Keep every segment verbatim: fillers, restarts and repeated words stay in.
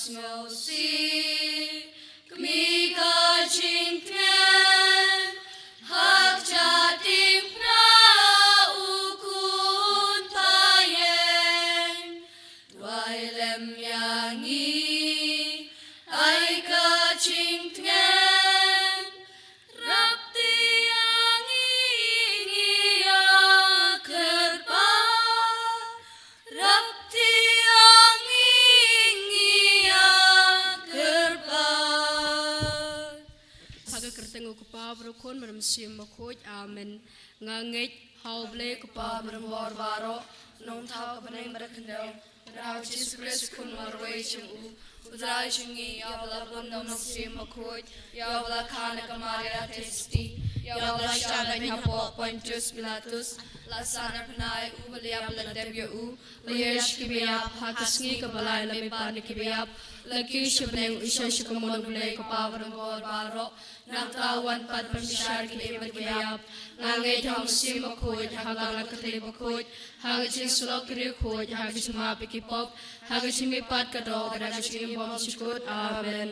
Sngewsih kmie ka jingtngen, ha ka jingpynah u khun pyrshah. Duwai lem ïa ngi, ai ka jingtngen, rap ti ïa ngi, ngi ïa kyrpad. Rap ti ïa ngi, ngi ïa kyrpad. Ha ka kyrteng u Kpa bad u Khun bad u Mynsiem Bakhuid. Amen. Nga ngeit ha U Blei Kpa Barabor baroh, Nongthaw ka bneng bad ka khyndew, bad ha U Jisu Khrist u Khun marwei jong u, U Trai jong ngi, ïa uba la bun da U Mynsiem Bakhuid, ïa uba la kha na ka Maria Theisotti, ïa uba la shah beiñ hapoh Pontius Pilatus, la sahnarphna ïa u, ba la ïap, la dep ïa u, ba la ïaid sha ki baïap, ha ka sngi kaba lai la mihpat na ki baïap, la kiew sha bneng, u shong sha kamon U Blei Kpa Barabor baroh, nangta un wan pat ban bishar ïa ki im bad ki baïap. Nga ngeit ha U Mynsiem Bakhuid, ha ka Kynthei Bakhuid, ha ka jingïasyllok ki riewkhuid, ha ka jingmap ïa ki pop, ha ka jingmihpat ka doh, bad ha ka jingim bymjukut. Amen.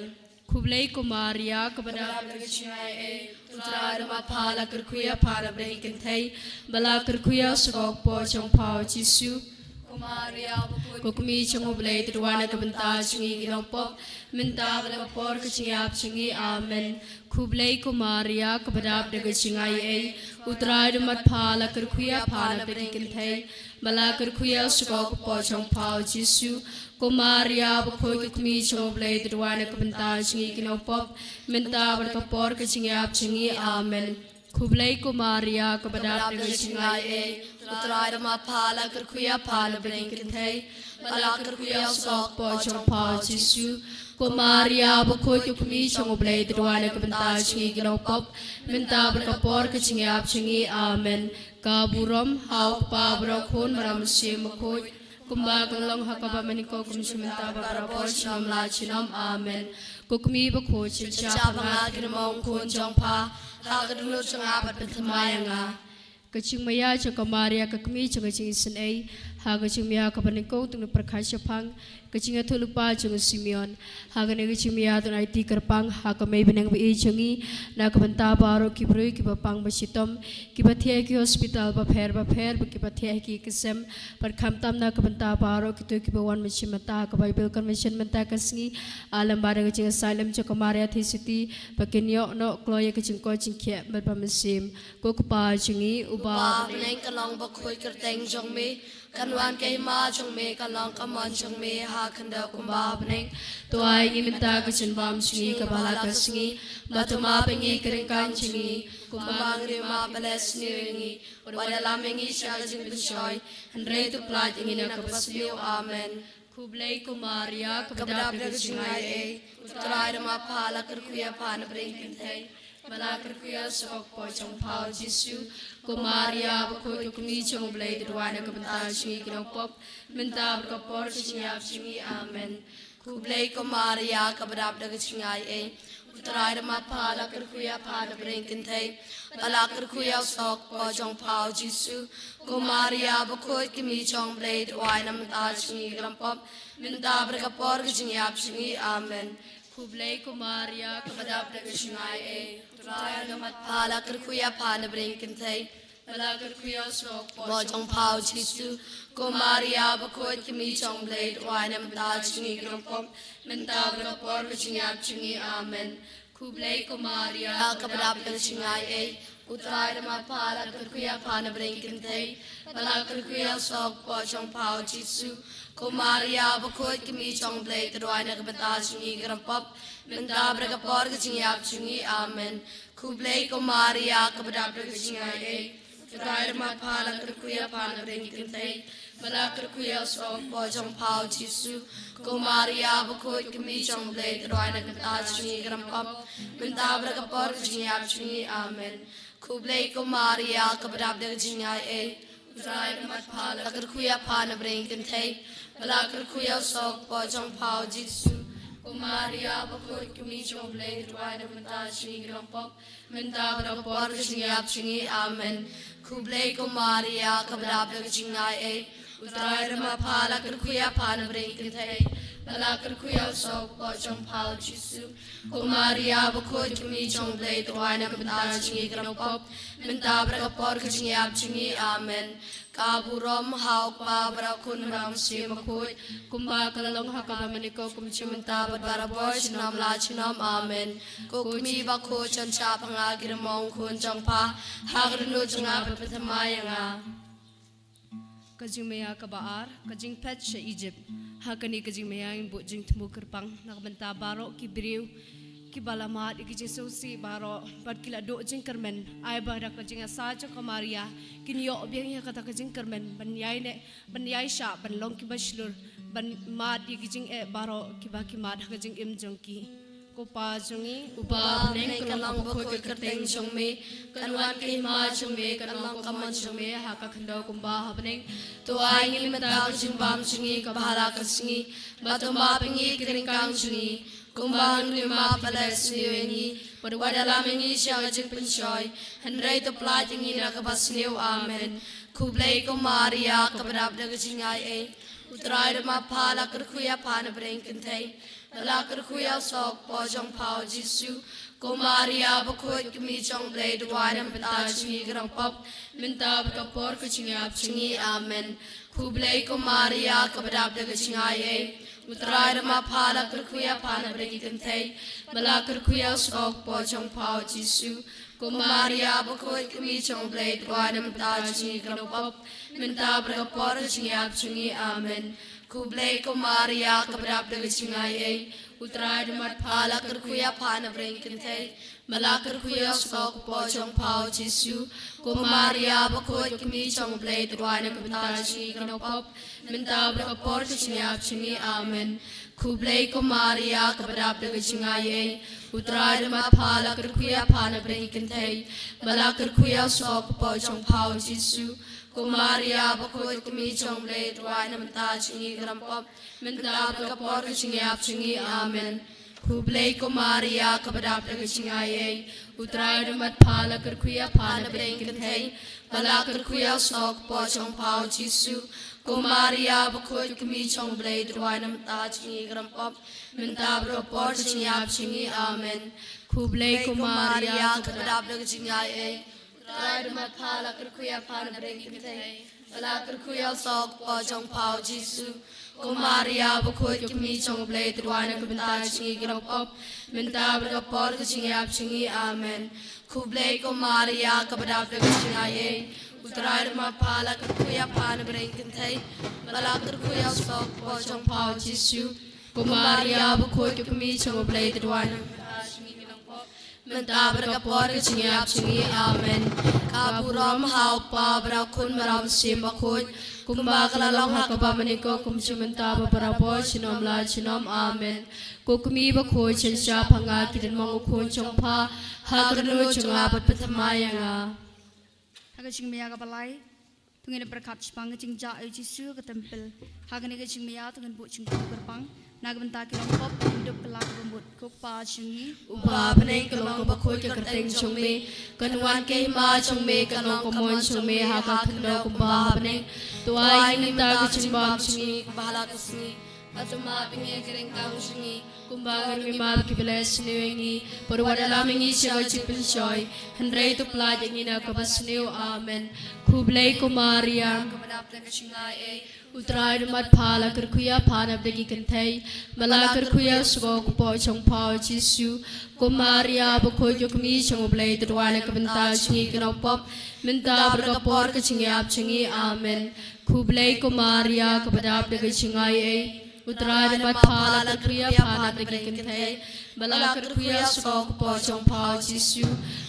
Khublei ko Maria, kaba dap da ka jingaiei, U Trai u don bad pha, la kyrkhu ïa pha na bneng ki kynthei, bad la kyrkhu ïa u sawkpoh jong pha u Jisu. Ko Maria, ko kmie jong U Blei, to duwai na ka bynta jong ngi ki nongpop, mynta bad ha ka por ka jingïap jong ngi. Amen. Khublei ko Maria, kaba dap da ka jingaiei, U Trai u don bad pha, la kyrkhu ïa pha na bneng ki kynthei, bad la kyrkhu ïa u sawkpoh jong pha u Jisu. Ko Maria bakhuid, ko kmie jong U Blei, to duwai na ka bynta jong ngi ki nongpop, mynta bad ha ka por ka jingïap jong ngi. Amen. Khublei ko Maria, kaba dap da ka jingaiei, U Trai u don bad pha, la kyrkhu ïa pha na bneng ki kynthei, bad la kyrkhu ïa u sawkpoh jong pha u Jisu. Ko Maria bakhuid, ko kmie jong U Blei, to duwai na ka bynta jong ngi ki nongpop, mynta bad ha ka por ka jingïap jong ngi. Amen. Ka burom ha U Kpa bad ha U Khun bad ha U Mynsiem Bakhuid, kumba ka la long ha kaba mynnyngkong, kumjuh mynta bad barabor, junom la junom. Amen. Ko kmie bakhuid, sha pha nga ki nongmong khun jong pha, ha ka dohnud jong nga pat pynthymmai ïa nga. Ka jingmaïa jong ka Maria, ka kmie jong ka jingisynei, ha ka jingmaïa kaba nyngkong, tang da pyrkhat shaphang ka jingïathuhlypa jong u Simeon. Ha kane ka jingmaïa to aiti kyrpang ha ka mei bneng ba ïeit jong ngi, na ka bynta baroh ki briew kiba pang ba shitom, kiba thiah ha ki hospital bapher bapher, bad kiba thiah ha ki ksem, bad khamtam na ka bynta baroh kito kiba wan mynshem mynta ha ka Bible Convention mynta ka sngi, ha lyngba da ka jingïasaid lem jong ka Maria Theisotti, ba kin ïoh noh kloi ïa ka jingkoit jingkhiah bad ba mynsiem. Ko Kpa jong ngi uba ha bneng, kan long bakhuid ka kyrteng jong me, kan wan ka hima jong me, kan long ka mon jong me ha ka khyndew kumba ha bneng. To ai ngi mynta ka jingbam jong ngi kaba ha la ka sngi, bad to map ïa ngi ki ryngkang jong ngi, kumba ngi ruh ngi map ïa ki ba la sniew ïa ngi, wat ïalam ïa ngi sha ka jingpynshoi, hynrei to pynlait ïa ngi na kaba sniew. Amen. Khublei ko Maria, kaba dap da ka jingaiei, U Trai u don bad pha, la kyrkhu ïa pha na bneng ki kynthei, bad la kyrkhu ïa u sawkpoh jong pha u Jisu. Ko Maria bakhuid, ko kmie jong U Blei, to duwai na ka bynta jong ngi ki nongpop, mynta bad ha ka por ka jingïap jong ngi. Amen. Khublei ko Maria, kaba dap da ka jingaiei, U Trai u don bad pha, la kyrkhu ïa pha na bneng ki kynthei, bad la kyrkhu ïa u sawkpoh jong pha u Jisu. Ko Maria bakhuid, ko kmie jong U Blei, to duwai na ka bynta jong ngi ki nongpop, mynta bad ha ka por ka jingïap jong ngi. Amen. Khublei ko Maria, kaba dap da ka jingaiei, U Trai u don bad pha, la kyrkhu ïa pha na bneng ki kynthei, bad la kyrkhu ïa u sawkpoh jong pha u Jisu. Ko Maria bakhuid, ko kmie jong U Blei, to duwai na ka bynta jong ngi ki nongpop, mynta bad ha ka por ka jingïap jong ngi. Amen. Khublei ko Maria, kaba dap da ka jingaiei, U Trai u don bad pha, la kyrkhu ïa pha na bneng ki kynthei, bad la kyrkhu ïa u sawkpoh jong pha u Jisu. Ko Maria bakhuid, ko kmie jong U Blei, to duwai na ka bynta jong ngi ki nongpop, mynta bad ha ka por ka jingïap jong ngi. Amen. Khublei ko Maria, kaba dap da ka jingaiei, U Trai u don bad pha, la kyrkhu ïa pha na bneng ki kynthei, bad la kyrkhu ïa u sawkpoh jong pha u Jisu. Ko Maria bakhuid, ko kmie jong U Blei, to duwai na ka bynta jong ngi ki nongpop, mynta bad ha ka por ka jingïap jong ngi. Amen. Khublei ko Maria, kaba dap da ka jingaiei, U Trai u don bad pha, la kyrkhu ïa pha na bneng ki kynthei, bad la kyrkhu ïa u sawkpoh jong pha u Jisu. Ko Maria bakhuid, ko kmie jong U Blei, to duwai na ka bynta jong ngi ki nongpop, mynta bad ha ka por ka jingïap jong ngi. Amen. Khublei ko Maria, kaba dap da ka jingaiei, U Trai u don bad pha, la kyrkhu ïa pha na bneng ki kynthei, Ba la kyrkhu ïa u soh u kpoh jong pha u Jisu. Ko Maria bakhuid, kmie jong u Blei, to wai na ka bynta jong ngi ki nongpop, mynta bad ha ka por ka jingïap jong ngi. Amen. Ka burom ha u Kpa bad ha u Khun bad ha u Mynsiem Bakhuid, kumba ka la long ha kaba mynnyngkong, kumjuh mynta bad barabor, junom la junom. Amen. Ko kmie bakhuid, jan shah pha nga ki rymmong khun jong pha ha ka dohnud jong nga bad pynthymmai ïa nga. Ka jingmaïa kaba ar, ka jingphet sha Egypt. Ha kane ka jingmaïa ngin buh jingthmu kyrpang na ka bynta baroh ki briew kiba la mad ïa ki jingsngewsih baroh bad ki la duh jingkyrmen. Ai ba da ka jingïasaid jong ka Maria kin ïoh biang ïa kata ka jingkyrmen ban ïaineh, ban ïaishah, ban long kiba shlur, ban mad ïa ki jingeh baroh kiba ki mad ha ka jingim jong ki. Ko Pa jong ngi uba ha bneng, kan long bakhuid ka kyrteng jong me, kan wan ka hima jong me, kan long ka mon jong me ha ka khyndew kumba ha bneng. To ai ngi mynta ka jingbam jong ngi kaba ha la ka sngi, bad to map ïa ngi ki ryngkang jong ngi, kumba ngi ruh ngi map ïa ki ba la sniew ïa ngi, bad wat ïalam ïa ngi sha ka jingpynshoi, hynrei to pyllait ïa ngi na kaba sniew. Amen. Khublei ko Maria, kaba dap da ka jingaiei, U Trai u don bad pha, la kyrkhu ïa pha na bneng kynthei, ba la kyrkhu ïa u soh u kpoh jong pha u Jisu. Ko Maria bakhuid, kmie jong u Blei, to wai na ka bynta jong ngi ki nongpop, mynta bad ha ka por ka jingïap jong ngi. Amen. Khublei ko Maria, kaba dap da ka jingaiei, U Trai u don bad pha, la kyrkhu ïa pha na bneng kynthei, ba la kyrkhu ïa u soh u kpoh jong pha u Jisu. Ko Maria bakhuid, kmie jong u Blei, to wai na ka bynta jong ngi ki nongpop, mynta bad ha ka por ka jingïap jong ngi. Amen. Khublei ko Maria, kaba dap da ka jingaiei, U Trai u don bad pha, la kyrkhu ïa pha na bneng kynthei, ba la kyrkhu ïa u soh u kpoh jong pha u Jisu. Ko Maria bakhuid, kmie jong u Blei, to wai na ka bynta jong ngi ki nongpop, mynta bad ha ka por ka jingïap jong ngi. Amen. Khublei ko Maria, kaba dap da ka jingaiei, U Trai u don bad pha, la kyrkhu ïa pha na bneng kynthei, ba la kyrkhu ïa u soh u kpoh jong pha u Jisu. Ko Maria bakhuid, kmie jong u Blei, to wai na ka bynta jong ngi ki nongpop, mynta bad ha ka por ka jingïap jong ngi. Amen. Khublei ko Maria, kaba dap da ka jingaiei, U Trai u don bad pha, la kyrkhu ïa pha na bneng kynthei, ba la kyrkhu ïa u soh u kpoh jong pha u Jisu. Ko Maria bakhuid, kmie jong u Blei, to wai na ka bynta jong ngi ki nongpop, mynta bad ha ka por ka jingïap jong ngi. Amen. Khublei ko Maria, kaba dap da ka jingaiei, U Trai u don bad pha, la kyrkhu ïa pha na bneng kynthei, ba la kyrkhu ïa u soh u kpoh jong pha u Jisu. Ko Maria bakhuid, kmie jong u Blei, to wai na ka bynta jong ngi ki nongpop, mynta bad ha ka por ka jingïap jong ngi. Amen. Khublei ko Maria, kaba dap da ka jingaiei, U Trai u don bad pha, la kyrkhu ïa pha na bneng kynthei, ba la kyrkhu ïa u soh u kpoh jong pha u Jisu. Ko Maria bakhuid, kmie jong u Blei, to wai na ka bynta jong ngi ki nongpop, mynta bad ha ka por ka jingïap jong ngi. Amen. Ka burom ha u Kpa bad ha u Khun bad ha u Mynsiem Bakhuid, kumba ka la long ha kaba mynnyngkong, kumjuh mynta bad barabor, junom la junom. Amen. Ko kmie bakhuid, jan shah pha nga ki rymmong u khun jong pha ha ka dohnud jong nga bad pynthymmai ïa nga. Ha ka jingmaïa kaba lai, to ngin ïa pyrkhat shaphang ka jingjah ïa u Jisu ha ka templ. Ha kane ka jingmaïa to ngin buh jingthmu kyrpang na ka bynta ki nongpop, ki nongdup, ki la ka bamut. Ko Kpa jong ngi uba ha bneng, kan long bakhuid ka kyrteng jong me, kan wan ka hima jong me, kan long ka mon jong me ha ka khyndew kumba ha bneng. To ai ngi mynta ka jingbam jong ngi kaba ha la ka sngi, bad to map ïa ngi ki ryngkang jong ngi, kumba ngi ruh ngi map ïa ki ba la sniew ïa ngi, bad wat ïalam ïa ngi sha ka jingpynshoi, hynrei to pyllait ïa ngi na kaba sniew. Amen. Khublei ko Maria, kaba dap da ka jingaiei, U Trai u don bad pha, la kyrkhu ïa pha na bneng ki kynthei, ba la kyrkhu ïa u soh u kpoh jong pha u Jisu. Ko Maria bakhuid, ko kmie jong u Blei, to wai na ka bynta jong ngi ki nongpop, mynta bad ha ka por ka jingïap jong ngi. Amen. Khublei ko Maria, kaba dap da ka jingaiei, U Trai u don bad pha, la kyrkhu ïa pha na bneng ki kynthei, ba la kyrkhu ïa u soh u kpoh jong pha u Jisu.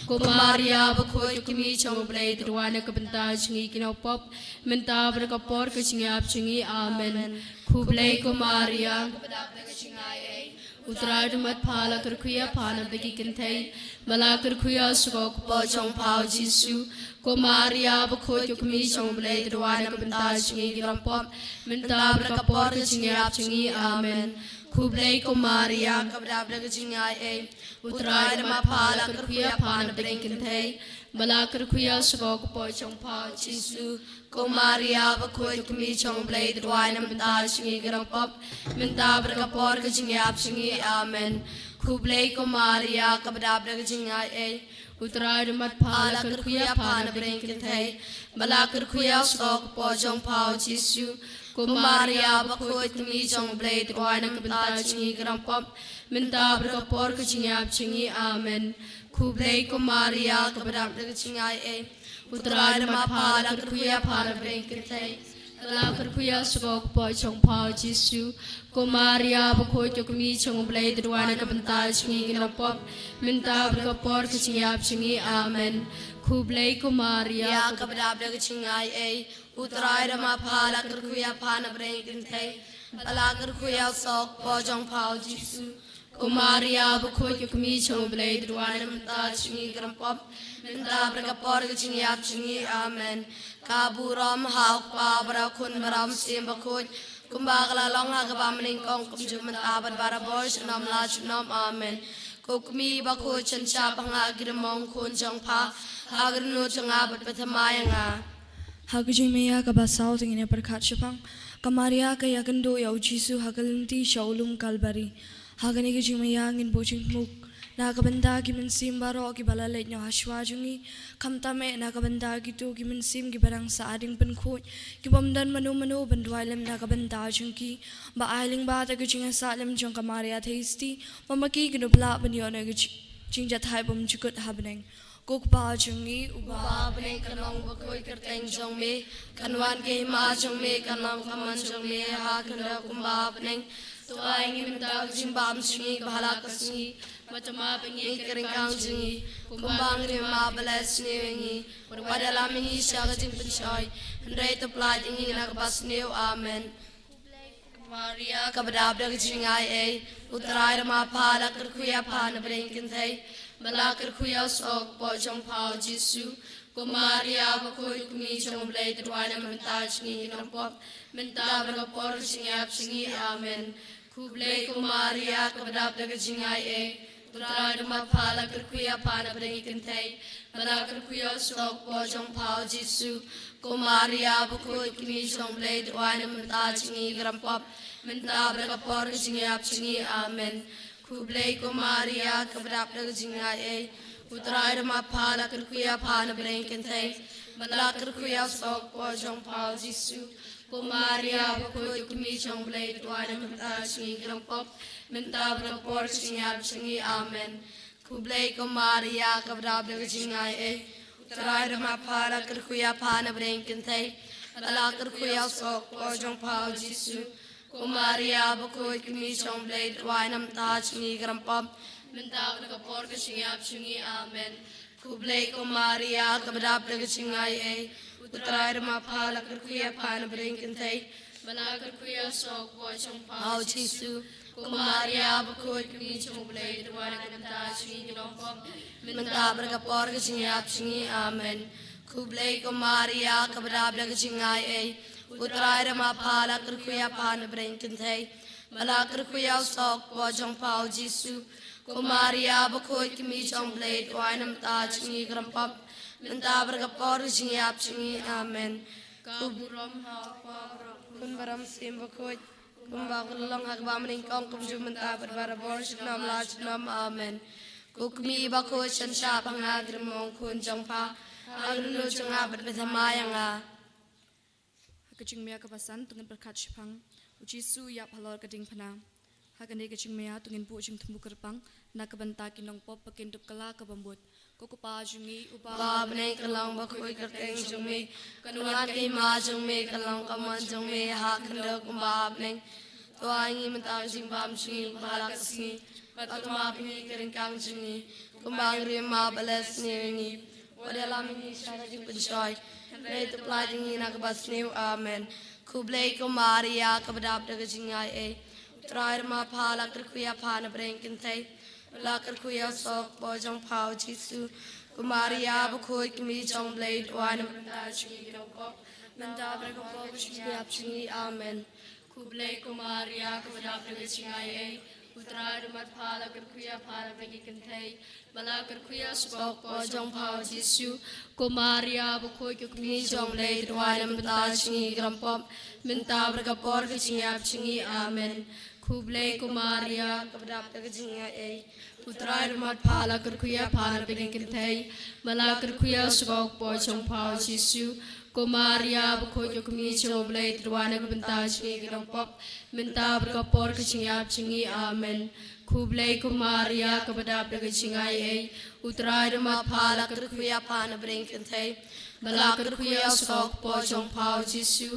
Ko Maria bakhuid, ko kmie jong u Blei, to wai na ka bynta jong ngi ki nongpop, mynta bad ha ka por ka jingïap jong ngi. Amen. Khublei ko Maria, kaba dap da ka jingaiei, U Trai u don bad pha, la kyrkhu ïa pha na bneng ki kynthei, ba la kyrkhu ïa u soh u kpoh jong pha u Jisu. Ko Maria bakhuid, ko kmie jong u Blei, to wai na ka bynta jong ngi ki nongpop, mynta bad ha ka por ka jingïap jong ngi. Amen. Khublei ko Maria, kaba dap da ka jingaiei, U Trai u don bad pha, la kyrkhu ïa pha na bneng ki kynthei, Ba la kyrkhu ïa u sngewbha ka por jong pha u Jisu. Ko Maria bakhuid, kmie jong u Blei, to duwai na ka bynta jong ngi ki nongpop, mynta bad ha ka por ka jingïap jong ngi. Amen. Khublei ko Maria, kaba dap da ka jingai ei, u Trai u don bad pha, la kyrkhu ïa pha na bneng kynthei, ba la kyrkhu ïa u sngewbha ka por jong pha u Jisu. Ko Maria bakhuid, kmie jong u Blei, to duwai na ka bynta jong ngi ki nongpop, mynta bad ha ka por ka jingïap jong ngi. Amen. Khublei ko Maria, kaba dap da ka jingai ei, u Trai u don bad pha, la kyrkhu ïa pha na bneng kynthei, ba la kyrkhu ïa u sngewbha ka por jong pha u Jisu. Ko Maria bakhuid, ko kmie jong u Blei, to duwai na ka bynta jong ngi ki nongpop, mynta bad ha ka por ka jingïap jong ngi. Amen. Khublei ko Maria, kaba dap da ka jingai ei, u Trai u don bad pha, la kyrkhu ïa pha na bneng kynthei, ba la kyrkhu ïa u sngewbha ka por jong pha u Jisu. Ko Maria bakhuid, ko kmie jong u Blei, to duwai na ka bynta jong ngi ki nongpop, mynta bad ha ka por ka jingïap jong ngi. Amen. Ka burom ha u Kpa bad ha u Khun bad ha u Mynsiem Bakhuid, kumba ka la long ha kaba nyngkong, kumjuh mynta bad barabor, junom la junom. Amen. Ko kmie bakhuid, sngewbha ba nga ki dei mong khun jong pha, ha ka dohnud jong nga bad pynthymmai ïa nga. Ha ka jingmaïa kaba saw to ngin ïa pyrkhat shaphang ka Maria ka ïakynduh ïa u Jisu ha ka lynti sha u lum Kalbari. Ha kane ka jingmaïa ngin buh jingmut na ka bynta ki mynsiem baroh kiba la leit noh ha shuwa jong ngi, khamtam eh na ka bynta kito ki mynsiem kiba dang sah hadien pynkhuid, ki bym don mano mano ban duwai lem na ka bynta jong ki. Ba ai lyngba da ka jingïasaid lem jong ka Maria Theisotti, ba ma ki kin ïoh ban ïoh na ka jing, jingjahthait bymjukut ha bneng. Ko Kpa jong ngi uba ha bneng, kan long bakhuid ka kyrteng jong me, kan wan ka hima jong me, kan long ka mon jong me ha khyndew kumba ha bneng. To ai ngi mynta ka jingbam jong ngi kaba ha la ka sngi, bad to map ïa ngi ki ryngkang jong ngi, kumba ngi map ïa kiba la sniew ïa ngi. Wat ïalam ïa ngi sha ka jingpynshoi, hynrei to pyllait ïa ngi na kaba sniew. Amen. Maria kaba dap da ka jingai ei, u Trai u don bad pha, la kyrkhu ïa pha na bneng kynthei, ba la kyrkhu ïa u sngewbha ka por jong pha u Jisu. Ko Maria bakhuid, kmie jong u Blei, to duwai na ka bynta jong ngi ki nongpop, mynta bad ha ka por ka jingïap jong ngi. Amen. Khublei ko Maria kaba dap da ka jingai ei, u Trai u don bad pha, la kyrkhu ïa pha na bneng kynthei, ba la kyrkhu ïa u sngewbha ka por jong pha u Jisu. Ko Maria bakhuid, kmie jong u Blei, to duwai na ka bynta jong ngi ki nongpop, mynta bad ha ka por ka jingïap jong ngi. Amen. Khublei ko Maria kaba dap da ka jingai ei, u Trai u don bad pha, la kyrkhu ïa pha na bneng kynthei, ba la kyrkhu ïa u sngewbha ka por jong pha u Jisu. Ko Maria bakhuid, kmie jong u Blei, to duwai na ka bynta jong ngi ki nongpop, mynta bad ha ka por ka jingïap jong ngi. Amen. Khublei ko Maria kaba dap da ka jingai ei, u Trai u don bad pha, la kyrkhu ïa pha na bneng kynthei, ba la kyrkhu ïa u sngewbha ka por jong pha u Jisu. Ko Maria bakhuid, kmie jong u Blei, to duwai na ka bynta jong ngi ki nongpop, mynta bad ha ka por ka jingïap jong ngi. Amen. Khublei ko Maria kaba dap da ka jingai ei, u Trai u don bad pha, la kyrkhu ïa pha na bneng kynthei, ba la kyrkhu ïa u sngewbha ka por jong pha u Jisu. Ko Maria bakhuid, kmie jong u Blei, to duwai na ka bynta jong ngi ki nongpop, mynta bad ha ka por ka jingïap jong ngi. Amen. Khublei ko Maria kaba dap da ka jingai ei, u Trai u don bad pha, la kyrkhu ïa pha na bneng kynthei, ba la kyrkhu ïa u sngewbha ka por jong pha u Jisu. Ko Maria bakhuid, kmie jong u Blei, to duwai na ka bynta jong ngi ki nongpop, mynta bad ha ka por ka jingïap jong ngi. Amen. Ka burom ha u Kpa bad ha u Khun bad ha u Mynsiem Bakhuid, kumba ka la long ha kaba nyngkong, kumjuh mynta bad barabor, junom la junom. Amen. Ko kmie bakhuid, sngewbha ba nga ki dei mong khun jong pha, ha ka dohnud jong nga bad pynthymmai ïa nga. Ha ka jingmaïa kaba san to ngin pyrkhat shaphang u Jisu u ïap halor ka diengphna. Ha kane ka jingmaïa to ngin buh jingthmu kyrpang na ka bynta ki nongpop ba kin dup kylla ka bamut. Ko Kpa jong ngi uba ha bneng, kan long bakhuid ka kyrteng jong me, kan wan ka hima jong me, kan long ka mon jong me ha khyndew kumba ha bneng. To ai ngi mynta ka jingbam jong ngi kaba ha la ka sngi, bad to map ïa ngi ki ryngkang jong ngi, kumba ngi map ïa kiba la sniew ïa ngi. Wat ïalam ïa ngi sha ka jingpynshoi, hynrei to pyllait ïa ngi na kaba sniew. Amen. Khublei ko Maria kaba dap da ka jingai ei, u Trai u don bad pha, la kyrkhu ïa pha na bneng kynthei, la kyrkhu ïa u sngewbha ka por jong pha u Jisu. Ko Maria bakhuid, kmie jong u Blei, to duwai na ka bynta jong ngi ki nongpop, mynta bad ha ka por ka jingïap jong ngi. Amen. Khublei ko Maria kaba dap da ka jingai ei, U Trai da mat pha la kyrkhu ïa pha na bynta ki kynthei, ba la kyrkhu ïa u suk u kpoh jong pha u Jisu. Ko Maria bakhuid, ko kmie jong U Blei, to duwai na ka bynta jong ngi ki nongpop, mynta bad ka por ka jingïap jong ngi. Amen. Khublei ko Maria, kaba dap da ka jingaiei. U Trai da mat pha la kyrkhu ïa pha na bynta ki kynthei, ba la kyrkhu ïa u suk u kpoh jong pha u Jisu. Ko Maria bakhuid, ko kmie jong U Blei, to duwai na ka bynta jong ngi ki nongpop, mynta bad ka por ka jingïap jong ngi. Amen. Khublei ko Maria, kaba dap da ka jingaiei. U Trai da mat pha la kyrkhu ïa pha na bynta ki kynthei, ba la kyrkhu ïa u suk u kpoh jong pha u Jisu.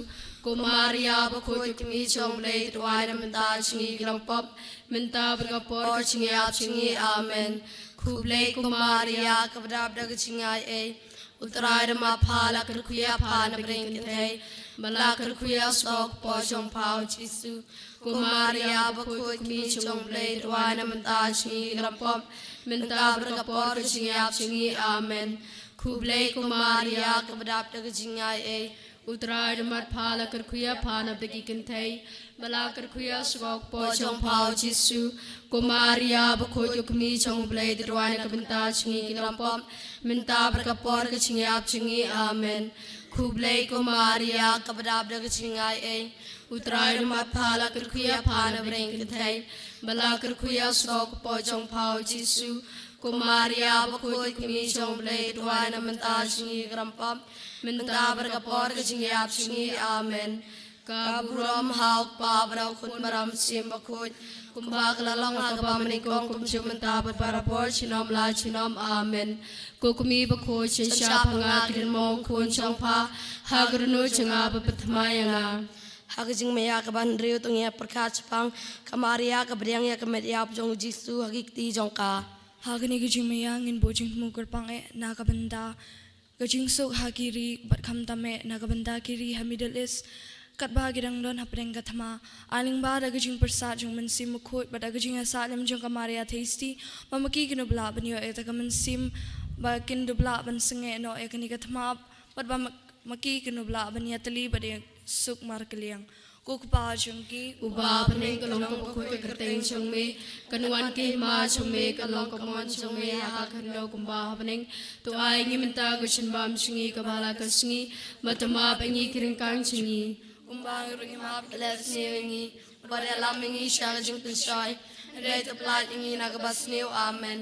Ko Maria bakhuid, ko kmie jong U Blei, to duwai na ka bynta jong ngi ki nongpop, mynta bad ka por ka jingïap jong ngi. Amen. Khublei ko Maria, kaba dap da ka jingaiei. U Trai da mat pha la kyrkhu ïa pha na bynta ki kynthei, ba la kyrkhu ïa u suk u kpoh jong pha u Jisu. Ko Maria bakhuid, ko kmie jong U Blei, to duwai na ka bynta jong ngi ki nongpop, mynta bad ka por ka jingïap jong ngi. Amen. Khublei ko Maria, kaba dap da ka jingaiei. U Trai da mat pha la kyrkhu ïa pha na bynta ki kynthei, ba la kyrkhu ïa u suk u kpoh jong pha u Jisu. Ko Maria bakhuid, ko kmie jong U Blei, to duwai na ka bynta jong ngi ki nongpop, mynta bad ka por ka jingïap jong ngi. Amen. Khublei ko Maria, kaba dap da ka jingaiei. U Trai da mat pha la kyrkhu ïa pha na bynta ki kynthei, ba la kyrkhu ïa u suk u kpoh jong pha u Jisu. Ko Maria bakhuid, ko kmie jong U Blei, to duwai na ka bynta jong ngi ki nongpop, mynta bad ka por ka jingïap jong ngi. Amen. Ka burom ha U Kpa bad ha U Khun bad ha U Mynsiem Bakhuid, kumba ka la long ha kaba nyngkong, kumjuh mynta bad barabor, junom la junom. Amen. Ko kmie bakhuid, sngewsih ha nga, ki dei mo u khun jong pha, ha ka dohnud jong nga ba pynthame ïa nga. Ha ka jingmaïa kaba hynriew, to ngin ïa pyrkhat shaphang ka Maria kaba pdiang ïa ka met ïap jong u Jisu ha ki kti jong ka. Ha kane ka jingmaïa ngin buh jingthmu kyrpang eh na ka bynta ka jingsuk ha ki ri bad khamtam eh na ka bynta ki ri ha Middle East, katba ki dang don hapdeng ka thma. Ai lyngba da ka jingpyrsad jong U Mynsiem Bakhuid bad da ka jingïasaid lem jong ka Maria Theisotti, ba ma ki kin dup lah ban ïoh ïa ka mynsiem, ba kin dup lah ban sangeh noh ïa kane ka thma, bad ba ma, ma ki kin dup lah ban ïatylli bad ïasuk markylliang. Ko Kpa jong ngi uba ha bneng, ka long kaba khuid ka kyrteng jong me, kan wan ka hima jong me, kan long ka mon jong me ha ka khyndew kumba ha bneng. To ai ngi mynta ka jingbam jong ngi kaba la ka sngi, bad to map ïa ngi ki ryngkang jong ngi, kumba ngi ruh ngi map ïa ki ba la sniew ïa ngi, bad ïalam ïa ngi sha ka jingpynshoi, hynrei to pyllait ïa ngi na kaba sniew. Amen.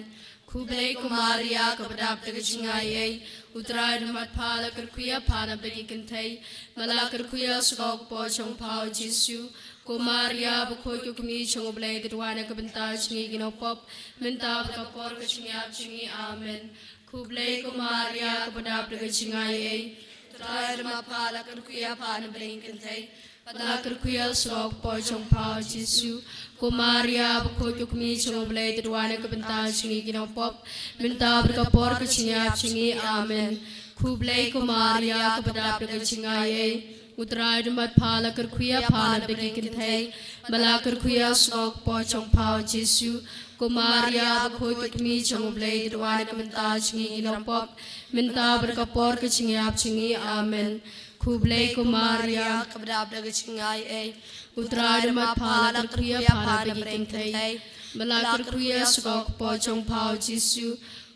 Khublei ko Maria, kaba dap da ka jingaiei. U Trai u don bad pha, la kyrkhu ïa pha na bynta ki kynthei, bad la kyrkhu ïa u suk u kpoh jong pha u Jisu. Ko Maria bakhuid, ko kmie jong U Blei, to duwai na ka bynta jong ngi ki nongpop, mynta bad ka por ka jingïap jong ngi. Amen. Khublei ko Maria, kaba dap da ka jingaiei. U Trai u don bad pha, la kyrkhu ïa pha na bynta ki kynthei, bad la kyrkhu ïa u suk u kpoh jong pha u Jisu. Ko Maria bakhuid, ko kmie jong U Blei, to duwai na ka bynta jong ngi ki nongpop, mynta bad ka por ka jingïap jong ngi. Amen. Khublei ko Maria, kaba dap da ka jingaiei. U Trai u don bad pha, la kyrkhu ïa pha na bynta ki kynthei, bad la kyrkhu ïa u suk u kpoh jong pha u Jisu. Ko Maria bakhuid, ko kmie jong U Blei, to duwai na ka bynta jong ngi ki nongpop, mynta bad ka por ka jingïap jong ngi. Amen. Khublei ko Maria, kaba dap da ka jingaiei. U Trai u don bad pha, la kyrkhu ïa pha na bynta ki kynthei, bad la kyrkhu ïa u suk u kpoh jong pha u Jisu.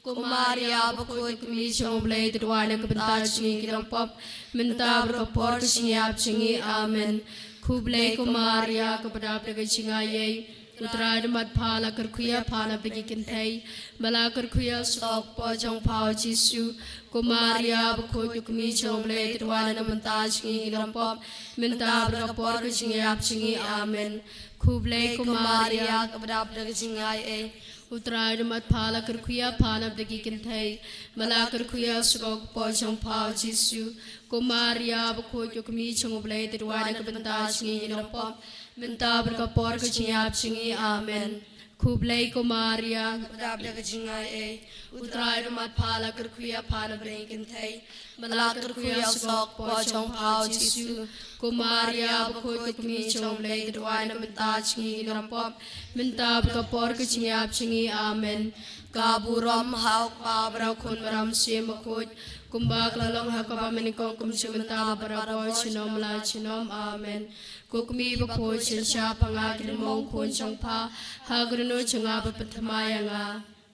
Ko Maria bakhuid, ko kmie jong U Blei, to duwai na ka bynta jong ngi ki nongpop, mynta bad ka por ka jingïap jong ngi. Amen. Khublei ko Maria, kaba dap da ka jingaiei. U Trai u don bad pha, la kyrkhu ïa pha na bynta ki kynthei, bad la kyrkhu ïa u suk u kpoh jong pha u Jisu. Ko Maria bakhuid, ko kmie jong U Blei, to duwai na ka bynta jong ngi ki nongpop, mynta bad ka por ka jingïap jong ngi. Amen. Khublei ko Maria, kaba dap da ka jingaiei. U Trai u don bad pha, la kyrkhu ïa pha na bynta ki kynthei, bad la kyrkhu ïa u suk u kpoh jong pha u Jisu. Ko Maria bakhuid, ko kmie jong U Blei, to duwai na ka bynta jong ngi ki nongpop, mynta bad ka por ka jingïap jong ngi. Amen. Khublei ko Maria, kaba dap da ka jingaiei. U Trai u don bad pha, la kyrkhu ïa pha na bynta ki kynthei, bad la kyrkhu ïa u suk u kpoh jong pha u Jisu. Ko Maria bakhuid, ko kmie jong U Blei, to duwai na ka bynta jong ngi ki nongpop, mynta bad ka por ka jingïap jong ngi. Amen. Ka burom ha U Kpa bad ha U Khun bad ha U Mynsiem Bakhuid, Kumba ka la long ha kaba mynnyngkong, kumjuh mynta, barabor, junom la junom. Amen. Ko kmie bakhuid, shynshar ha nga, ki dei mong khun jong pha, ha ka dohnud jong nga, bad pynthymmai ïa nga.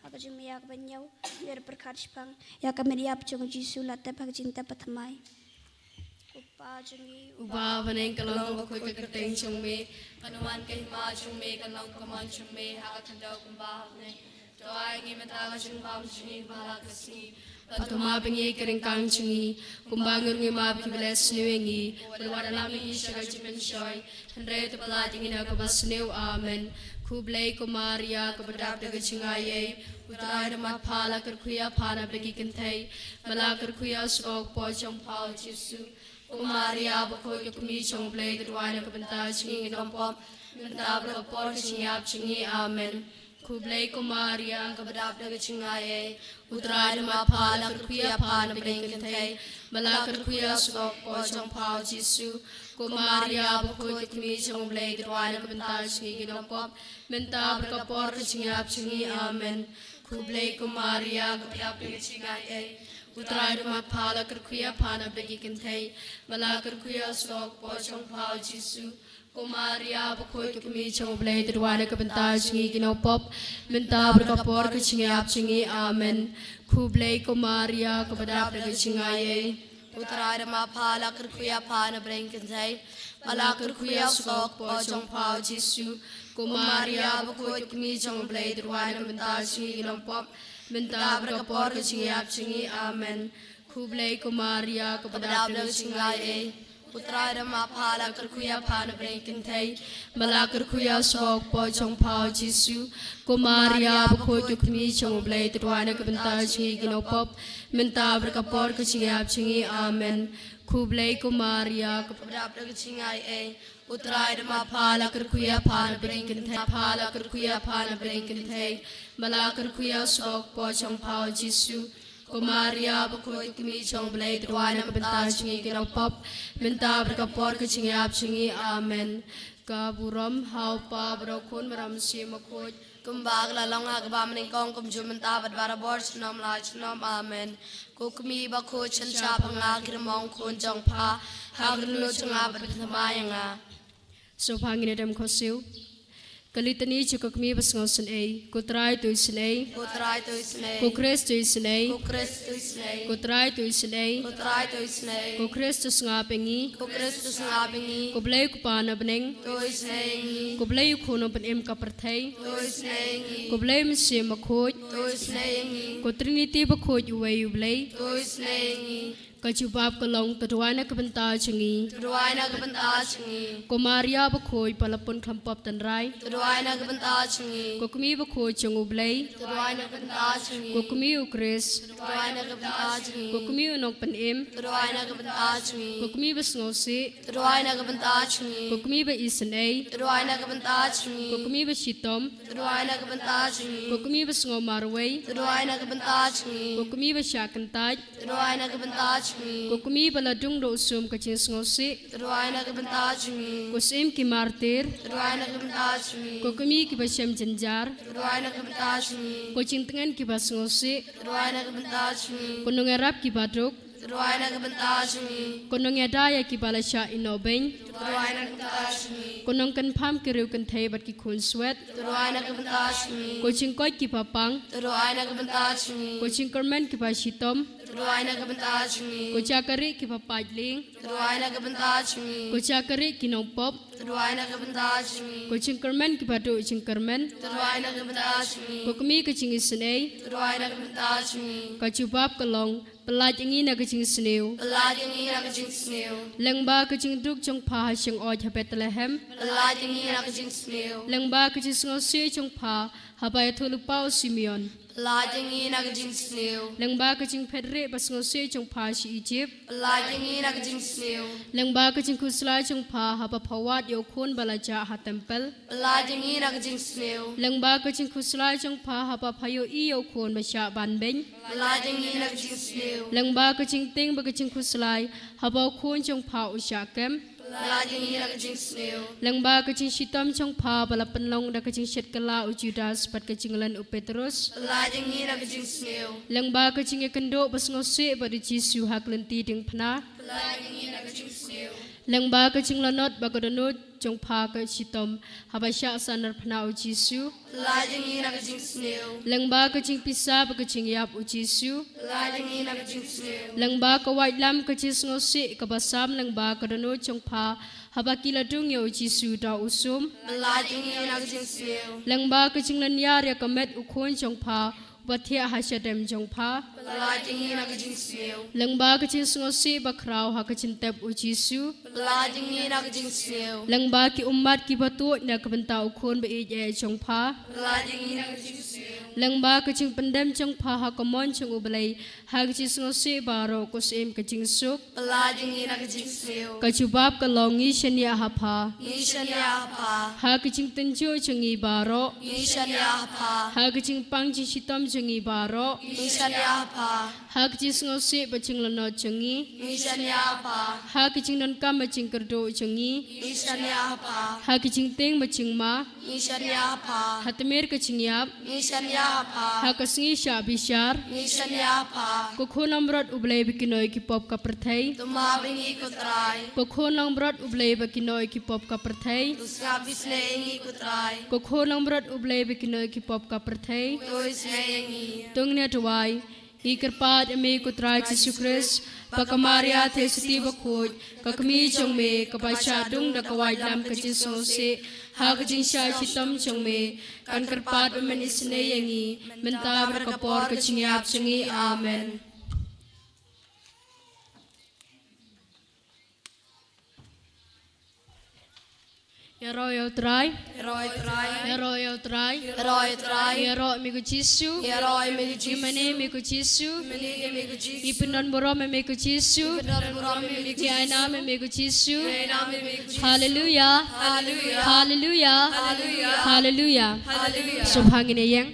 Ha ka jingmih ïa kaba hynñiew, ïa ka pyrkhat shaphang ïa ka met ïap jong u Jisu, la tep ha ka jingtep pynthymmai. Ko Pa jong ngi uba ha bneng, ka long bakhuid ka kyrteng jong me, kan wan ka hima jong me, kan long ka mon jong me ha ka khyndew kumba ha bneng. To ai ngi mynta ka jingbam jong ngi ha kane ka sngi, bad to map ïa ngi ki ryngkang jong ngi, kumba ngi ruh ngi map ïa kiba leh sniew ïa ngi, wat la lam ïa ngi sha ka jingpynshoi, hynrei to pyllait ïa ngi na kaba sniew. Amen. Khublei ko Maria, kaba dap da ka jingaiei, U Trai u don bad pha, la kyrkhu ïa pha na bynta ki kynthei, bad la kyrkhu ïa u sawdong kpoh jong pha, u Jisu. Ko Maria bakhuid, ko kmie jong U Blei, to duwai na ka bynta jong ngi ki nongpop, mynta bad ka por ka jingïap jong ngi. Amen. Khublei ko Maria, kaba dap da ka jingaiei, U Trai u don bad pha, la kyrkhu ïa pha na bynta ki kynthei, bad la kyrkhu ïa u sawdong kpoh jong pha, u Jisu. Ko Maria bakhuid, ko kmie jong U Blei, to duwai na ka bynta jong ngi ki nongpop, mynta bad ka por ka jingïap jong ngi. Amen. Khublei ko Maria, kaba dap da ka jingaiei, U Trai u don bad pha, la kyrkhu ïa pha na bynta ki kynthei, bad la kyrkhu ïa u sawdong kpoh jong pha, u Jisu. Ko Maria bakhuid, ko kmie jong U Blei, to duwai na ka bynta jong ngi ki nongpop, mynta bad ka por ka jingïap jong ngi. Amen. Khublei ko Maria, kaba dap da ka jingaiei, U Trai u don bad pha, la kyrkhu ïa pha na bynta ki kynthei, bad la kyrkhu ïa u sawdong kpoh jong pha, u Jisu. Ko Maria bakhuid, ko kmie jong U Blei, to duwai na ka bynta jong ngi ki nongpop, mynta bad ka por ka jingïap jong ngi. Amen. Khublei ko Maria, kaba dap da ka jingaiei, U Trai u don bad pha, la kyrkhu ïa pha na bynta ki kynthei, bad la kyrkhu ïa u sawdong kpoh jong pha, u Jisu. Ko Maria bakhuid, ko kmie jong U Blei, to duwai na ka bynta jong ngi ki nongpop, mynta bad ka por ka jingïap jong ngi. Amen. Khublei ko Maria, kaba dap da ka jingaiei, U Trai u don bad pha, la kyrkhu ïa pha na bynta ki kynthei, pha, la kyrkhu ïa pha na bynta ki kynthei, bad la kyrkhu ïa u sawdong kpoh jong pha, u Jisu. Ko Maria bakhuid, ko kmie jong U Blei, to duwai na ka bynta jong ngi ki nongpop, mynta bad ka por ka jingïap jong ngi. Amen. Ka burom ha U Pa bad ha U Khun bad ha U Mynsiem Bakhuid, kumba ka la long ha kaba mynnyngkong, kumjuh mynta bad barabor, junom la junom. Amen. Ko kmie bakhuid, shynshar ha nga, ki dei mong khun jong pha, ha ka dohnud jong nga, bad pynthymmai ïa nga. Sngewbha ngin ïa dem khohsiew. Ka Litani jong ka kmie basngewsynei. Ko Trai to isynei. Ko Trai to isynei. Ko Khrist to isynei. Ko Khrist to isynei. Ko Trai to isynei. Ko Trai to isynei. Ko Khrist to sngap ïa ngi. Ko Khrist to sngap ïa ngi. Ko Blei U Kpa na bneng to isynei ïa ngi. Ko Blei U Khun u pynim ka pyrthei to isynei ïa ngi. Ko Blei U Mynsiem Bakhuid to isynei ïa ngi. Ko Trinity bakhuid uwei U Blei to isynei ïa ngi. Ka jubab ka long, to duwai na ka bynta jong ngi. To duwai na ka bynta jong ngi. Ko Maria bakhuid, ba la pun khlem pop tynrai, to duwai na ka bynta jong ngi. Ko kmie bakhuid jong U Blei, to duwai na ka bynta jong ngi. Ko kmie U Khrist, to duwai na ka bynta jong ngi. Ko kmie u nongpynim, to duwai na ka bynta jong ngi. Ko kmie basngewsih, to duwai na ka bynta jong ngi. Ko kmie ba isynei, to duwai na ka bynta jong ngi. Ko kmie bashitom, to duwai na ka bynta jong ngi. Ko kmie basngew marwei, to duwai na ka bynta jong ngi. Ko kmie bashah kyntait, to duwai na ka bynta jong ngi. Ko kmie ba la dung da u sum ka jingsngewsih, to duwai na ka bynta jong ngi. Ko syiem ki martir, to duwai na ka bynta jong ngi. Ko kmie kiba shem jynjar, to duwai na ka bynta jong ngi. Ko jingtngen kiba sngewsih, to duwai na ka bynta jong ngi. Ko nongïarap kiba duk, to duwai na ka bynta jong ngi. Ko nongïada ïa kiba la shah ïehnoh beiñ, to duwai na ka bynta jong ngi. Ko nongkynpham ki riewkynthei bad ki khunswet, to duwai na ka bynta jong ngi. Ko jingkoit kiba pang, to duwai na ka bynta jong ngi. Ko jingkyrmen kiba shitom, to duwai na ka bynta jong ngi. Ko jaka rieh kiba pait lieng, to duwai na ka bynta jong ngi. Ko jaka rieh ki nongpop, to duwai na ka bynta jong ngi. Ko jingkyrmen kiba duh jingkyrmen, to duwai na ka bynta jong ngi. Ko kmie ka jingisynei, to duwai na ka bynta jong ngi. Ka jubab ka long, pyllait ïa ngi na ka jingsniew. Pyllait ïa ngi na ka jingsniew. Lyngba ka jingduk jong pha ha shyngoid ha Bethlehem, pyllait ïa ngi na ka jingsniew. Lyngba ka jingsngewsih jong pha haba ïathuhlypa u Simeon, pyllait ïa ngi na ka jingsniew. Lyngba ka jingphetrieh basngewsih jong pha sha Ijipt, pyllait ïa ngi na ka jingsniew. Lyngba ka jingkhuslai jong pha haba pha wad ïa u khun ba la jah ha templ, pyllait ïa ngi na ka jingsniew. Lyngba ka jingkhuslai jong pha haba pha ïohi ïa u khun ba shah ban beiñ, pyllait ïa ngi na ka jingsniew. Lyngba ka jingtieng bad ka jingkhuslai haba u khun jong pha u shah kem, Pynlait ïa ngi na ka jingsniew. Lyngba ka jingshitom jong pha ba la pynlong da ka jingshit kylla u Judas bad ka jinglen u Petrus. Pynlait ïa ngi na ka jingsniew. Lyngba ka jingïakynduh ba sngewsih bad u Jisu ha ka lynti diengphna. Pynlait ïa ngi na ka jingsniew. Lyngba ka jinglanot ba ka dohnud jong pha ka shitom haba shah sahnarphna u Jisu. Pynlait ïa ngi na ka jingsniew. Lyngba ka jingpisa bad ka jingïap u Jisu. Pynlait ïa ngi na ka jingsniew. Lyngba ka waitlam ka jingsngewsih kaba sam lyngba ka dohnud jong pha haba ki la dung ïa u Jisu da u sum. Pynlait ïa ngi na ka jingsniew. Lyngba ka jinglynñiar ïa ka met u Khun jong pha uba thiah ha shadem jong pha. Pynlait ïa ngi na ka jingsniew. Lyngba ka jingsngewsih bakhraw ha ka jingtep u Jisu. Pynlait ïa ngi na ka jingsniew. Lyngba ki ummat kiba tuid na ka bynta u Khun ba ïeit eh jong pha. Pynlait ïa ngi na ka jingsniew. Lyngba ka jingpyndem jong pha ha ka mon jong U Blei ha ka jingsngewsih baroh, ko Syiem ka jingsuk. Pynlait ïa ngi na ka jingsniew. Ka jubab ka long, ngi shaniah ha pha. Ngi shaniah ha pha. Ha ka jingtynjuh jong ngi baroh. Ngi shaniah ha pha. Ha ka jingpang jingshitom jong ngi baroh. Ngi shaniah ha pha. Ha ka jingsngewsih bad jinglanot jong ngi. Ngi shaniah ha pha. Ha ka jingdonkam bad jingkyrduh jong ngi. Ngi shaniah ha pha. Ha ka jingtieng bad jingma. Ngi shaniah ha pha. Ha tmier ka jingïap. Ngi shaniah ha pha. Ha ka sngi shah bishar. Ngi shaniah ha pha. Ko Khun langbrot U Blei ba kynnoh ïa ki pop ka pyrthei. To map ïa ngi ko Trai. Ko Khun langbrot U Blei ba kynnoh ïa ki pop ka pyrthei. To sngap isynei ïa ngi ko Trai. Ko Khun langbrot U Blei ba kynnoh ïa ki pop ka pyrthei. To isynei ïa ngi. To ngin ïa duwai. Ngi kyrpad ïa me ko Trai Jisu Khrist, ba ka Maria Theisotti bakhuid, ka kmie jong me, kaba shah dung da ka waitlam ka jingsngewsih ha ka jingshah shitom jong me, kan kyrpad ban isynei ïa ngi mynta bad ha ka por ka jingïap jong ngi. Amen. Ïaroh ïa U Trai. Ïaroh ïa U Trai. Ïaroh ïa U Trai. Ïaroh ïa U Trai. Ïaroh ïa me ko Jisu. Ïaroh ïa me ko Jisu. Ïa mane me ko Jisu. Ïa mane me ko Jisu. Ngi pyndonburom ïa me ko Jisu. Ngi pyndonburom ïa me ko Jisu. Ngi ainam ïa me ko Jisu. Ngi ainam ïa me ko Jisu. Haleluia. Haleluia. Haleluia. Haleluia. Haleluia. Haleluia. Sngewbha ngin ïeng.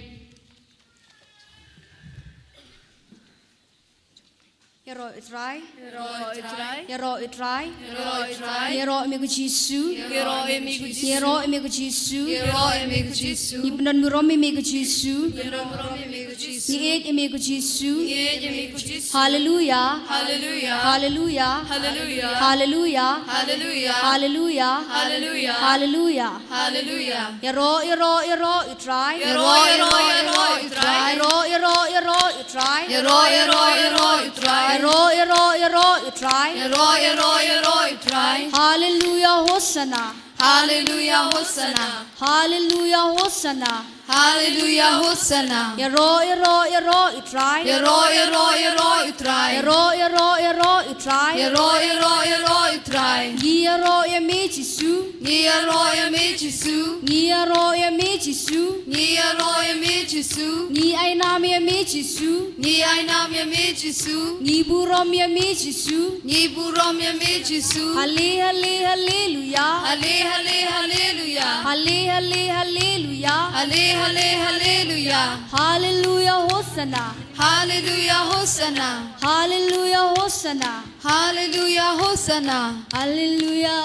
Ïaroh ïa U Trai. Ïaroh ïa U Trai. Ïaroh ïa U Trai. Ïaroh ïa U Trai. Ïaroh ïa me ko Jisu. Ïaroh ïa me ko Jisu. Ïaroh ïa me ko Jisu. Ïaroh ïa me ko Jisu. Ngi pyndonburom ïa me ko Jisu. Ngi pyndonburom ïa me ko Jisu. Ngi ïeit ïa me ko Jisu. Ngi ïeit ïa me ko Jisu. Haleluia. Haleluia. Haleluia. Haleluia. Haleluia. Haleluia. Haleluia. Haleluia. Haleluia. Haleluia. Ïaroh, ïaroh, ïaroh ïa U Trai. Ïaroh, ïaroh, ïaroh ïa U Trai. Ïaroh, ïaroh, ïaroh ïa U Trai. Ïaroh, ïaroh, ïaroh ïa U Trai. Ïaroh, ïaroh, ïaroh ïa U Trai. Ïaroh, ïaroh, ïaroh ïa U Trai. Haleluia, Hosana. Haleluia, Hosana. Haleluia, Hosana. Haleluia, Hosana. Ïaroh, ïaroh, ïaroh ïa U Trai. Ïaroh, ïaroh, ïaroh ïa U Trai. Ïaroh, ïaroh, ïaroh ïa U Trai. Ïaroh, ïaroh, ïaroh ïa U Trai. Ngi ïaroh ïa me Jisu. Ngi ïaroh ïa me Jisu. Ngi ïaroh ïa me Jisu. Ngi ïaroh ïa me Jisu. Ngi ainam ïa me Jisu. Ngi ainam ïa me Jisu. Ngi burom ïa me Jisu. Ngi burom ïa me Jisu. Hale, hale, haleluia. Hale, hale, haleluia. Hale, hale, haleluia. Hale, hale, haleluia. Haleluia, Hosana. Haleluia, Hosana. Haleluia, Hosana. Haleluia, Hosana. Haleluia,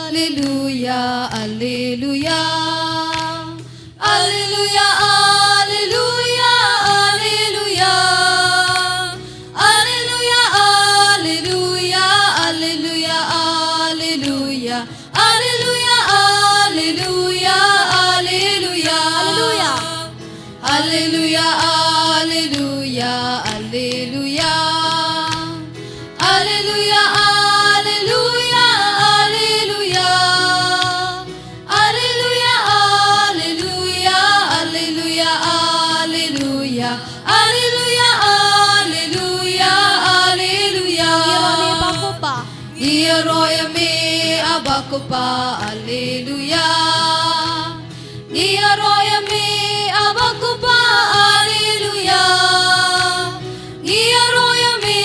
aleluia, aleluia. Aleluia, aleluia, aleluia. Aleluia, aleluia, aleluia, aleluia. Aleluia, aleluia, aleluia. Aleluia. Aleluia, aleluia, aleluia. Aleluia, aleluia, aleluia. Aleluia, aleluia, aleluia, aleluia. Aleluia, aleluia, aleluia. Ngi ïaroh ïa me Bakopa. Ngi ïaroh ïa me Bakopa. Aleluia. Ngi ïaroh ïa me Bakopa. Aleluia. Ngi ïaroh ïa me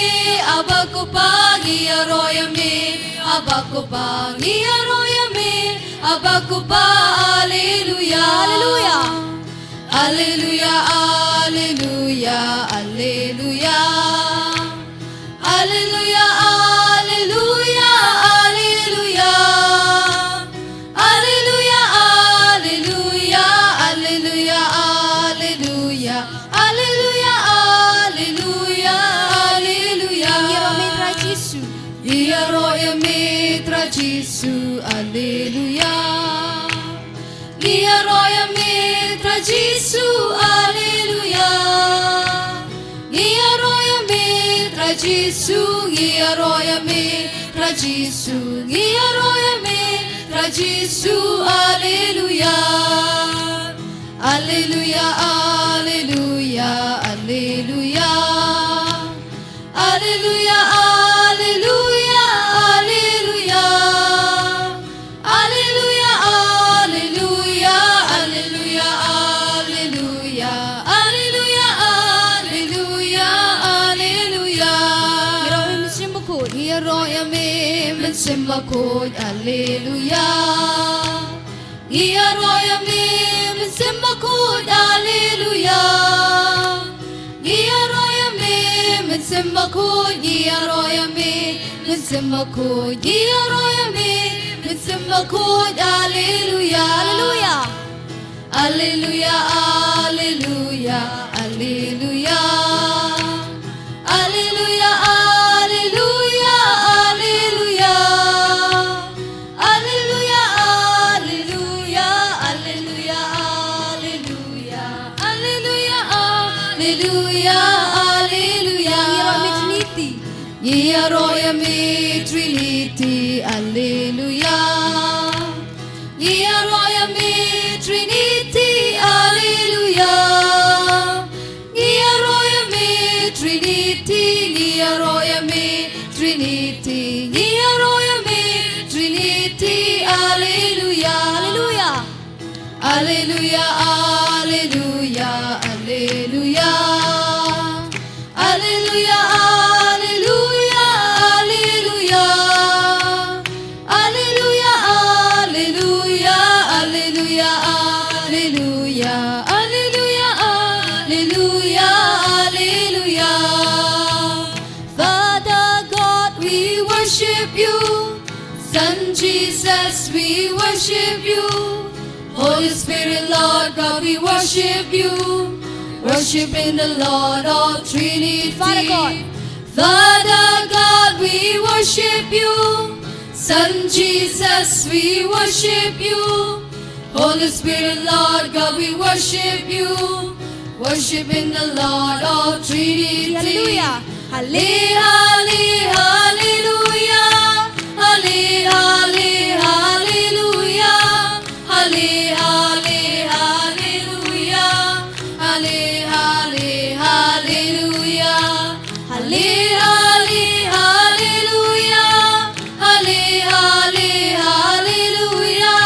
Bakopa. Ngi ïaroh ïa me Bakopa. Ngi ïaroh ïa me Bakopa. Aleluia. Aleluia. Aleluia, aleluia, aleluia. Aleluia, aleluia, aleluia. Ïaroh ïa me Trai Jisu, Alleluia. Ngi ïaroh ïa me Trai Jisu, ngi ïaroh ïa me Trai Jisu, ngi ïaroh ïa me Trai Jisu, Alleluia. Alleluia, Alleluia, Alleluia. Alleluia, Alleluia, Alleluia. Alleluia, Alleluia, Alleluia, Alleluia. Alleluia, Alleluia, Alleluia. Ïaroh ïa me mynsiem bakhuid. Ïaroh ïa me mynsiem bakhuid. Alleluia. Ngi ïaroh ïa me mynsiem bakhuid, Alleluia. Ngi ïaroh ïa me mynsiem bakhuid, ngi ïaroh ïa me mynsiem bakhuid, ngi ïaroh ïa me mynsiem bakhuid, Alleluia. Alleluia. Alleluia, Alleluia, Alleluia. Alleluia, Alleluia, Alleluia. Alleluia, Alleluia, Alleluia, Alleluia. Alleluia, Alleluia, Alleluia. Ngi ïaroh ïa me Trinity. Ngi ïaroh ïa me Trinity, Alleluia. Ngi ïaroh ïa me Trinity, Alleluia. Ngi ïaroh ïa me Trinity, ngi ïaroh ïa me Trinity, ngi ïaroh ïa me Trinity, Alleluia. Alleluia. Alleluia, Alleluia, Alleluia. Alleluia, Alleluia, Alleluia. Alleluia, Alleluia, Alleluia, Alleluia, Alleluia, Alleluia. Father God, we worship you. Son Jesus, we worship you. Holy Spirit, Lord God, we worship you. Worship in the Lord of Trinity. Father God. Father God, we worship you. Son Jesus, we worship you. Holy Spirit, Lord God, we worship you. Worship in the Lord of Trinity. Hallelujah. Halle, halle, hallelujah. Halle, halle, hallelujah. Halle, halle, hallelujah. Halle, halle, hallelujah. Halle, halle, hallelujah. Halle, halle, hallelujah.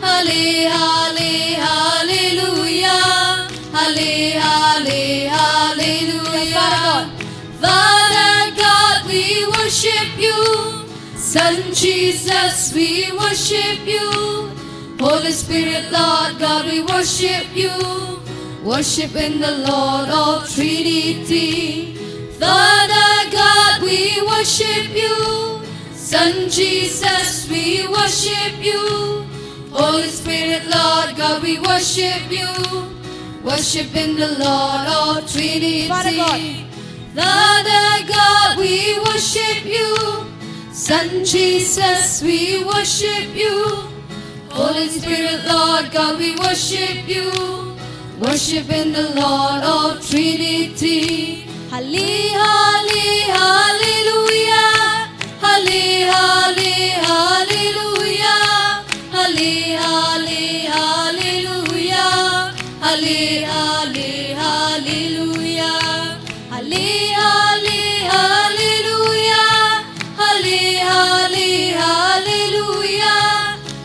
Halle, halle, hallelujah. Halle, halle, hallelujah. Father God, we worship you. Son Jesus, we worship you. Holy Spirit, Lord God, we worship you. Worship in the Lord of Trinity. Father God, we worship you. Son Jesus, we worship you. Holy Spirit, Lord God, we worship you. Worship in the Lord of Trinity. Father God. Father God, we worship you. Son Jesus, we worship you. Holy Spirit, Lord God, we worship you. Worship in the Lord of Trinity. Halle, halle, hallelujah. Halle, halle, hallelujah. Halle, halle, hallelujah. Halle, halle, hallelujah. Halle, halle, hallelujah. Halle, halle, hallelujah.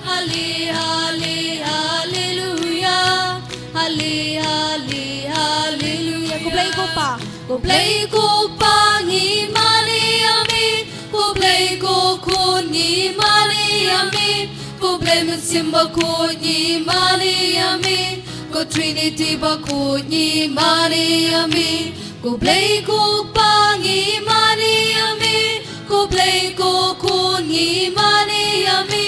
Halle, halle, hallelujah. Halle, halle, hallelujah. Ko Blei ko Pa. Ko Blei ko Pa ngi mane ïa me. Ko Blei ko Khun ngi mane ïa me. Ko Blei Mynsiem Bakhuid ngi mane ïa me. Ko Trinity Bakhuid ngi mane ïa me. Ko Blei ko Pa ngi mane ïa me. Ko Blei ko Khun ngi mane ïa me.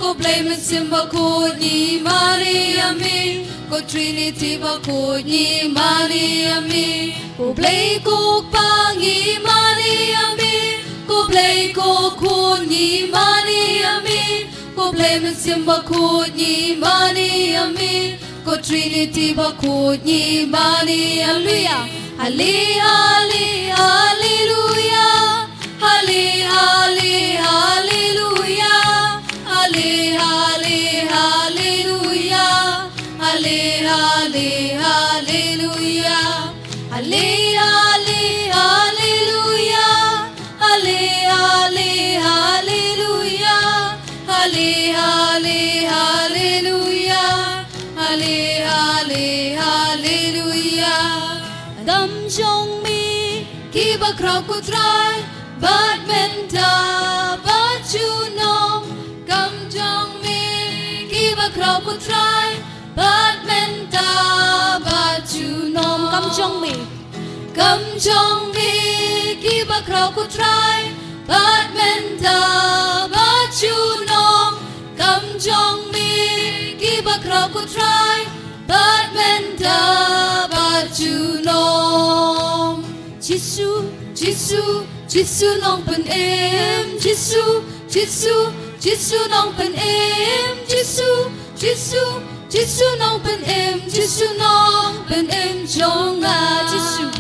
Ko Blei Mynsiem Bakhuid ngi mane ïa me. Ko Trinity Bakhuid ngi mane ïa me. Ko Blei ko Pa ngi mane ïa me. Ko Blei ko Khun ngi mane ïa me. Ko Blei Mynsiem Bakhuid ngi mane ïa me, ko Trinity Bakhuid ngi mane ïa me. Haleluya. Hale, hale, haleluya. Hale, hale, haleluya. Hale, hale, haleluya. Hale, hale, haleluya. Hale, hale, haleluya. Hale, hale, haleluya. Hale, hale, haleluya. Hale, hale, haleluya. Kam jong me kiba khraw ko Trai, bad mynta bad junom. Kam jong me kiba khraw ko Trai, bad mynta bad junom. Kam jong me. Kam jong me kiba khraw ko Trai, bad mynta bad junom. Kam jong me kiba khraw ko Trai, bad mynta bad junom. Jisu, Jisu, Jisu Nongpynim. Jisu, Jisu, Jisu Nongpynim. Jisu, Jisu, Jisu Nongpynim. Jisu Nongpynim jong nga. Jisu,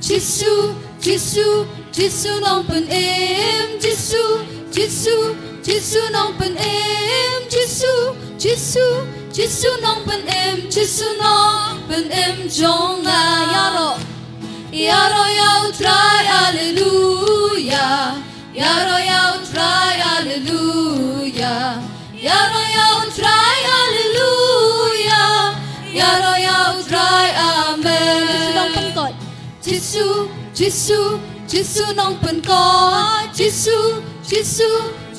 Jisu, Jisu, Jisu Nongpynim. Jisu, Jisu, Jisu Nongpynim. Jisu, Jisu, Jisu Nongpynim. Jisu Nongpynim jong nga. Ïaroh. Ïaroh ïa u Trai, haleluya. Ïaroh ïa u Trai, haleluya. Ïaroh ïa u Trai, haleluya. Ïaroh ïa u Trai, amen. Jisu Nongpynkot. Jisu, Jisu, Jisu Nongpynkot. Jisu, Jisu,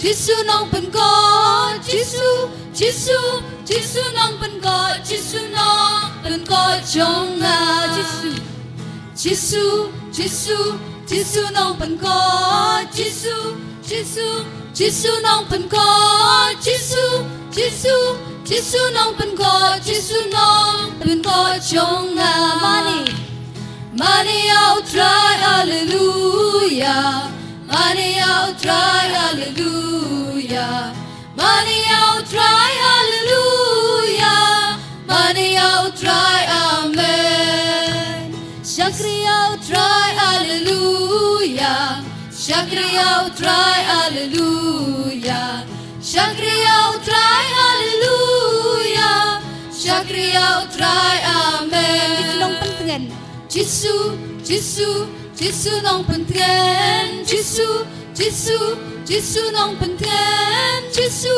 Jisu Nongpynkot. Jisu, Jisu, Jisu Nongpynkot. Jisu Nongpynkot jong nga. Jisu. Jisu, Jisu, Jisu Nongpynkot. Jisu, Jisu, Jisu Nongpynkot. Jisu, Jisu, Jisu Nongpynkot. Jisu Nongpynkot jong nga. Mane. Mane ïa u Trai, haleluya. Mane ïa u Trai, haleluya. Mane ïa u Trai, haleluya. Mane ïa u Trai, amen. Shakri ïa u Trai, haleluya. Shakri ïa u Trai, haleluya. Shakri ïa u Trai, haleluya. Shakri ïa u Trai, amen. Jisu Nongpyntngen. Jisu, Jisu, Jisu Nongpyntngen. Jisu, Jisu, Jisu Nongpyntngen. Jisu,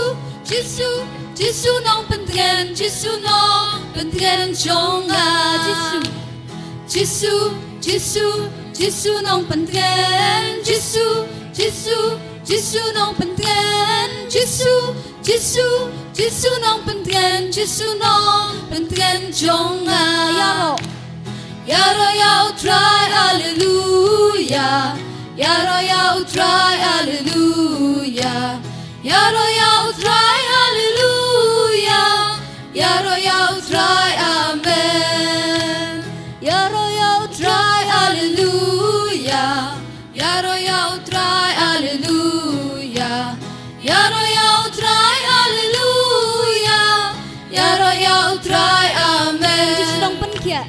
Jisu, Jisu Nongpyntngen. Jisu Nongpyntngen jong nga. Jisu. Jisu, Jisu, Jisu Nongpyntngen. Jisu, Jisu, Jisu Nongpyntngen. Jisu, Jisu, Jisu Nongpyntngen. Jisu Nongpyntngen jong nga. Ïaroh. Ïaroh ïa u Trai, haleluya. Ïaroh ïa u Trai, haleluya. Ïaroh ïa u Trai, haleluya. Ïaroh ïa u Trai, amen. Ïaroh ïa u Trai, haleluya. Ïaroh ïa u Trai, haleluya. Ïaroh ïa u Trai, haleluya. Ïaroh ïa u Trai, amen. Jisu Nongpynkhiah.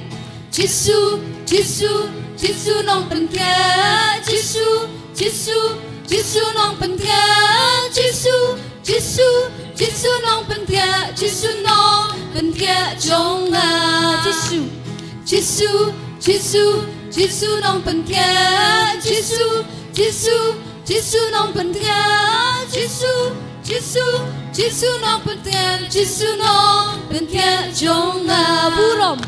Jisu, Jisu, Jisu Nongpynkhiah. Jisu, Jisu, Jisu Nongpynkhiah. Jisu, Jisu, Jisu Nongpynkhiah. Jisu Nongpynkhiah jong nga. Jisu. Jisu, Jisu, Jisu Nongpynkhiah. Jisu, Jisu, Jisu Nongpynkhiah. Jisu, Jisu, Jisu Nongpynkhiah. Jisu Nongpynkhiah jong nga. Burom.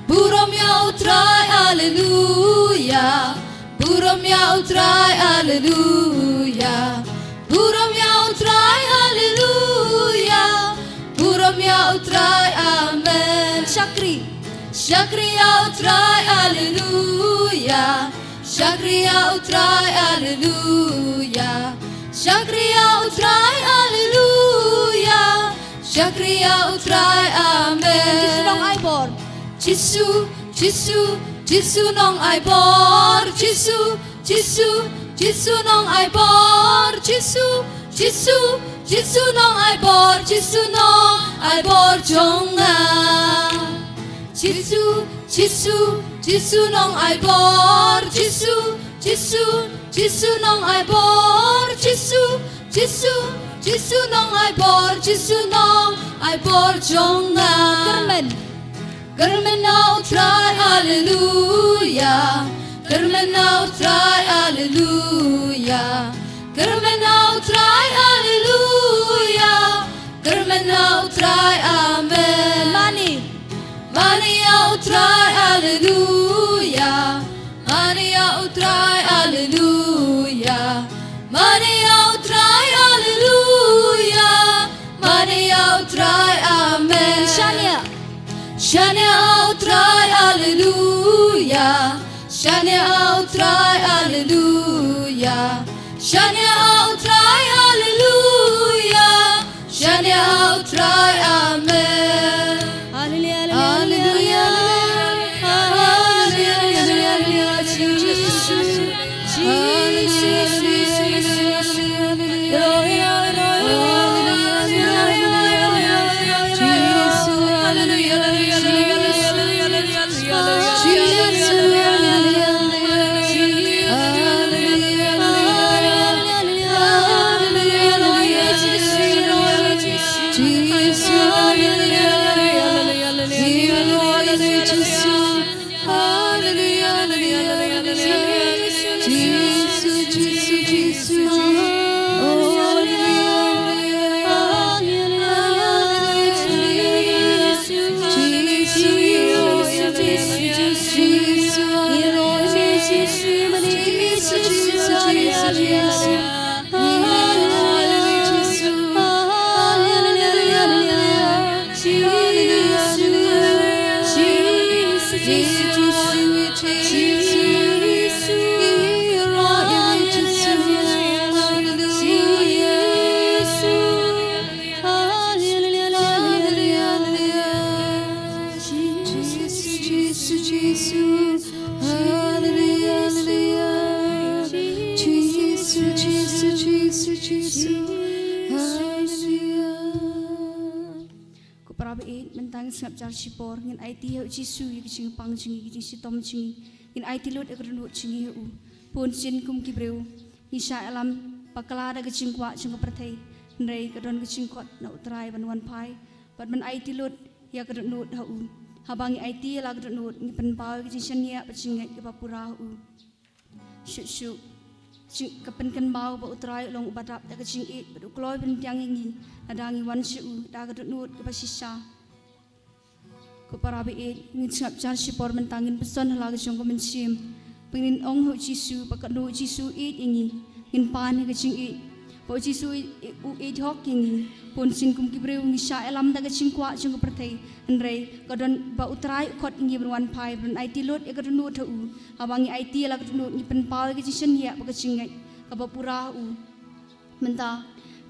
Burom ïa u Trai, haleluya. Burom ïa u Trai, haleluya. Burom ïa u Trai, haleluya. Burom ïa u Trai, amen. Shakri. Shakri ïa u Trai, haleluya. Shakri ïa u Trai, haleluya. Shakri ïa u Trai, haleluya. Shakri ïa u Trai, amen. Jisu Nongaibor. Jisu, Jisu, Jisu Nongaibor. Jisu, Jisu, Jisu Nongaibor. Jisu, Jisu, Jisu nongai bor, Jisu nongai bor jong nga. Jisu, Jisu, Jisu nongai bor, Jisu, Jisu, Jisu nongai bor, Jisu, Jisu, Jisu nongai bor, Jisu nongai bor jong nga. Kyrmen. Kyrmen ha U Trai, haleluya. Kyrmen ha U Trai, haleluya. Kyrmen ha U Trai, haleluya. Kyrmen ha U Trai, amen. Mane. Mane ha U Trai, haleluya. Mane ha U Trai, haleluya. Mane ha U Trai, haleluya. Mane ha U Trai, amen. Shaniah. Shaniah ha U Trai, haleluya. Shaniah ha U Trai, haleluya. Shaniah ha U Trai, haleluya. Shaniah ha U Trai, amen. Haleluya, haleluya, haleluya, haleluya, haleluya, Jisu. Hallelujah, hallelujah, hallelujah. Jesus, Jesus, Jesus. Oh, hallelujah, hallelujah. Jesus, Jesus, Jesus. Hallelujah, hallelujah. Jisu, Jisu, Jisu, Jisu. Hallelujah. Ko para baieit, mynta ngin sngap jar shipor, ngin aiti ha u Jisu ïa ka jingpang jong ngi, ka jingshitom jong ngi. Ngin aiti lut ïa ka dohnud jong ngi ha u. Bun sien kum ki briew ngi shah ïalam bakla da ka jingkwah jong ka pyrthei, hynrei ka don ka jingkhot na U Trai ban wan phai bad ban aiti lut ïa ka dohnud ha u. Haba ngi aiti ïa la ka dohnud, ngi pynpaw ïa ka jingshaniah bad jingngeit kaba pura ha u. Shuh shuh, jing, ka pynkynmaw ba U Trai u long uba dap da ka jingïeit bad u kloi pynbiang ïa ngi lada ngi wan sha u da ka dohnud kaba shisha. Ko para baieit, ngin sngap jar shipor mynta, ngin pynshong ha la ka jong ka mynsiem. Ba ngin ong ha u Jisu ba katno u Jisu u ïeit ïa ngi. Ngin pan ïa ka jingïeit ba u Jisu u ïeit hok ïa ngi. Bun sien kum ki briew ngi shah ïalam da ka jingkwah jong ka pyrthei, hynrei ka don ba U Trai u khot ïa ngi ban wan phai, ban aiti lut ïa ka dohnud ha u. Haba ngi aiti ïa la ka dohnud, ngi pynpaw ïa ka jingshaniah bad ka jingngeit kaba pura ha u. Mynta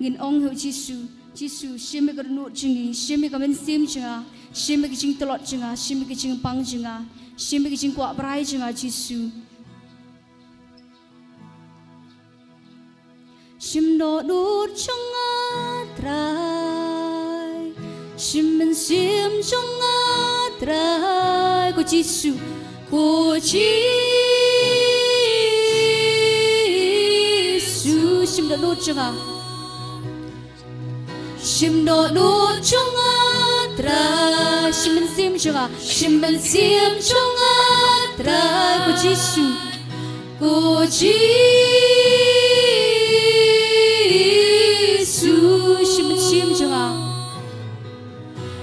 ngin ong ha u Jisu, Jisu, shim ïa ka dohnud jong ngi, shim ïa ka mynsiem jong nga, shim ïa ka jingtlot jong nga, shim ïa ka jingpang jong nga, shim ïa ka jingkwah brai jong nga, Jisu. Shim dohnud jong nga, Trai. Shim mynsiem jong nga, Trai. Ko Jisu, ko Jisu, shim dohnud jong nga. Shim dohnud jong nga, Trai. Shim mynsiem jong nga, shim mynsiem jong nga, Trai. Ko Jisu, ko Jisu, shim mynsiem jong nga.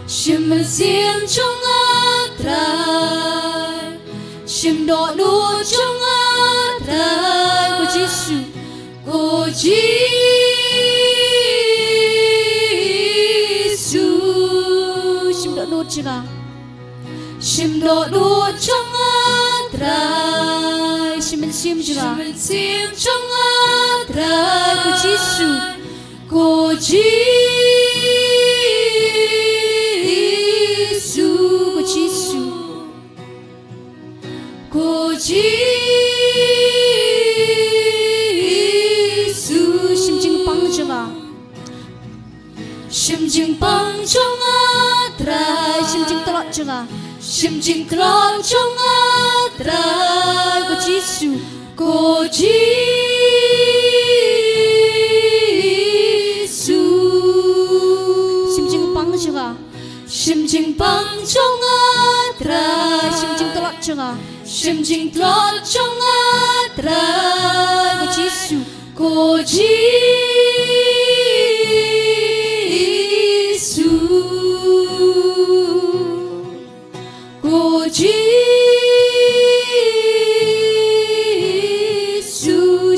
Shim mynsiem jong nga, Trai. Shim dohnud jong nga, Trai. Ko Jisu, ko Jisu, shim dohnud jong nga. Shim dohnud jong nga, Trai. Shim mynsiem jong nga. Shim mynsiem jong nga, Trai. Ko Jisu, ko Jisu, ko Jisu. Ko Jisu, shim jingpang jong nga. jong nga. Shim jingtlot jong nga Trai. Ko Jisu. Ko Jisu. Shim jingpang jong nga. Shim jingpang jong nga Trai. Shim jingtlot jong nga. Shim jingtlot jong nga Trai. Ko Jisu. Ko Jisu. Ko Jisu.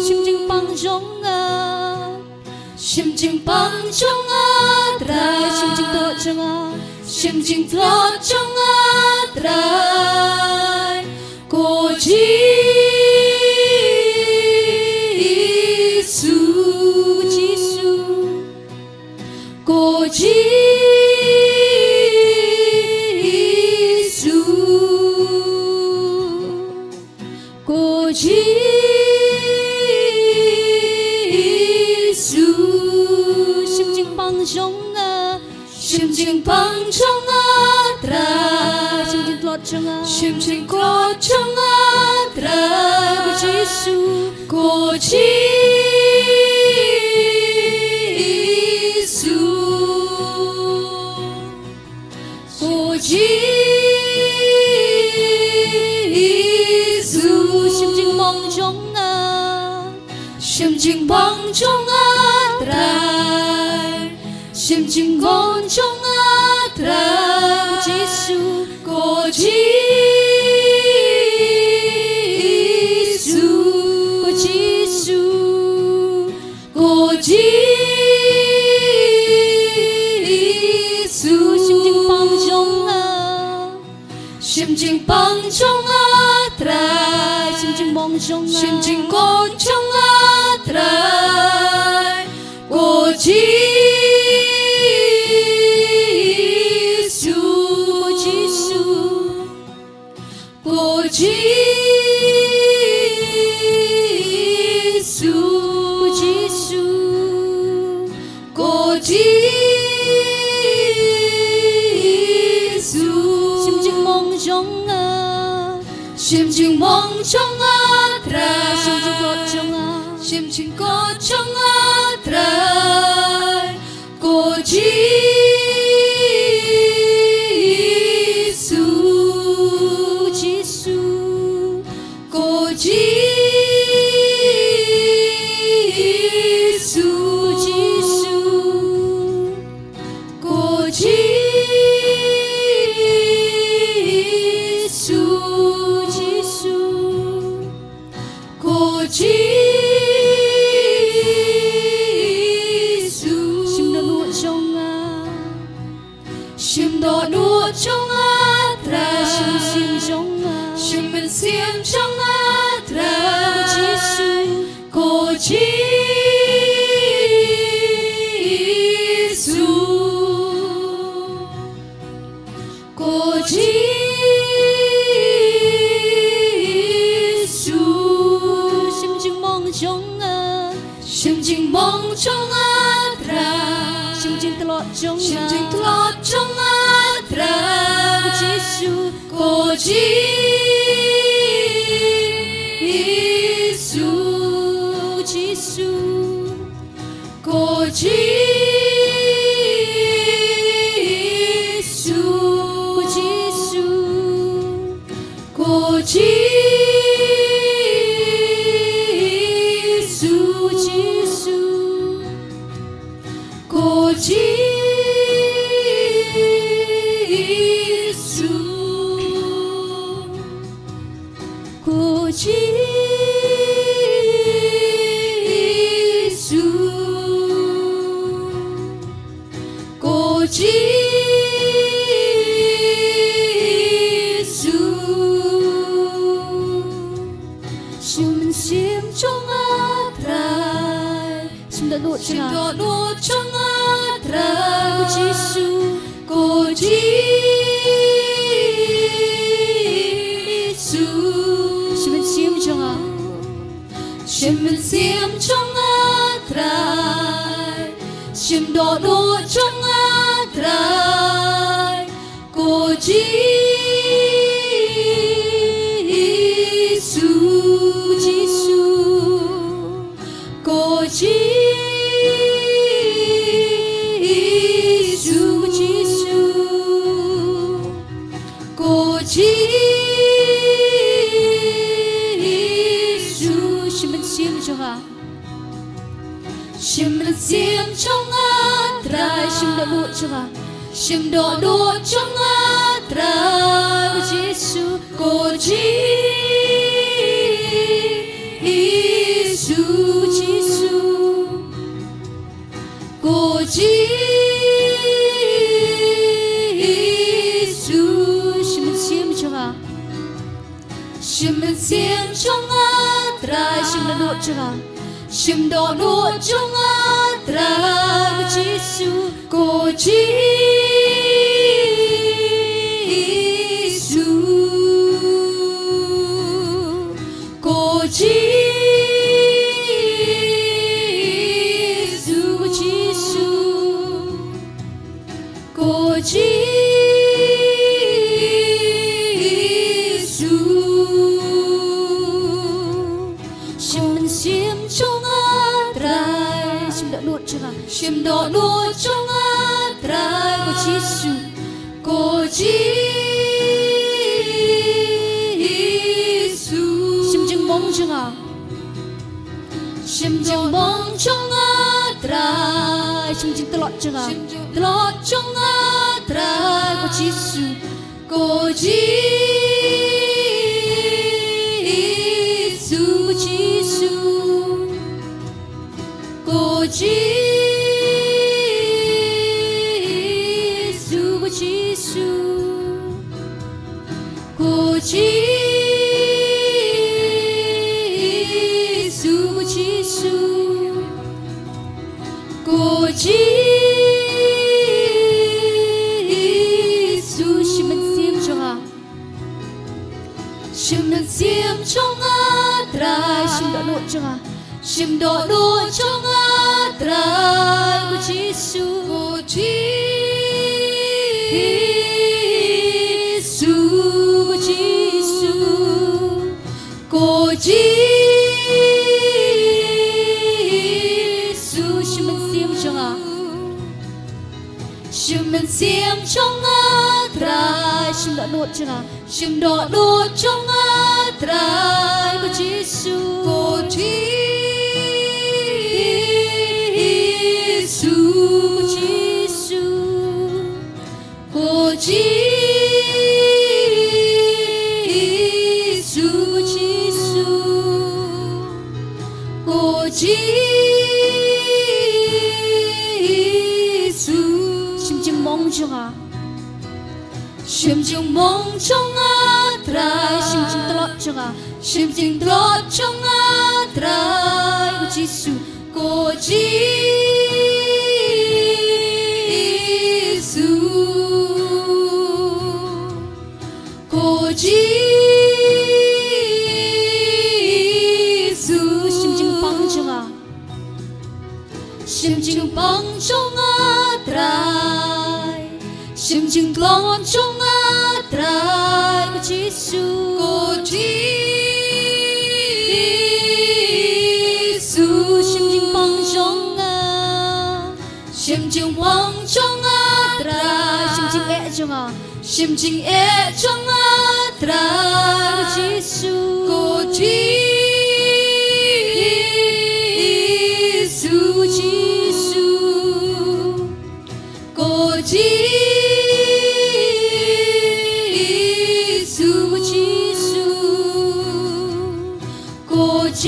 Shim jingpang jong nga. Shim jingpang jong nga Trai. Shim jingtlot jong nga. Shim jingtlot jong nga Trai. Ko Jisu. Ko Jisu. Ko Jisu. Ko Jisu. Shim jingpang jong nga. Shim jingpang jong nga Trai. Shim jingtlot jong nga. Shim jingtlot jong nga Trai. Ko Jisu. Ko Jisu. Ko Jisu. Shim jingmong jong nga. Shim jingmong jong nga Trai. Shim jingmong jong nga Trai. Ko Jisu. Ko Jisu. Ko Jisu. Ko Jisu. Shim jingpang jong nga. Shim jingpang jong nga Trai. Shim jingmong jong nga. Shim jingmong jong nga Trai. Ko Jisu. Ko Jisu. Ko Jisu. Ko Jisu. Ko Jisu. Shim jingmong jong nga. Shim jingmong jong nga Trai. Shim jingtlot jong nga. Shim jingtlot jong nga Trai. Ko Jisu. Ko Jisu. Ko Jisu. Ko Jisu. Ko Jisu. Jisu. Ko Jisu. Shim dohnud jong nga. Shim dohnud jong nga Trai. Shim mynsiem jong nga. Shim mynsiem jong nga Trai. Ko Jisu. Ko Jisu. Ko Jisu. Shim jingmong jong nga. Shim jingmong jong nga Trai. Shim jingtlot jong nga. Shim jingtlot jong nga Trai. Ko Jisu. Ko Jisu. Ko Jisu. Ko Jisu. Ko Jisu. Ko Jisu. Jisu. Ko Jisu. Ko Jisu. Ko Jisu. Jisu, Jisu, ko Jisu, Jisu, ko Jisu. Shim mynsiem jong nga. Shim mynsiem jong nga, Trai, shim dohnud jong nga. Shim dohnud jong nga, Trai, ko Jisu, ko Jisu, Jisu, ko Jisu. Shim mynsiem jong nga. Shim mynsiem jong nga, Trai, shim dohnud jong nga. Shim dohnud jong nga, Trai, ko Jisu, ko Jisu, ko Jisu, ko Jisu. Ko Jisu. Shim mynsiem jong nga, Trai, shim dohnud jong nga. Shim dohnud jong nga, Trai, ko Jisu, ko Jisu. Shim jingmong jong nga. Shim jingmong jong nga, Trai, shim jingtlot jong nga. Shim jingtlot jong nga, Trai, ko Jisu, ko Jisu, ko Jisu, ko Jisu, ko Jisu. Ko Jisu, ko Jisu, ko Jisu. Shim mynsiem jong nga. Shim mynsiem jong nga, Trai, shim dohnud jong nga. Shim dohnud jong nga, Trai, ko Jisu, ko Jisu, ko Jisu, ko Jisu. Shim mynsiem jong nga. Shim mynsiem jong nga, Trai, shim dohnud jong nga. Shim dohnud jong nga, Trai, ko Jisu, ko Jisu, ko Jisu, ko Jisu, ko Jisu, ko Jisu. Shim jingmong jong nga. Shim jingmong jong nga, Trai, shim jingtlot jong nga. Shim jingtlot jong nga, Trai, ko Jisu, ko Jisu, ko Jisu. Shim jingpang jong nga. Shim jingpang jong nga, Trai. Shim jingtlot jong nga, Trai, ko Jisu, ko Jisu. Shim jingpang jong nga. Shim jingpang jong nga, Trai. Shim jingeh jong nga. Shim jingeh jong nga, Trai, ko Jisu, ko Jisu, Jisu, ko Jisu, Jisu. Ko Jisu.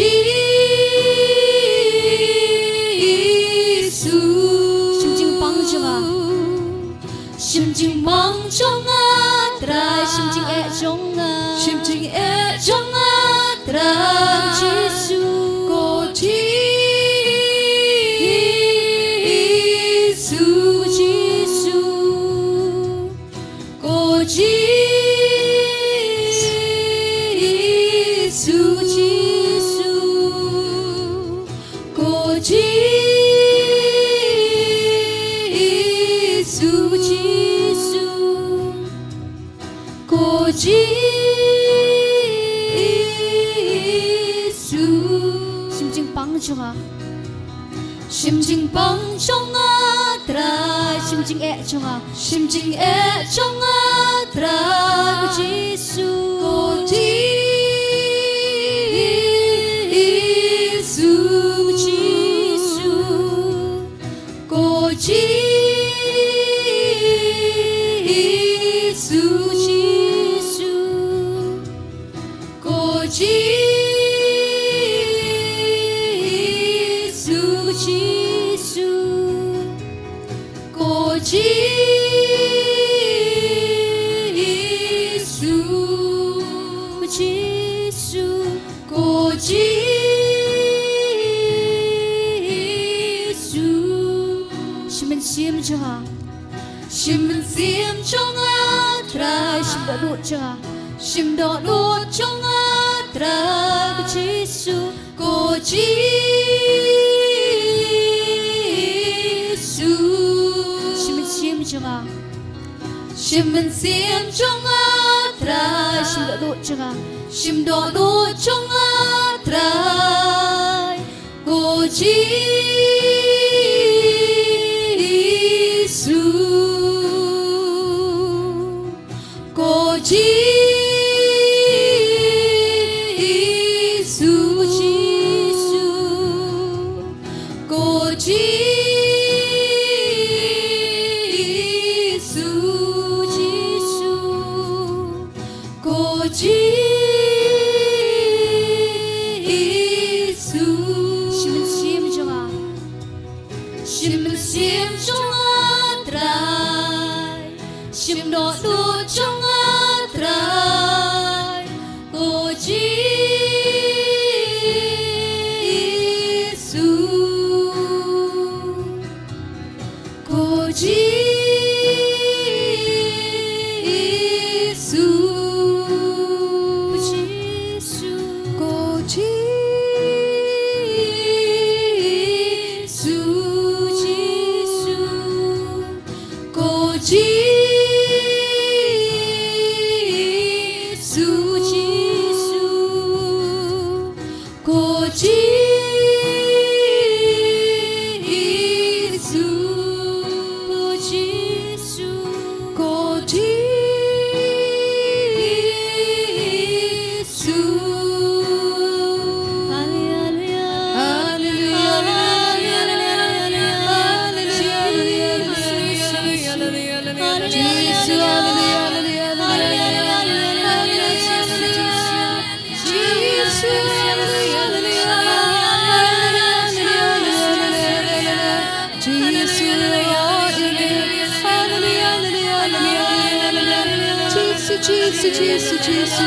Shim jingpang jong nga. Shim jingpang jong nga, Trai, shim jingeh jong nga. Shim jingeh jong nga, Trai, Jisu. Ko Jisu, Jisu. Ko Jisu, Jisu, ko Jisu, Jisu. Jisu. Shim jingpang jong nga. Shim jingpang jong nga Trai. Shim jingeh jong nga. Shim jingeh jong nga Trai. Ko Jisu. Ko Jisu. Ko Jisu. Ko Jisu. Jisu. Ko Jisu, Jisu. Ko Jisu, Jisu. Ko Jisu. Shim mynsiem jong nga. Shim mynsiem jong nga Trai. Shim dohnud jong nga. Shim dohnud jong nga Trai. Ko Jisu. Ko Jisu. Shim mynsiem jong nga. Shim mynsiem jong nga Trai. Shim dohnud jong nga. Shim dohnud jong nga Trai. Ko Jisu. Ko Jisu. Ko Jisu. Ko Jisu. Jisu. Ko Jisu. Shim mynsiem jong nga. Shim mynsiem jong nga Trai. Shim dohnud jong nga Trai. Ko Jisu. Ko Jisu. Ko Jisu. Ko Jisu. Jisu. Ko Jisu. Jisu. Ko Jisu. Ko Jisu. Ko Jisu. Hallelujah. Hallelujah. Hallelujah. Hallelujah. Jisu, hallelujah, hallelujah, hallelujah, hallelujah, hallelujah. Jisu, hallelujah, hallelujah, hallelujah, hallelujah, hallelujah. Jisu, hallelujah, hallelujah, hallelujah, hallelujah. Jisu, Jisu, Jisu, Jisu.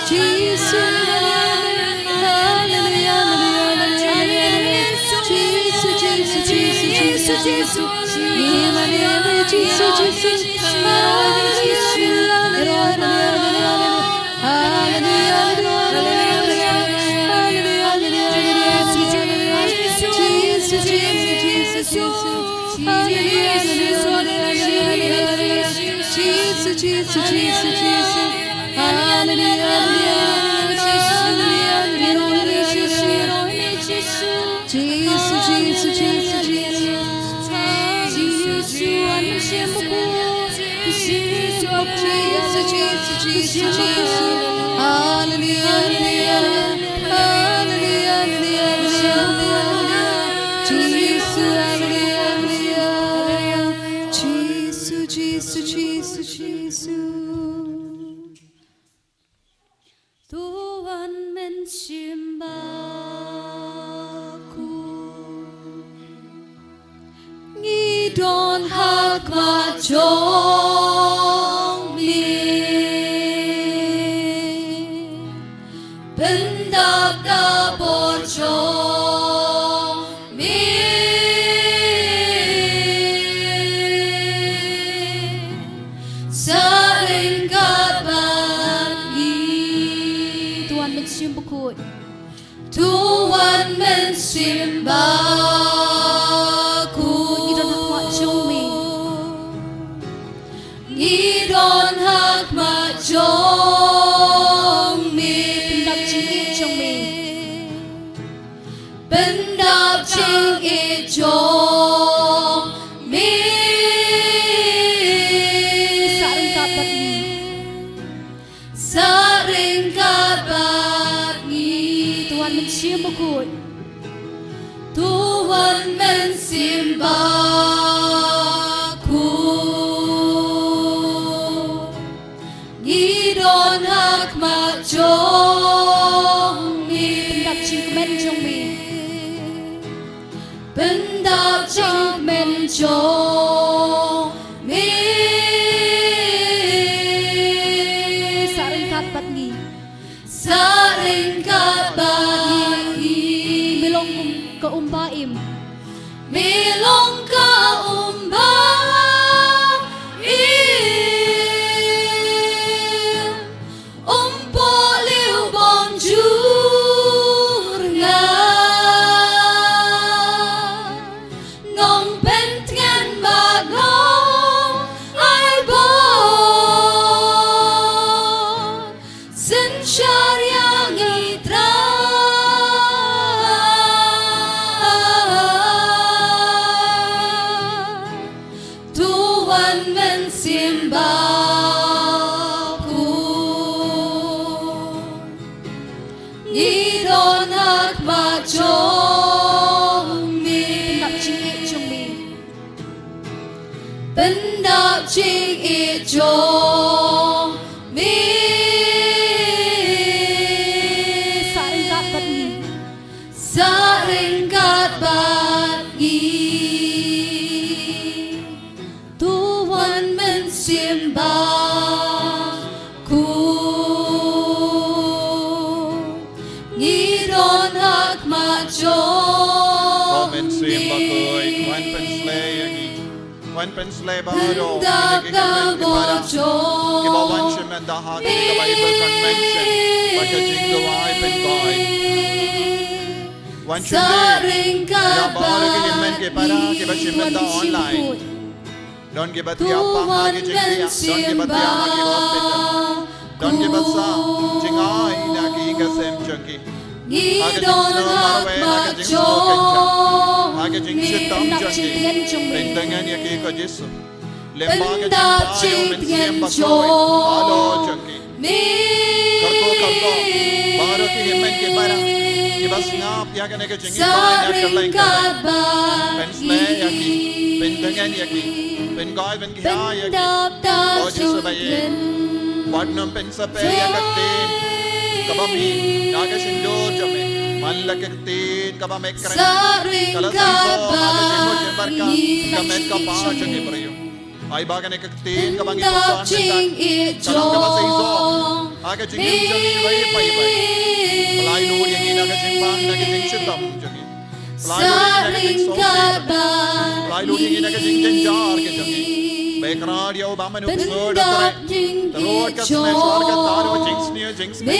Jisu, hallelujah, hallelujah, hallelujah. Jisu, Jisu, Jisu, Jisu, Jisu. Jisu, Jisu. Hallelujah, hallelujah, hallelujah, hallelujah. Jisu, Jisu, Jisu, Jisu. Hallelujah, hallelujah, hallelujah, hallelujah. Jisu, Jisu, Jisu, Jisu. Hallelujah, hallelujah, hallelujah, hallelujah, hallelujah. Jisu, Jisu, Jisu, Jisu. Jisu, Jisu, Jisu. Jisu, Jisu, Jisu, Jisu. Hallelujah, hallelujah, hallelujah. Hallelujah, hallelujah, hallelujah, hallelujah. Jisu, hallelujah, hallelujah. Jisu, Jisu, Jisu, Jisu. To wan mynsiem bad ko. Ngi don ha khmat jong me. Pyndap da bor jong me. Sa ryngkat bad ngi. To wan mynsiem bakhuid. To wan mynsiem bakhuid. Ngi don ha khmat jong me. Ngi don ha khmat Bakhuid. To wan Mynsiem Bakhuid, ngi don ha khmat jong me. Pyndap jingkmen jong me. Pyndap jingkmen jong me. Sah ryngkat bad ngi. Sah ryngkat bad ngi. Me long kum ka um ba im. Me long ka um ba im. Um poh liu bom jur nga. Nong pyntngen bad nong ai bor. Synshar ïa ngi Trai. To wan Mynsiem Bakhuid, ngi don ha khmat jong me. Pyndap jingïeit jong me. Pyndap jingïeit jong me. Sah ryngkat bad ngi. Sah ryngkat bad ngi. To wan Mynsiem Bakhuid, ngi don ha khmat jong me. Ko Mynsiem Bakhuid, wan pynsleh ïa ngi. Wan pynsleh baroh kine ki hynmen ki para kiba wan sha me da ha kane ka Bible convention bad ka jingduwai pynkhuid. Wan shim ïa baroh ki hynmen ki para kiba sha me da online. Don kiba thiah pang ha ki jingpang, don kiba thiah ha ki hospital, don kiba sah jingai na ki ïing ki sem jong ki. Ha ka jingsngew marwei, ha ka jingsngew kynjah, ha ka jingshitom jong ki. Pyntngen ïa ki ko Jisu. Lyngba ka jingpang jong u Mynsiem Bakhuid halor jong ki. Kyrkhu kyrkhu baroh ki hynmen ki para kiba sngap ïa kane ka jingïatai na kylleng kylleng. Pynsleh ïa ki, pyntngen ïa ki, pynguid pynkhia ïa ki. Ko Jisu ba ïeit, wat nym pynsaphriang ïa ka ktien kaba mih na ka shyntur jong me. Man la ka ktien kaba me kren ka la sa ïoh ha ka jingmut jingpyrkhat ka met ka pa jong ki briew. Ai ba kane ka ktien kaba ngi pyrkhat mynta ka long kaba sa ïoh ha ka jingim jong ngi iwei pa iwei. Pynlait lut ïa ngi na ka jingpang, na ka jingshitom jong ngi. Pynlait lut ïa ngi na ka jingsngewsih, pynlait lut ïa ngi na ka jingjynjar ka jong ngi. Ba ïa kyrpad ïa u Bah Mynsiem Bakhuid. Tyrwa ka sngewsih, ka tyrwa jingsniew jingsngew,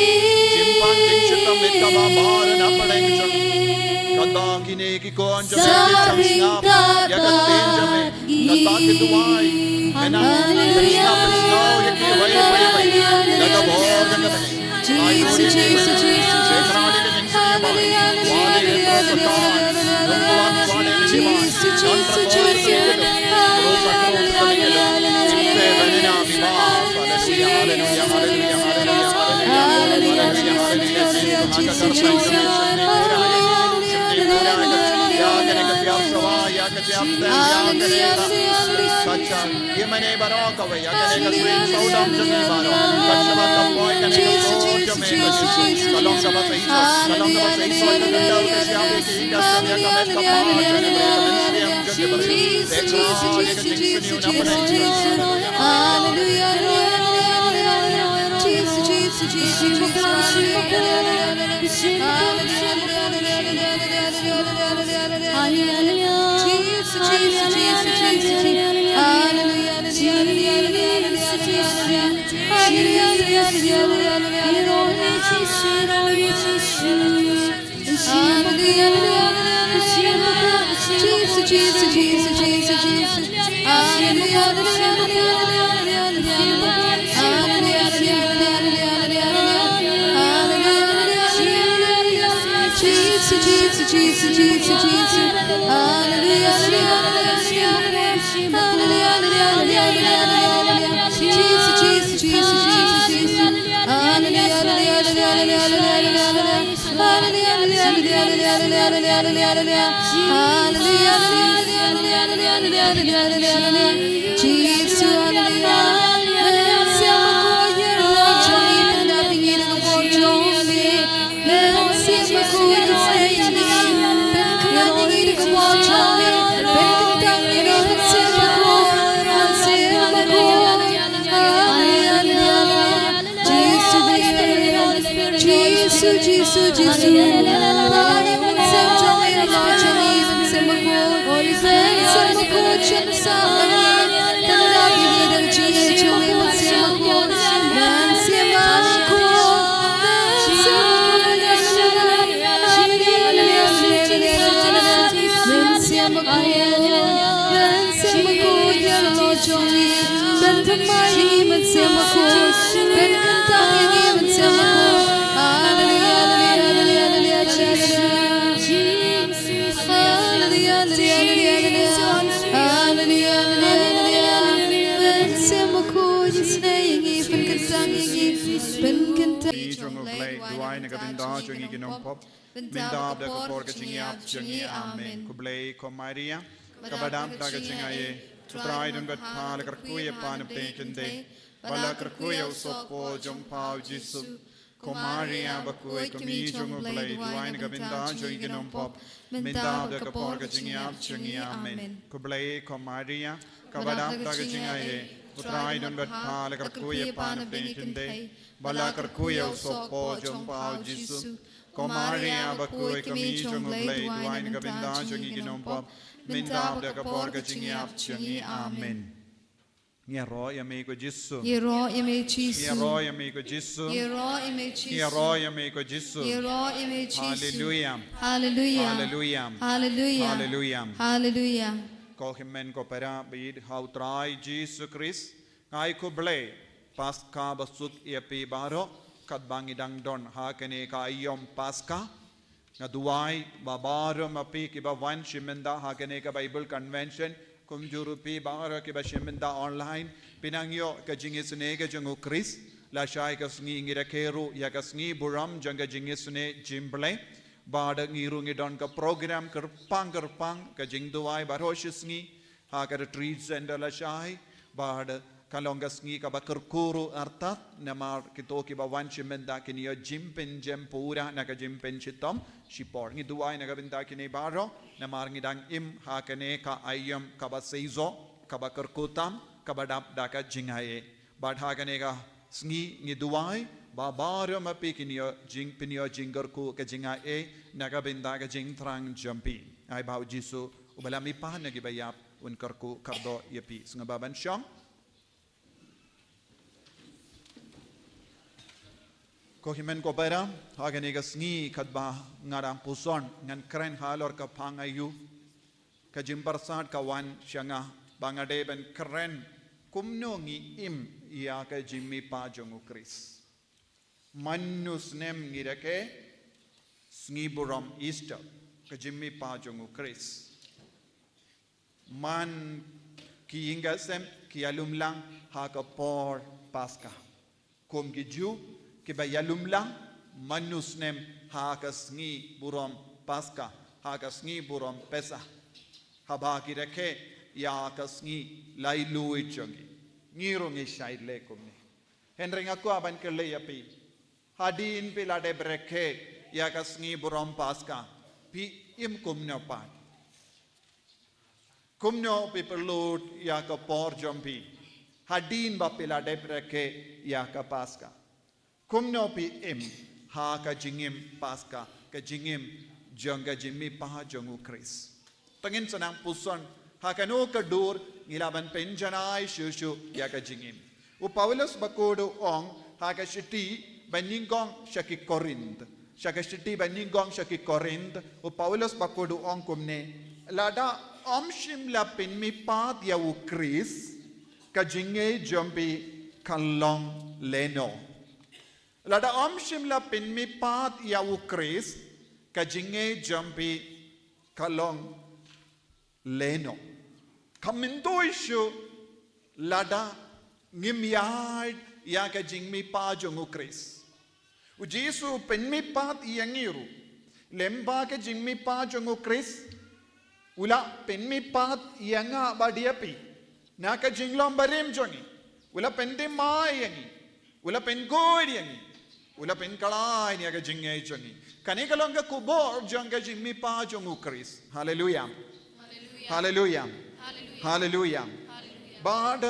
jingpang jingshitom, met kaba baroh na pdeng jong ngi. Kata kine ki khun jong me ki shong sngap ïa ka ktien jong me. Kata ki duwai me nang pynsngap pynsngew ïa ki iwei pa iwei da ka bor da ka bneng. Jisu, Jisu, Jisu, Jisu. Haleluya, haleluya, haleluya. Jisu, Jisu, Jisu, Jisu. Haleluya, haleluya, haleluya. Haleluya, Jisu, Jisu, Jisu. Haleluya, haleluya, haleluya. Haleluya, Jisu, Jisu. Ïa mane baroh kawei, ïa kane ka suiñ sawdong jong ngi baroh. Kat shaba ka poi kane ka sur jong me, ka long kaba sa ïoh, ka long kaba sa ïoh, ka long kaba sa ïoh, ka long kaba sa ïoh, ka long kaba sa ïoh. Haleluya, haleluya, haleluya, haleluya. Haleluya, haleluya, haleluya. Haleluya, haleluya, haleluya. Haleluya, Jisu, Jisu, Jisu, Jisu, Jisu. Haleluya, haleluya, haleluya, haleluya. Haleluya, haleluya, haleluya, haleluya. Haleluya, Jisu, haleluya, Jisu. Haleluya, haleluya, haleluya, haleluya. Jisu, Jisu, Jisu, Jisu, Jisu. Haleluya, haleluya, haleluya, haleluya. Haleluya, haleluya, haleluya, haleluya. Haleluya, haleluya, haleluya, haleluya. Jisu, Jisu, Jisu, Jisu, Jisu. Haleluya, haleluya, haleluya, haleluya. Haleluya, haleluya, haleluya, haleluya. Jisu, Jisu, Jisu, Jisu, Jisu. Haleluya, haleluya, haleluya, haleluya, haleluya. Haleluya, haleluya, haleluya. Hallelujah, hallelujah, hallelujah, hallelujah, hallelujah, hallelujah, hallelujah, hallelujah. Jesus, hallelujah. Mynsiem Bakhuid, ïa la jong ngi, pyndap ïa ngi da ka bor jong me. Mynsiem Bakhuid, ïa la jong ngi, pynkylla ïa ngi da ka bor jong me. Pynkylla ïa ngi, Mynsiem Bakhuid, Mynsiem Bakhuid. Hallelujah, hallelujah. Jisu, Jisu, Jisu, Jisu. Lait ïa mynsiem jong ngi, la jong ngi, Mynsiem Bakhuid. Mynsiem Bakhuid, shem sah ïa ngi. Pyndap ïa ngi da ka jingïeit jong ngi, Mynsiem Bakhuid. Mynsiem Bakhuid, Mynsiem Bakhuid, Mynsiem Bakhuid. Mynsiem Bakhuid, ïa la jong ngi. Pynthymmai ïa ngi, Mynsiem Bakhuid. Pynkyntang ïa ngi, Mynsiem Bakhuid. Hallelujah, hallelujah, hallelujah, hallelujah, Jesus. Hallelujah, hallelujah, hallelujah, hallelujah. Hallelujah, hallelujah, hallelujah. Mynsiem Bakhuid, isynei ïa ngi, pynkyntang ïa ngi, pynkyntang. Kmie jong U Blei, duwai na ka bynta jong ngi ki nongpop, mynta bad ha ka por ka jingïap jong ngi. Amen. Khublei ko Maria, kaba dap da ka jingaiei, U Trai u don bad pha. La kyrkhu ïa pha na pdeng kynthei, bad la kyrkhu ïa u soh jong pha u Jisu. Ko Maria bakhuid, Kmie jong U Blei, duwai na ka bynta jong ngi ki nongpop, mynta bad ha ka por ka jingïap jong ngi. Amen. Khublei ko Maria, kaba dap da ka jingaiei, U Trai u don bad pha. La kyrkhu ïa pha na pdeng kynthei, bad la kyrkhu ïa u soh jong pha u Jisu. Ko Maria bakhuid, Kmie jong U Blei, duwai na ka bynta jong ngi ki nongpop, mynta bad ha ka por ka jingïap jong ngi. Amen. Ïaroh ïa me ko Jisu. Ïaroh ïa me Jisu. Ïaroh ïa me ko Jisu. Ïaroh ïa me Jisu. Ïaroh ïa me Jisu. Haleluya. Haleluya. Haleluya. Haleluya. Haleluya. Ko hynmen ko para ba ïeit ha U Trai Jisu Khrist, nga ai khublei Paskha basuk ïa phi baroh, katba ngi dang don ha kane ka aïom Paskha. Nga duwai ba baroh ma phi kiba wan shim bynta ha kane ka Bible Convention, kumjuh ruh phi baroh kiba shim bynta online, phin nang ïoh ka jingisynei ka jong U Khrist. Lashai ka sngi ngi rakhe ruh ïa ka sngi burom jong ka jingisynei jong U Blei. Bad ngi ruh ngi don ka program kyrpang kyrpang, ka jingduwai baroh shi sngi ha ka Retreat Center lashai, bad ka long ka sngi kaba kyrkhu ruh artat, namar kito kiba wan shim bynta kin ïoh jingpynjem pura na ka jingpynshitom shipor. Ngi duwai na ka bynta kine baroh, namar ngi dang im ha kane ka aïom kaba seisoh, kaba kyrkhu tam, kaba dap da ka jingaiei. Bad ha kane ka sngi ngi duwai ba baroh ma phi kin ïoh jing, phin ïoh jingkyrkhu ka jingaiei na ka bynta ka jingthrang jong phi. Ai ba U Jisu uba la mihpat na kiba ïap un kyrkhu kyrdoh ïa phi. Sngewbha ban shong. Ko hynmen ko para, ha kane ka sngi katba nga dang puson, ngan kren halor ka phang aïu. Ka jingpyrsad ka wan sha nga ba nga dei ban kren kumno ngi im ïa ka jingmihpat jong U Khrist. Man u snem ngi rakhe sngi burom Easter, ka jingmihpat jong U Khrist. Man ki ïing ki sem ki ïalum lang ha ka por Paskha. Kum ki Jiw kiba ïalum lang man u snem ha ka sngi burom Paskha, ha ka sngi burom Pesah, haba ki rakhe ïa ka sngi lailui jong ngi. Ngi ruh ngi shait leh kumne. Hynrei nga kwah ban kylli ïa phi, hadien phi la dep rakhe ïa ka sngi burom Paskha, phi im kumno pat? Kumno phi pynlut ïa ka por jong phi hadien ba phi la dep rakhe ïa ka Paskha? Kumno phi im ha ka jingim Paskha, ka jingim jong ka jingmihpat jong U Khrist? Te ngin sa nang puson ha kano ka dur ngi lah ban pynjanai shuh shuh ïa ka jingim. U Paulus bakhuid u ong ha ka shithi ba nyngkong sha ki Korinth. Sha ka shithi ba nyngkong sha ki Korinth, u Paulus bakhuid u ong kumne: Lada ym shym la pynmihpat ïa U Khrist, ka jingngeit jong phi ka long lehnoh. Lada ym shym la pynmihpat ïa U Khrist, ka jingngeit jong phi ka long lehnoh. Ka myntoi shuh lada ngim ïaid ïa ka jingmihpat jong U Khrist. U Jisu u pynmihpat ïa ngi ruh. lyngba ka jingmihpat jong u Khrist, u la pynmihpat ïa nga bad ïa phi na ka jinglong barim jong ngi. U la pynthymmai ïa ngi. U la pynkhuid ïa ngi. U la pynkhlaiñ ïa ka jingngeit jong ngi. Kane ka long ka khubor jong ka jingmihpat jong u Khrist. Haleluya. Haleluya. Haleluya. Bad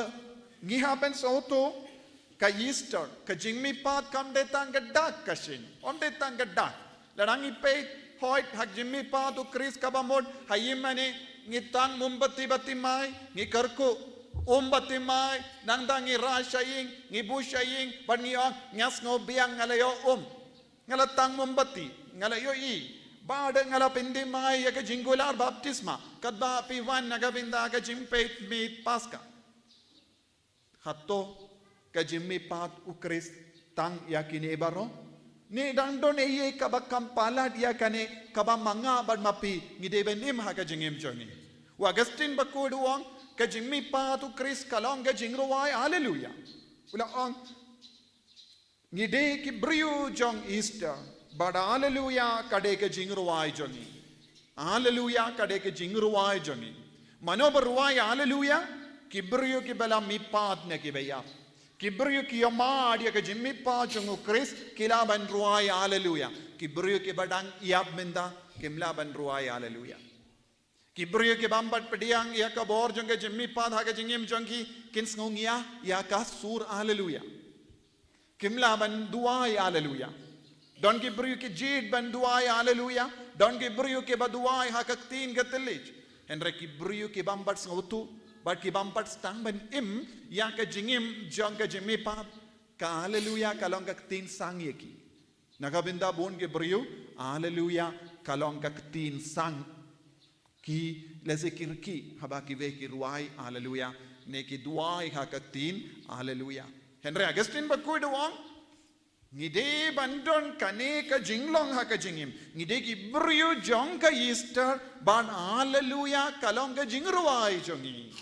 ngi hap ban sngewthuh, ka Easter, ka jingmihpat kam dei tang ka dak ka shin. Ym dei tang ka dak. Lada ngi peit hooid ha ka jingmihpat u Khrist, kaba mut ha ïing mane ngi tang mombati bad thymmai, ngi kyrkhu um bad thymmai, nangta ngi rah sha ïing, ngi buh sha ïing, bad ngi ong, nga sngew biang, nga la ïoh um, nga la tang mombati, nga la ïohi, bad nga la pynthymmai ïa ka jingkular baptisma, katba phi wan na ka bynta ka jingpeit miet Paska. Hato ka jingmihpat u Khrist tang ïa kine baroh? Ne dang don ei ei kaba kham palat ïa kane kaba ma nga bad ma phi ngi dei ban im ha ka jingim jong ngi? U Augustine Bakhuid u ong, ka jingmihpat u Khrist ka long ka jingrwai Haleluya. U la ong, ngi dei ki briew jong Easter, bad Haleluya ka dei ka jingrwai jong ngi. Haleluya ka dei ka jingrwai jong ngi. Mano ba rwai Haleluya? Ki briew kiba la mihpat na kiba ïap. Ki briew ki ïohmad ïa ka jingmihpat jong u Khrist ki lah ban rwai Haleluya. Ki briew kiba dang ïap mynta kim lah ban rwai Haleluya. Ki briew ki bym pat pdiang ïa ka bor jong ka jingmihpat ha ka jingim jong ki, kin sngew ngiah ïa ka sur Haleluya. Kim lah ban duwai Haleluya. Don ki briew ki jied ban duwai Haleluya. Don ki briew kiba duwai ha ka ktien ka thylliej. Hynrei ki briew ki bym pat sngewthuh bad ki bym pat sdang ban im ïa ka jingim jong ka jingmihpat, ka Haleluya ka long ka ktien sang ïa ki. Na ka bynta bun ki briew, Haleluya ka long ka ktien sang. Ki lehse ki rkhie haba kiwei ki rwai Haleluya, ne ki duwai ha ka ktien Haleluya. Hynrei Augustine Bakhuid u ong, ngi dei ban don kane ka jinglong ha ka jingim. Ngi dei ki briew jong ka Easter, bad Haleluya ka long ka jingrwai jong ngi.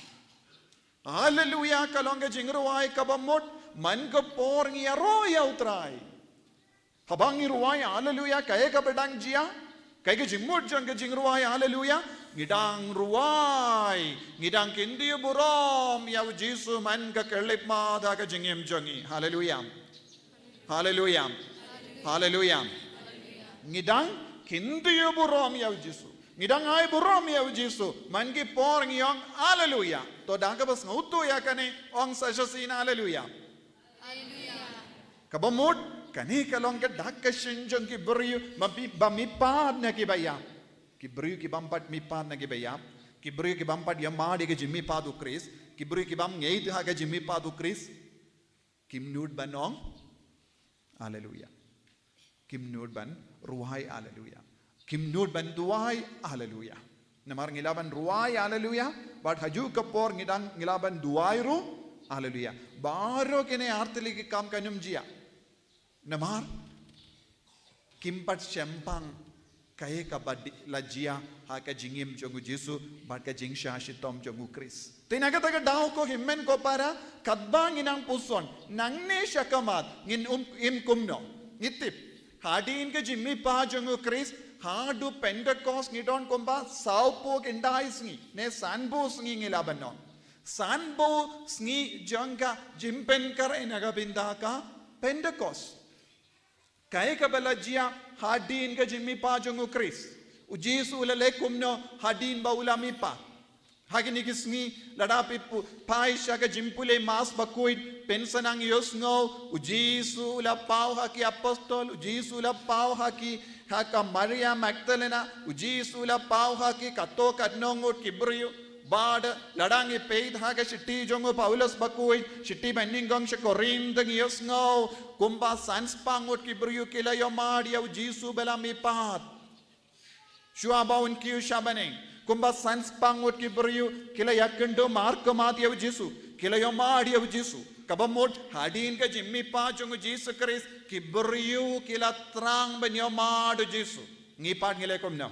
Haleluya ka long ka jingrwai kaba mut man ka por ngi ïaroh ïa u Trai. Haba ngi rwai Haleluya, kaei kaba dang jia? Kaei ka jingmut jong ka jingrwai Haleluya? Ngi dang rwai, ngi dang kyntiew burom ïa u Jisu man ka khyllipmat ha ka jingim jong ngi. Haleluya. Haleluya. Haleluya. Ngi dang kyntiew burom ïa u Jisu. Ngi dang ai burom ïa u Jisu man ki por ngi ong Haleluya. To da kaba sngewthuh ïa kane, ong sa shisien Haleluya. Haleluya. Kaba mut, kane ka long ka dak ka shin jong ki briew ba mi, ba mihpat na kiba ïap. Ki briew ki bym pat mihpat na kiba ïap, ki briew ki bym pat ïohmad ïa ka jingmihpat u Khrist, ki briew ki bym ngeit ha ka jingmihpat u Khrist, kim nud ban ong Haleluya. Kim nud ban rwai Haleluya. Kim nud ban duwai Haleluya. Namar ngi lah ban rwai Haleluya, bad ha kajuh ka por ngi dang, ngi lah ban duwai ruh Haleluya. Baroh kine artylli ki kam kan ym jia. Namar kim pat shempang kaei kaba la jia ha ka jingim jong u Jisu bad ka jingshah shitom jong u Khrist. Te na kata ka daw, ko hynmen ko para, katba ngi nang puson, nangne shakhmat ngin ym im kumno? Ngi tip, hadien ka jingmihpat jong u Khrist haduh Pentekost ngi don kumba sawphew khyndai sngi ne sanphew sngi ngi lah ban ong. Sanphew sngi jong ka jingpynkhreh na ka bynta ka Pentekost. Kaei kaba la jia hadien ka jingmihpat jong u Khrist? U Jisu u la leh kumno hadien ba u la mihpat? Ha kine ki sngi, lada phi pu-, phai sha ka jingpule Mass Bakhuid, phin sa nang ïohsngew, u Jisu u la paw ha ki apostol, u Jisu u la paw ha ki, ha ka Maria Magdalena, u Jisu u la paw ha ki katto katne ngut ki briew. Bad lada ngi peit ha ka shithi jong u Paulus Bakhuid, shithi banyngkong sha Korinth, ngi ïohsngew kumba san spah ngut ki briew ki la ïohmad ïa u Jisu ba la mihpat. Shuwa ba un kiew sha bneng, kumba san spah ngut ki briew ki la ïakynduh markhmat ïa u Jisu, ki la ïohmad ïa u Jisu. Kaba mut hadien ka jingmihpat jong u Jisu Khrist, ki briew ki la thrang ban ïohmad u Jisu. Ngi pat ngi leh kumno?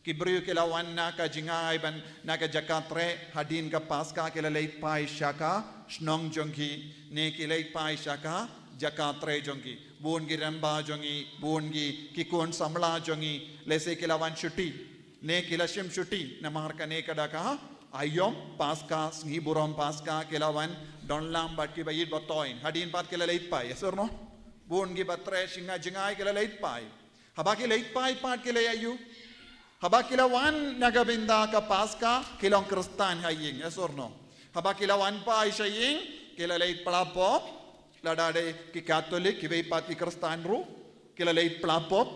Ki briew ki la wan na ka jingai ban, na ka jaka treh hadien ka Paska, ki la leit phai sha ka shnong jong ki, ne ki leit phai sha ka jaka treh jong ki. Bun ki remba jong ngi, bun ki, ki khun samla jong ngi, lehse ki la wan shuti, ne ki la shim shuti, namar kane ka da ka aïom Paska, sngi burom Paska, ki la wan don lang bad kiba ïeit ba toiñ, hadien pat ki la leit phai, yes or no? Bun kiba treh sha jngai ki la leit phai. Haba ki leit phai pat ki leit aïu? Haba ki la wan na ka bynta ka Paska, ki long Khristan ha ïing, yes or no? Haba ki la wan phai sha ïing, ki la leit pla pop, lada dei ki Katholik, kiwei pat ki Khristan ruh, ki la leit pla pop,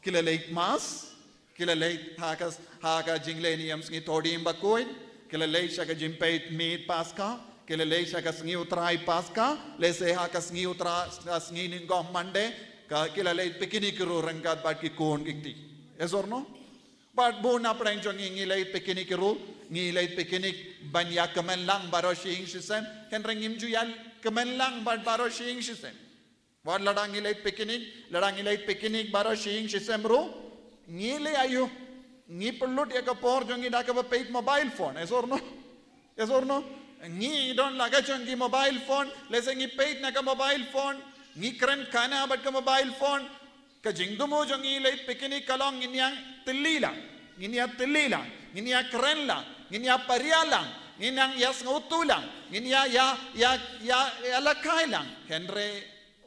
ki la leit Mass, ki la leit ha ka, ha ka jingleh niam sngi Thohdieng Bakhuid, ki la leit sha ka jingpeit miet Paska, ki la leit sha ka sngi U Trai Paska, lehse ha ka sngi U Trai, sngi Nyngkong Monday, ka, ki la leit picnic ruh ryngkat bad ki khun ki kti. Yes or no? Bad bun na pdeng jong ngi, ngi leit picnic ruh, ngi leit picnic ban ïa kmen lang baroh shi ïing shi sem, hynrei ngim ju ïa kmen lang bad baroh shi ïing shi sem. Wat lada ngi leit picnic, lada ngi leit picnic baroh shi ïing shi sem ruh, ngi leit aïu? Ngi pynlut ïa ka por jong ngi da kaba peit mobile phone, yes or no? Yes or no? Ngi don la ka jong ki mobile phone, lehse ngi peit na ka mobile phone, ngi kren khana bad ka mobile phone. Ka jingthmu jong ngi leit picnic ka long ngin ïa tylli lang, ngin ïa tylli lang, ngin ïa kren lang, ngin ïa paria lang, ngin ïa, ïa sngewthuh lang, ngin ïa, ïa, ïa, ïa, ïa lakhai lang. Hynrei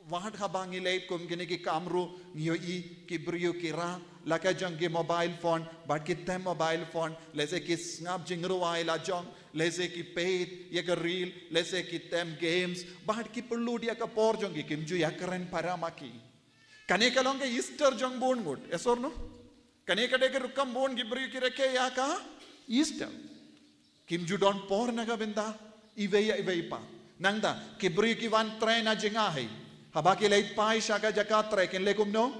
wat haba ngi leit kum kine ki kam ruh, ngi ïohi ki briew ki rah la ka jong ki mobile phone, bad ki tem mobile phone, lehse ki sngap jingrwai la jong, lehse ki peit ïa ka reel, lehse ki tem games, bad ki pynlut ïa ka por jong ki, kim ju ïa kren para ma ki. Kane ka long ka Easter jong bun ngut, yes or no? Kane ka dei ka rukom bun ki briew ki rakhe ïa ka Easter. Kim ju don por na ka bynta iwei ïa iwei pat. Nangta, ki briew ki wan trei na jngai, haba ki leit phai sha ka jaka trei, kin leh kumno?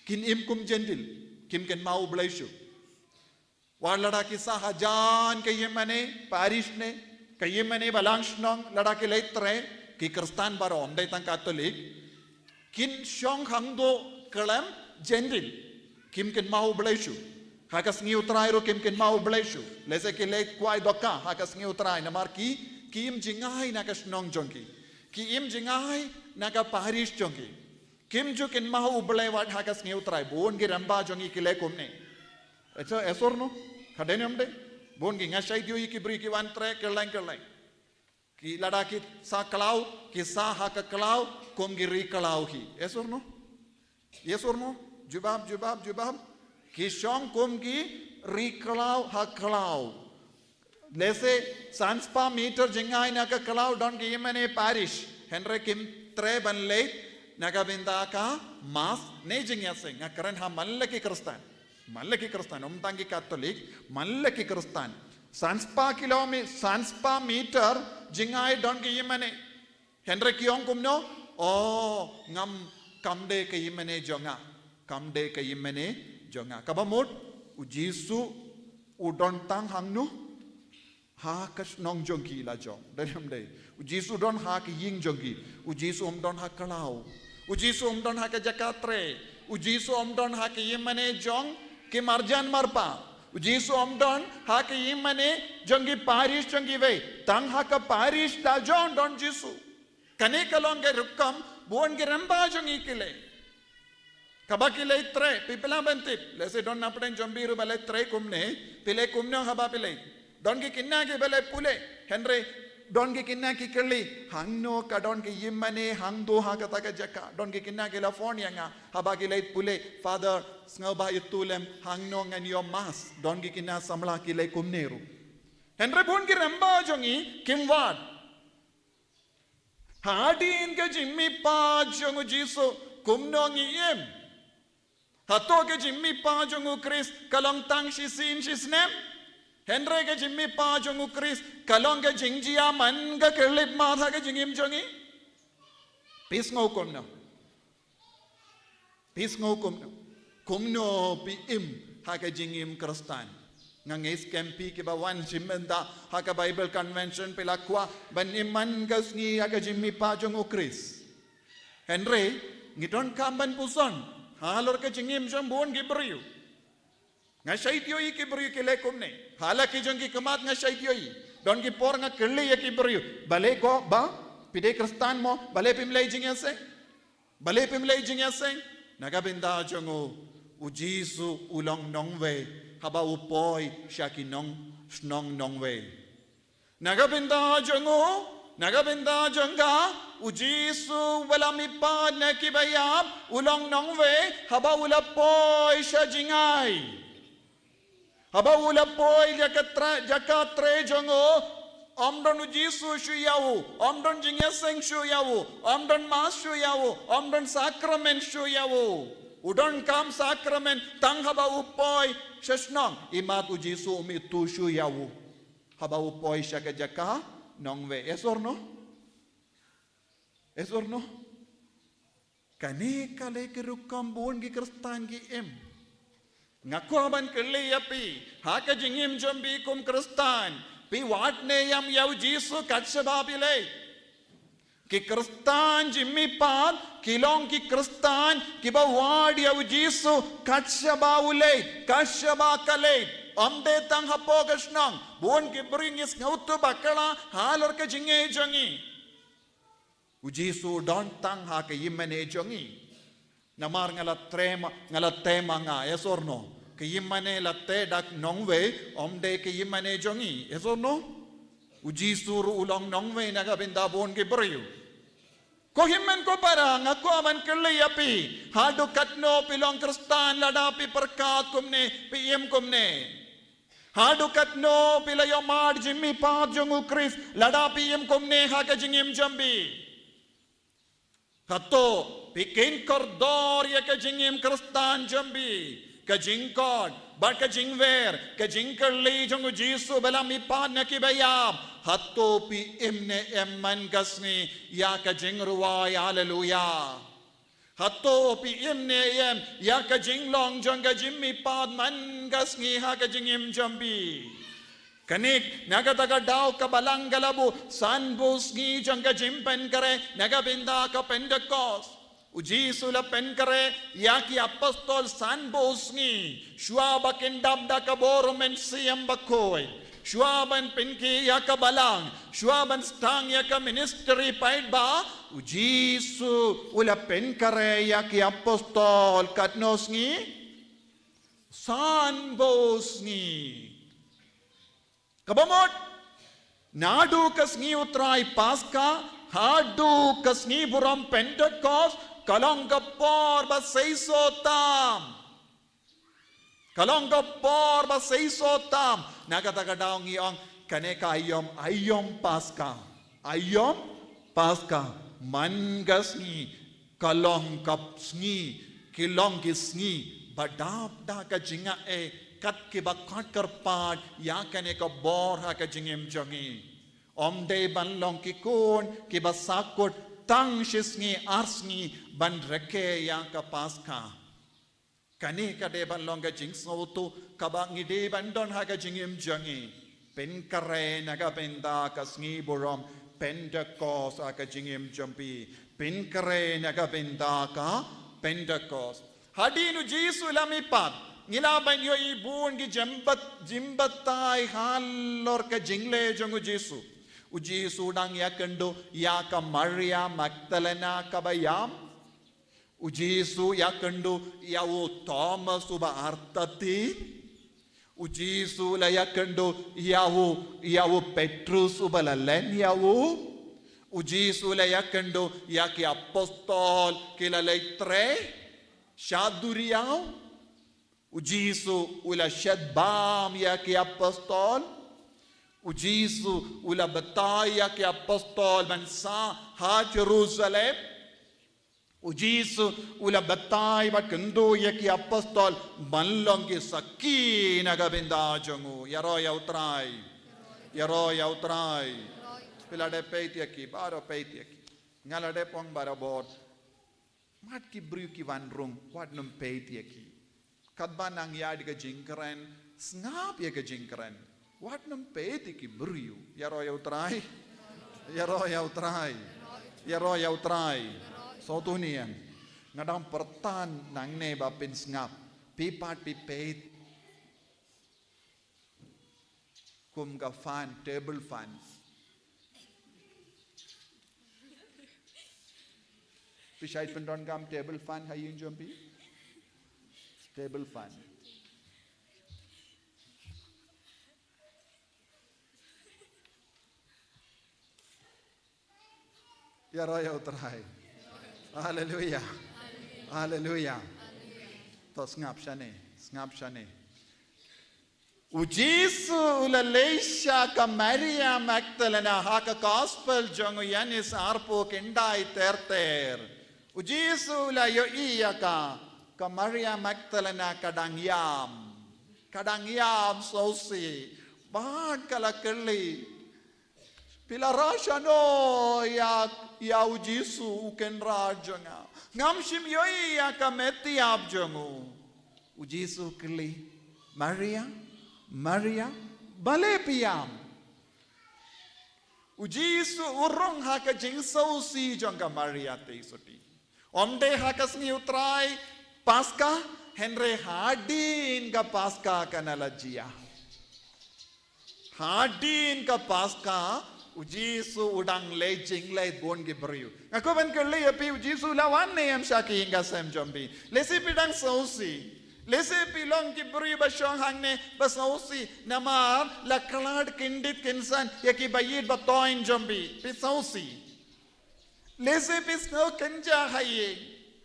Kin im kum Jentil, kim kynmaw U Blei shuh. Wat lada ki sah hajan ka ïingmane parish ne ka ïingmane balang shnong, lada ki leit trei, ki Khristan baroh, ym dei tang Katholik, kin shong khang duh khlem Jentil, kim kynmaw U Blei shuh. Ha ka sngi U Trai ruh kim kynmaw U Blei shuh. Lehse ki leit kwai dohkha ha ka sngi U Trai, namar ki, ki im jngai na ka shnong jong ki, ki im jngai na ka parish jong ki. Kim ju kynmaw U Blei wat ha ka sngi U Trai. Bun ki remba jong ngi ki leh kumne. Acha, yes or no? Ka dei ne ym dei? Bun ki, nga shait ïohi ki briew ki wan trei kylleng kylleng. Ki lada ki sah khlaw, ki sah ha ka khlaw kum ki ri khlaw hi. Yes or no? Yes or no? Jubab, jubab, jubab. Ki shong kum ki ri khlaw ha khlaw. Lehse san spah meter jngai na ka khlaw don ka ïingmane parish, hynrei kim trei ban leit na ka bynta ka Mass ne jingïaseng. Nga kren ha man la ki Khristan, man la ki Khristan, ym tang ki Katholik, man la ki Khristan. San spah kilometer, san spah meter jngai don ka ïingmane. Hynrei ki ong kumno? O, ngam, kam dei ka ïingmane jong nga. Kam dei ka ïingmane jong nga. Kaba mut, U Jisu u don tang hangno? Ha ka shnong jong ki la jong. Dei ne ym dei? U Jisu u don ha ka ïing jong ki. U Jisu um don ha khlaw. U Jisu um don ha ka jaka trei. U Jisu um don ha ka ïingmane jong ki marjan marpa. U Jisu um don ha ka ïingmane jong ki parish jong kiwei. Tang ha ka parish la jong don Jisu. Kane ka long ka rukom bun ki remba jong ngi ki leh. Kaba ki leit trei, phi pla ban tip, lehse don na pdeng jong phi ruh ba leit trei kumne, phi leh kumno haba phi leit? Don ki khynnah kiba leit pule, hynrei don ki khynnah ki kylli, hangno ka don ka ïingmane hangto ha kata ka jaka? Don ki khynnah ki la phone ïa nga haba ki leit pule, Father, sngewbha ïathuh lem hangno ngan ïoh Mass. Don ki khynnah samla ki leh kumne ruh. Hynrei bun ki remba jong ngi kim wad. Hadien ka jingmihpat jong U Jisu, kumno ngi im? Hato ka jingmihpat jong U Khrist ka long tang shisien shisnem? Hynrei ka jingmihpat jong U Khrist ka long ka jingjia man ka khyllipmat ha ka jingim jong ngi? Phi sngew kumno? Phi sngew kumno? Kumno phi im ha ka jingim Khristan? Nga ngeit skhem phi kiba wan shim bynta ha ka Bible Convention phi la kwah ban im man ka sngi ha ka jingmihpat jong U Khrist. Hynrei ngi donkam ban puson halor ka jingim jong bun ki briew. Nga shait ïohi ki briew ki leh kumne. Ha la ki jong ki khmat nga shait ïohi. Don ki por nga kylli ïa ki briew, balei ko ba phi dei Khristan mo, balei phim leh jingïaseng? Balei phim leh jingïaseng? Na ka bynta jong u, u Jisu u long nongwei, haba u poi sha ki nong, shnong nongwei. Na ka bynta jong u, na ka bynta jong ka, u Jisu uba la mihpat na kiba ïap, u long nongwei, haba u la poi sha jngai. Haba u la poi jaka tre, jaka trei jong u, ym don u Jisu shuh ïa u, ym don jingïaseng shuh ïa u, ym don mass shuh ïa u, ym don sakramen shuh ïa u. U donkam sakramen tang haba u poi sha shnong, imat u Jisu um ithuh shuh ïa u. Haba u poi sha ka jaka nongwei. Yes or no? Yes or no? Kane ka lei ka rukom bun ki Khristan ki im. Nga kwah ban kylli ïa phi, ha ka jingim jong phi kum Khristan, phi wad ne ïam ïa u Jisu kat shaba phi leit? Ki Khristan jingmihpat ki long ki Khristan kiba wad ïa u Jisu kat shaba u leit, kat shaba ka leit. Ym dei tang hapoh ka shnong, bun ki briew ngi sngewthuh bakla halor ka jingngeit jong ngi. U Jisu u don tang ha ka ïingmane jong ngi. Namar nga la trei ma, nga la trei ma nga, yes or no? Ka ïingmane la trei da ki nongwei, ym dei ka ïingmane jong ngi, yes or no? U Jisu ruh u long nongwei na ka bynta bun ki briew. Ko hynmen ko para, nga kwah ban kylli ïa phi, haduh katno phi long Khristan lada phi pyrkhat kumne, phi im kumne? Haduh katno phi la ïohmad jingmihpat jong u Khrist lada phi im kumne ha ka jingim jong phi? Hato phi kheiñ kordor ïa ka jingim Khristan jong phi, ka jingkhot bad ka jingwer, ka jingkylli jong u Jisu ba la mihpat na kiba ïap? Hato phi im ne em man ka sngi ïa ka jingrwai Haleluya? Hato phi im ne em ïa ka jinglong jong ka jingmihpat man ka sngi ha ka jingim jong phi? Kane na kata ka daw ka Balang ka la buh sanphew sngi jong ka jingpynkhreh na ka bynta ka Pentekost. U Jisu u la pynkhreh ïa ki apostol sanphew sngi shuwa ba kin dap da ka bor u Mynsiem Bakhuid. Shuwa ban pynkhih ïa ka Balang, shuwa ban sdang ïa ka ministry paidbah, u Jisu u la pynkhreh ïa ki apostol katno sngi? Sanphew sngi. Kaba mut, naduh ka sngi u Trai Paska haduh ka sngi burom Pentekost, ka long ka por ba seisoh tam. Ka long ka por ba seisoh tam. Na kata ka daw ngi ong kane ka aïom, aïom Paska. Aïom Paska. Man ka sngi ka long ka sngi, ki long ki sngi ba dap da ka jingaiei kat kiba khot kyrpad ïa kane ka bor ha ka jingim jong ngi. Ym dei ban long ki khun kiba sahkut tang shi sngi ar sngi ban rakhe ïa ka Paska. Kane ka dei ban long ka jingsngewthuh kaba ngi dei ban don ha ka jingim jong ngi. Pynkhreh na ka bynta ka sngi burom Pentekost ha ka jingim jong phi. Pynkhreh na ka bynta ka Pentekost. Hadien u Jisu u la mihpat, ngi lah ban ïohi bun ki jingbat, jingbatai halor ka jingleh jong u Jisu. U Jisu u dang ïakynduh ïa ka Maria Magdalena kaba ïam. U Jisu u ïakynduh ïa u Thomas uba artatien. U Jisu u la ïakynduh ïa u, ïa u Petrus uba la len ïa u. U Jisu u la ïakynduh ïa ki apostol ki la leit trei sha duriaw. U Jisu u la shet bam ïa ki apostol. U Jisu u la batai ïa ki apostol ban sah ha Jerusalem. U Jisu u la batai bad kynduh ïa ki apostol ban long ki sakhi na ka bynta jong u. Ïaroh ïa u Trai. Ïaroh ïa u Trai. Phi la dep peit ïa ki, baroh peit ïa ki. Nga la dep ong barabor. Mat ki briew ki wan rung, wat nym peit ïa ki. Katba nang ïaid ka jingkren, sngap ïa ka jingkren. Wat nym peit ïa ki briew. Ïaroh ïa u Trai. Ïaroh ïa u Trai. Ïaroh ïa u Trai. Sngewthuh ne em. Nga dang pyrta nangne ba phin sngap. Phi pat phi peit. Kum ka fan, table fan. Phi shait pyndonkam table fan ha ïing jong phi? Table fan. Ïaroh ïa U Trai. Haleluya. Haleluya. To sngap shane, sngap shane. U Jisu u la leit sha ka Maria Magdalena ha ka gospel jong u Ïoannis arphew khyndai ter ter. U Jisu u la ïohi ïa ka, ka Maria Magdalena ka dang ïam. Ka dang ïam sngewsih. Bad ka la kylli. Phi la rah shano ïa, ïa u Jisu u Kynrad jong nga? Ngam shym ïohi ïa ka met ïap jong u. U Jisu u kylli, Maria, Maria, balei phi ïam? U Jisu u rung ha ka jingsngewsih jong ka Maria te suti. Ym dei ha ka sngi U Trai Paska, hynrei hadien ka Paska kan la jia. Hadien ka Paska, u Jisu u dang leit jingleit bun ki briew. Nga kwah ban kylli ïa phi, u Jisu u la wan ne em sha ki ïing ki sem jong phi? Lehse phi dang sngewsih. Lehse phi long ki briew ba shong hangne ba sngewsih. Namar la khlad kyndit kynsan ïa ki ba ïeit ba toiñ jong phi. Phi sngewsih. Lehse phi sngew kynja ha ïing.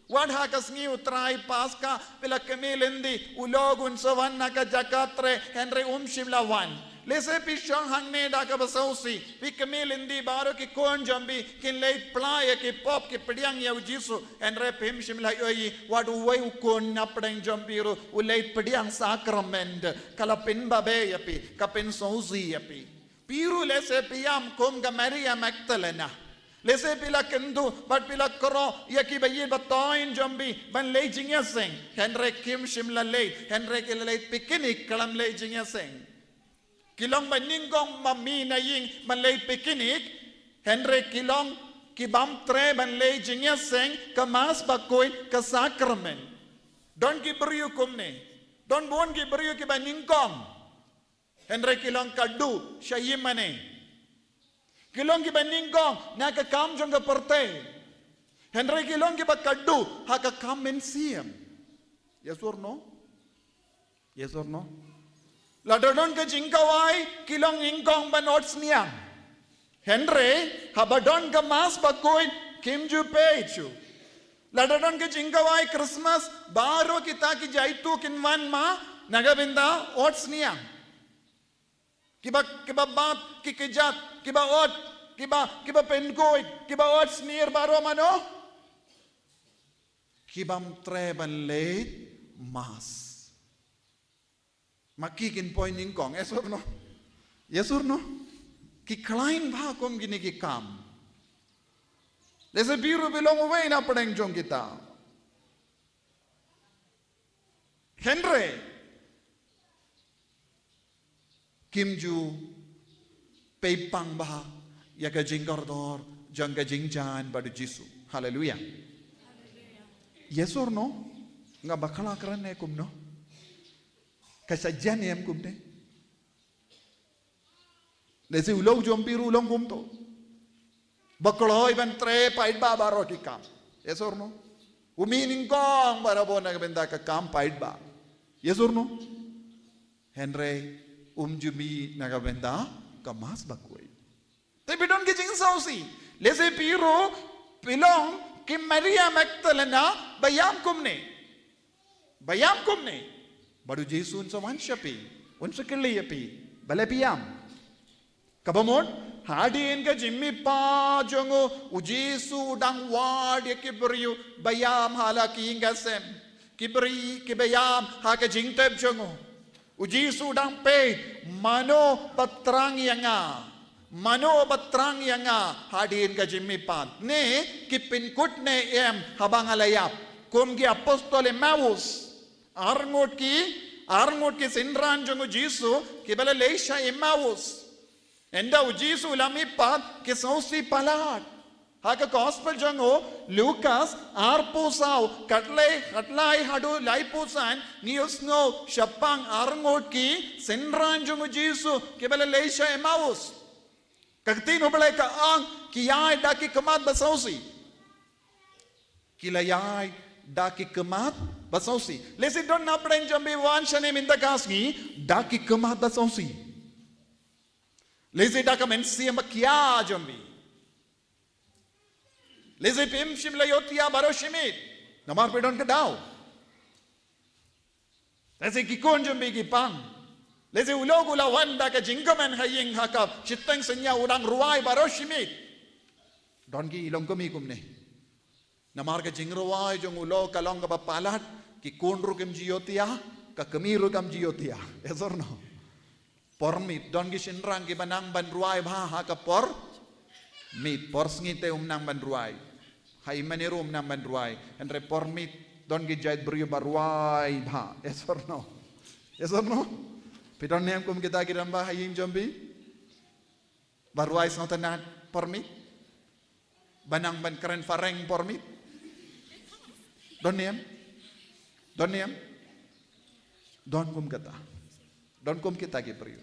Wat ha ka sngi U Trai Paska, phi la kmie lynti, u lok un sa wan na ka jaka treh, hynrei um shym la wan. Lehse phi shong hangne da kaba sngewsih, phi kmie lynti baroh ki khun jong phi kin leit pla ïa ki pop, ki pdiang ïa u Jisu, hynrei phim shym la ïohi wat uwei u khun na pdeng jong phi ruh u leit pdiang sakramen. Ka la pynbabe ïa phi, ka pynsngewsih ïa phi. Phi ruh lehse phi ïam kum ka Maria Magdalena. Lehse phi la kynduh bad phi la kyrkhu ïa ki ba ïeit ba toiñ jong phi ban leit jingïaseng. Hynrei kim shym la leit, hynrei ki la leit picnic khlem leit jingïaseng. Ki long ba nyngkong ma mih na ïing ban leit picnic, hynrei ki long ki bym treh ban leit jingïaseng, ka Mass bakhuid, ka sakramen. Don ki briew kumne. Don bun ki briew ki ba nyngkong. Hynrei ki long khadduh sha ïingmane. Ki long ki ba nyngkong na ka kam jong ka pyrthei. Hynrei ki long ki ba khadduh ha ka kam mynsiem. Yes or no? Yes or no? Lada don ka jingkhawai, ki long nyngkong ban ot sniang. Hynrei haba don ka Mass bakhuid, kim ju peit shuh. Lada don ka jingkhawai Christmas, baroh kita ki jaituh kin wan ma na ka bynta ot sniang. Kiba, kiba bat, ki kjat, kiba ot, kiba, kiba pynkhuid, kiba ot snier baroh mano? Ki bym treh ban leit Mass. Ma ki kin poi nyngkong, yes or no? Yes or no? Ki khlaiñ bha kum kine ki kam. Lehse phi ruh phi long uwei na pdeng jong kita. Hynrei kim ju peit pang bha ïa ka jingkordor jong ka jingjan bad u Jisu. Haleluya. Yes or no? Nga bakla kren ne kumno? Ka sa jan em kumne? Lehse u lok jong phi ruh u long kumto. Ba kloi ban treh paidbah baroh ki kam. Yes or no? U mih nyngkong barabor na ka bynta ka kam paidbah. Yes or no? Hynrei um ju mih na ka bynta ka Mass bakhuid. Te phi don ki jingsngewsih. Lehse phi ruh phi long ki Maria Magdalena ba ïam kumne. Ba ïam kumne. Bad u Jisu un sa wan sha phi. Un sa kylli ïa phi. Balei phi ïam? Kaba mut, hadien ka jingmihpat jong u, u Jisu u dang wad ïa ki briew ba ïam ha la ki ïing ki sem. Ki briew kiba ïam ha ka jingtep jong u. U Jisu u dang peit, mano ba thrang ïa nga? Mano ba thrang ïa nga hadien ka jingmihpat? Ne ki pynkut ne em haba nga la ïap? Kum ki apostol Emmaus. Arngut ki, arngut ki synran jong u Jisu, kiba la leit sha Emmaus. Ynda u Jisu u la mihpat, ki sngewsih palat. Ha ka gospel jong u Lukas, arphew saw, khatlai, khatlai haduh laiphew san, ngi ïohsngew shaphang arngut ki synran jong u Jisu, kiba la leit sha Emmaus. Ka ktien U Blei ka ong, ki ïaid da ki khmat ba sngewsih. Ki la ïaid da ki khmat ba sngewsih. Lehse don na pdeng jong phi wan shane mynta ka sngi da ki khmat ba sngewsih. Lehse da ka mynsiem ba khia jong phi. Lehse phim shym la ïohthiah baroh shi miet. Namar phi don ka daw. Lehse ki khun jong phi ki pang. Lehse u lok u la wan da ka jingkmen ha ïing ha kap. Shiteng synñia u dang rwai baroh shi miet. Don ki longkmie kumne. Namar ka jingrwai jong u lok ka long kaba palat, ki khun ruh kim ju ïohthiah, ka kmie ruh kam ju ïohthiah. Yes or no? Por miet, don ki shynrang kiba nang ban rwai bha ha ka por miet, por sngi te um nang ban rwai. Ha i mane ruh um nang ban rwai. Hynrei por miet, don ki jait briew ba rwai bha. Yes or no? Yes or no? Phi don ne em kum kita ki rangbah ha ïing jong phi? Ba rwai sngewtynnat por miet? Ba nang ban kren phareng por miet? Don ne em? Don ne em? Don kum kata. Don kum kita ki briew.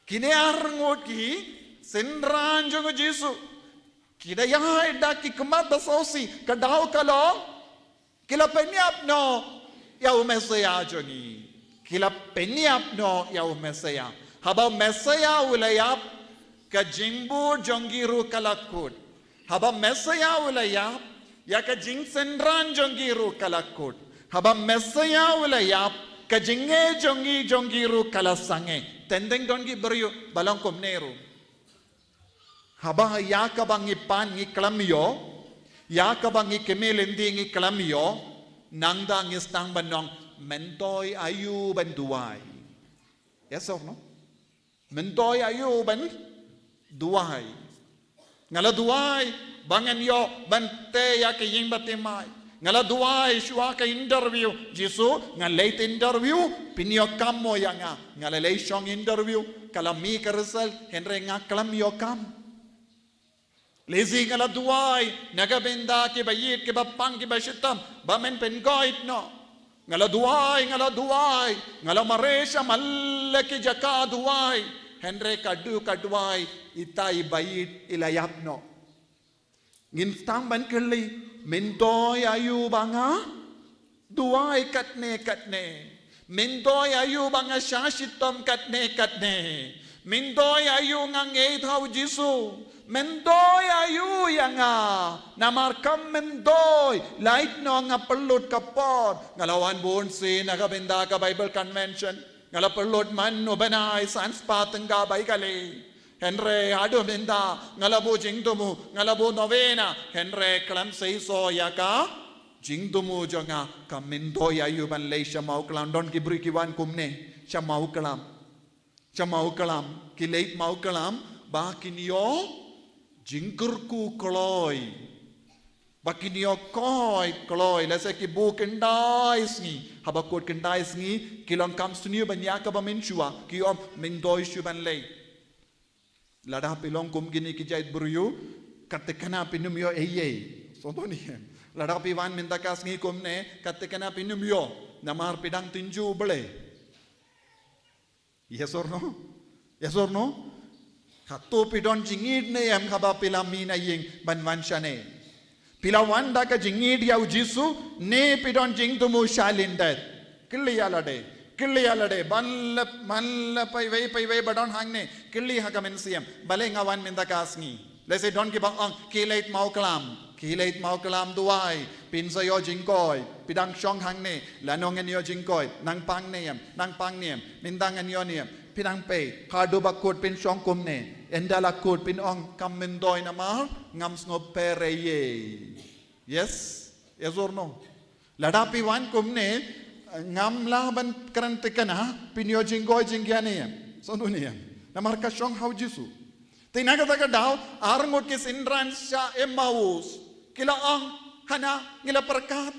Kine ar ngut ki synran jong u Jisu. Ki da ïaid da ki khmat ba sngewsih, ka daw ka long. Ki la pynïap noh ïa u Messaïah jong ngi. Ki la pynïap noh ïa u Messaïah. Haba u Messaïah u la ïap, ka jingbud jong ki ruh ka la kut. Haba u Messaïah u la ïap, ïa ka jingsynran jong ki ruh ka la kut. Haba u Messaïah u la ïap, ka jingngeit jong ngi jong ki ruh ka la sangeh. Teng teng don ki briew ba long kumne ruh. Haba ïa kaba ngi pan ngi khlem ïoh, ïa kaba ngi kmie lynti ngi khlem ïoh, nangta ngi sdang ban ong, myntoi aïu ban duwai. Yes or no? Myntoi aïu ban duwai. Nga la duwai ba ngan ïoh ban tei ïa ka ïing bathymmai. Nga la duwai shuwa ka interview. Jisu, nga leit interview, phin ïoh kam mo ïa nga? Nga la leit shong interview, ka la mih ka result, hynrei nga khlem ïoh kam. Lehse nga la duwai na ka bynta kiba ïeit, kiba pang, kiba shitom, ba men pynkoit noh. Nga la duwai, nga la duwai, nga la mareh sha man la ki jaka duwai. Hynrei ka dei ka duwai, ita iba ïeit i la ïap noh. Ngin sdang ban kylli, myntoi aïu ba nga duwai katne katne? Myntoi aïu ba nga shah shitom katne katne? Myntoi aïu nga ngeit ha u Jisu? Myntoi aïu ïa nga? Namar kam myntoi, lait noh nga pynlut ka por. Nga la wan bun sien na ka bynta ka Bible Convention. Nga la pynlut man u bnai san spah tyngka bai kali. Hynrei haduh mynta nga la buh jingthmu, nga la buh novena, hynrei khlem seisoh ïa ka jingthmu jong nga. Ka myntoi aïu ban leit sha Mawklam? Don ki briew ki wan kumne sha Mawklam. Sha Mawklam, ki leit Mawklam ba kin ïoh jingkyrkhu kloi. Ba kin ïoh koi kloi, lehse ki buh khyndai sngi. Haba kut khyndai sngi, ki long kam sniew ban ïa kaba mynshuwa, ki ong myntoi shuh ban leit. Lada phi long kum kine ki jait briew, ka thikna phin ym ïoh ei ei. Sngewthuh ne em? Lada phi wan mynta ka sngi kumne, ka thikna phin ym ïoh. Namar phi dang tynjuh U Blei. Yes or no? Yes or no? Hato phi don jingïeit ne em haba phi la mih na ïing ban wan shane? Phi la wan da ka jingïeit ïa u Jisu ne phi don jingthmu shalyndet? Kylli ïa lade. Kylli ïa lade. Ban lep, man lep paiwei paiwei ba don hangne. Kylli ha ka mynsiem. Balei nga wan mynta ka sngi? Lehse don kiba ong, ki leit Mawklam, ki leit Mawklam duwai, phin sa ïoh jingkoit, phi dang shong hangne, lano ngan ïoh jingkoit, nang pang ne em, nang pang ne em, mynta ngan ïoh ne em, phi dang peit, haduh ba kut phin shong kumne, ynda la kut phin ong kam myntoi namar ngam sngewpher ei ei. Yes? Yes or no? Lada phi wan kumne, ngam lah ban kren thikna, phin ïoh jingkoit jingkhiah ne em? Sngewthuh ne em? Namar ka shong ha u Jisu. Te na kata ka daw, ar ngut ki synran sha Emmaus ki la ong, hana ngi la pyrkhat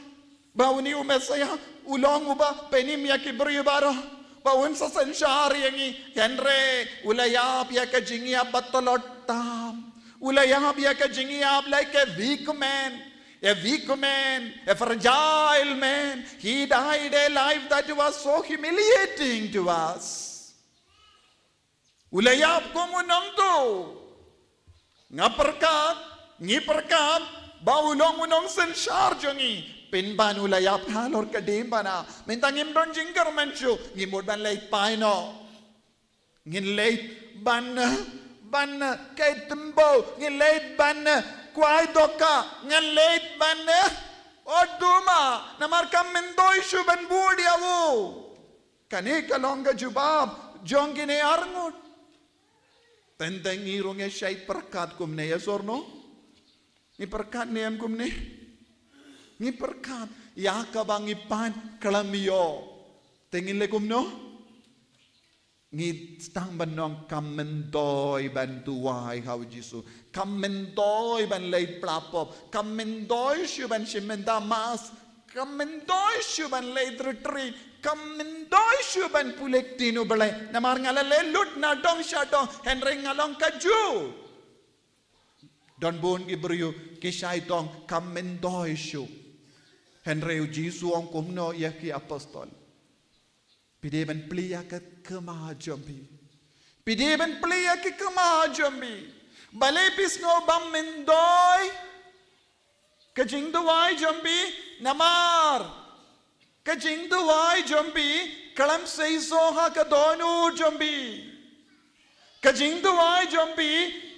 ba une u Messaïah u long uba pynim ïa ki briew baroh, ba un sa synshar ïa ngi. Hynrei u la ïap ïa ka jingïap ba tlot tam. U la ïap ïa ka jingïap like a weak man, a weak man, a fragile man. He died a life that was so humiliating to us. U la ïap kum u nongtuh. Nga pyrkhat Ngi pyrkhat ba u long u nongsynshar jong ngi. Pynban u la ïap halor ka diengphna. Mynta ngim don jingkyrmen shuh, ngi mut ban leit phai noh. Ngin leit ban, ban kait tymbu, ngin leit ban kwai dohkha, ngin leit ban ot duma, namar kam myntoi shuh ban bud ïa u. Kane ka long ka jubab jong kine arngut. Teng teng ngi ruh ngi shait pyrkhat kumne, yes or no? Ngi pyrkhat ne em kumne? Ngi pyrkhat ïa kaba ngi pan khlem ïoh. Te ngin leh kumno? Ngi sdang ban ong kam myntoi ban duwai ha u Jisu. Kam myntoi ban leit pla pop. Kam myntoi shuh ban shim bynta Mass. Kam myntoi shuh ban leit retreat. Kam myntoi shuh ban pule ktien u Blei. Namar nga la leh lut na dong sha dong. Hynrei nga long kajuh. Don bun ki briew ki shait ong kam myntoi shuh. Hynrei u Jisu u ong kumno ïa ki apostol? Phi dei ban plie ïa ka khmat jong phi. Phi dei ban plie ïa ka khmat jong phi. Balei phi sngew bym myntoi ka jingduwai jong phi? Namar ka jingduwai jong phi khlem seisoh ha ka dohnud jong phi. Ka jingduwai jong phi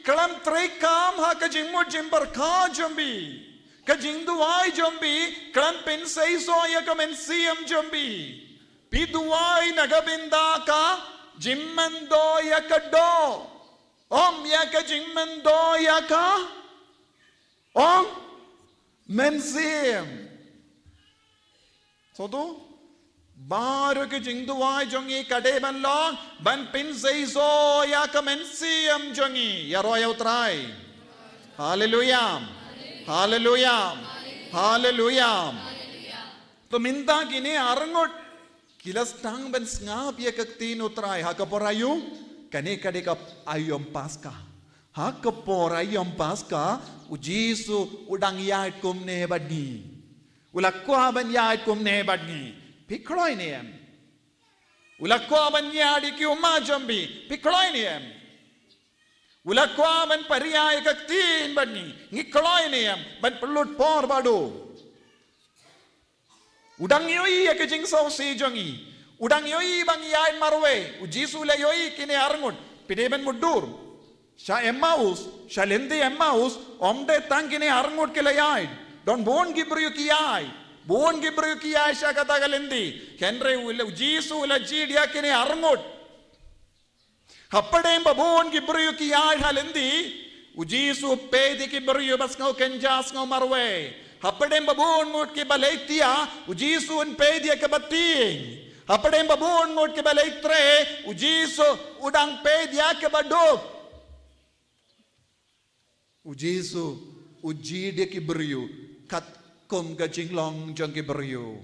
khlem treikam ha ka jingmut jingpyrkhat jong phi. Ka jingduwai jong phi khlem pynseisoh ïa ka mynsiem jong phi. Phi duwai na ka bynta ka jingmyntoi ïa ka doh, ym ïa ka jingmyntoi ïa ka, ym, mynsiem. Soto, baroh ki jingduwai jong ngi ka dei ban long ban pynseisoh ïa ka mynsiem jong ngi. Ïaroh ïa u Trai. Haleluya. Haleluya. Haleluya. To mynta kine arngut ki la sdang ban sngap ïa ka ktien u Trai ha ka por aïu? Kane ka dei ka aïom Paska. Ha ka por aïom Paska u Jisu u dang ïaid kumne bad ngi. U la kwah ban ïaid kumne bad ngi. Phi kloi ne em? U la kwah ban ïaid ïa ki ummat jong phi. Phi kloi ne em? U la kwah ban pyrshah ïa ka ktien bad ngi. Ngi kloi ne em ban pynlut por bad u? U dang ïohi ïa ka jingsngewsih jong ngi. U dang ïohi ba ngi ïaid marwei. U Jisu u la ïohi kine arngut. Phi dei ban mutdur. Sha Emmaus, sha lynti Emmaus, ym dei tang kine arngut ki la ïaid. Don bun ki briew ki ïaid. Bun ki briew ki ïaid sha kata ka lynti. Hynrei u la, u Jisu u la jied ïa kine arngut. Hapdeng ba bun ki briew ki ïaid ha lynti, u Jisu u peit ïa ki briew ba sngew kynja sngew marwei. Hapdeng ba bun ngut kiba leit thiah, u Jisu un peit ïa kiba tieng. Hapdeng ba bun ngut kiba leit treh, u Jisu u dang peit ïa kiba duk. U Jisu u jied ïa ki briew katkum ka jinglong jong ki briew.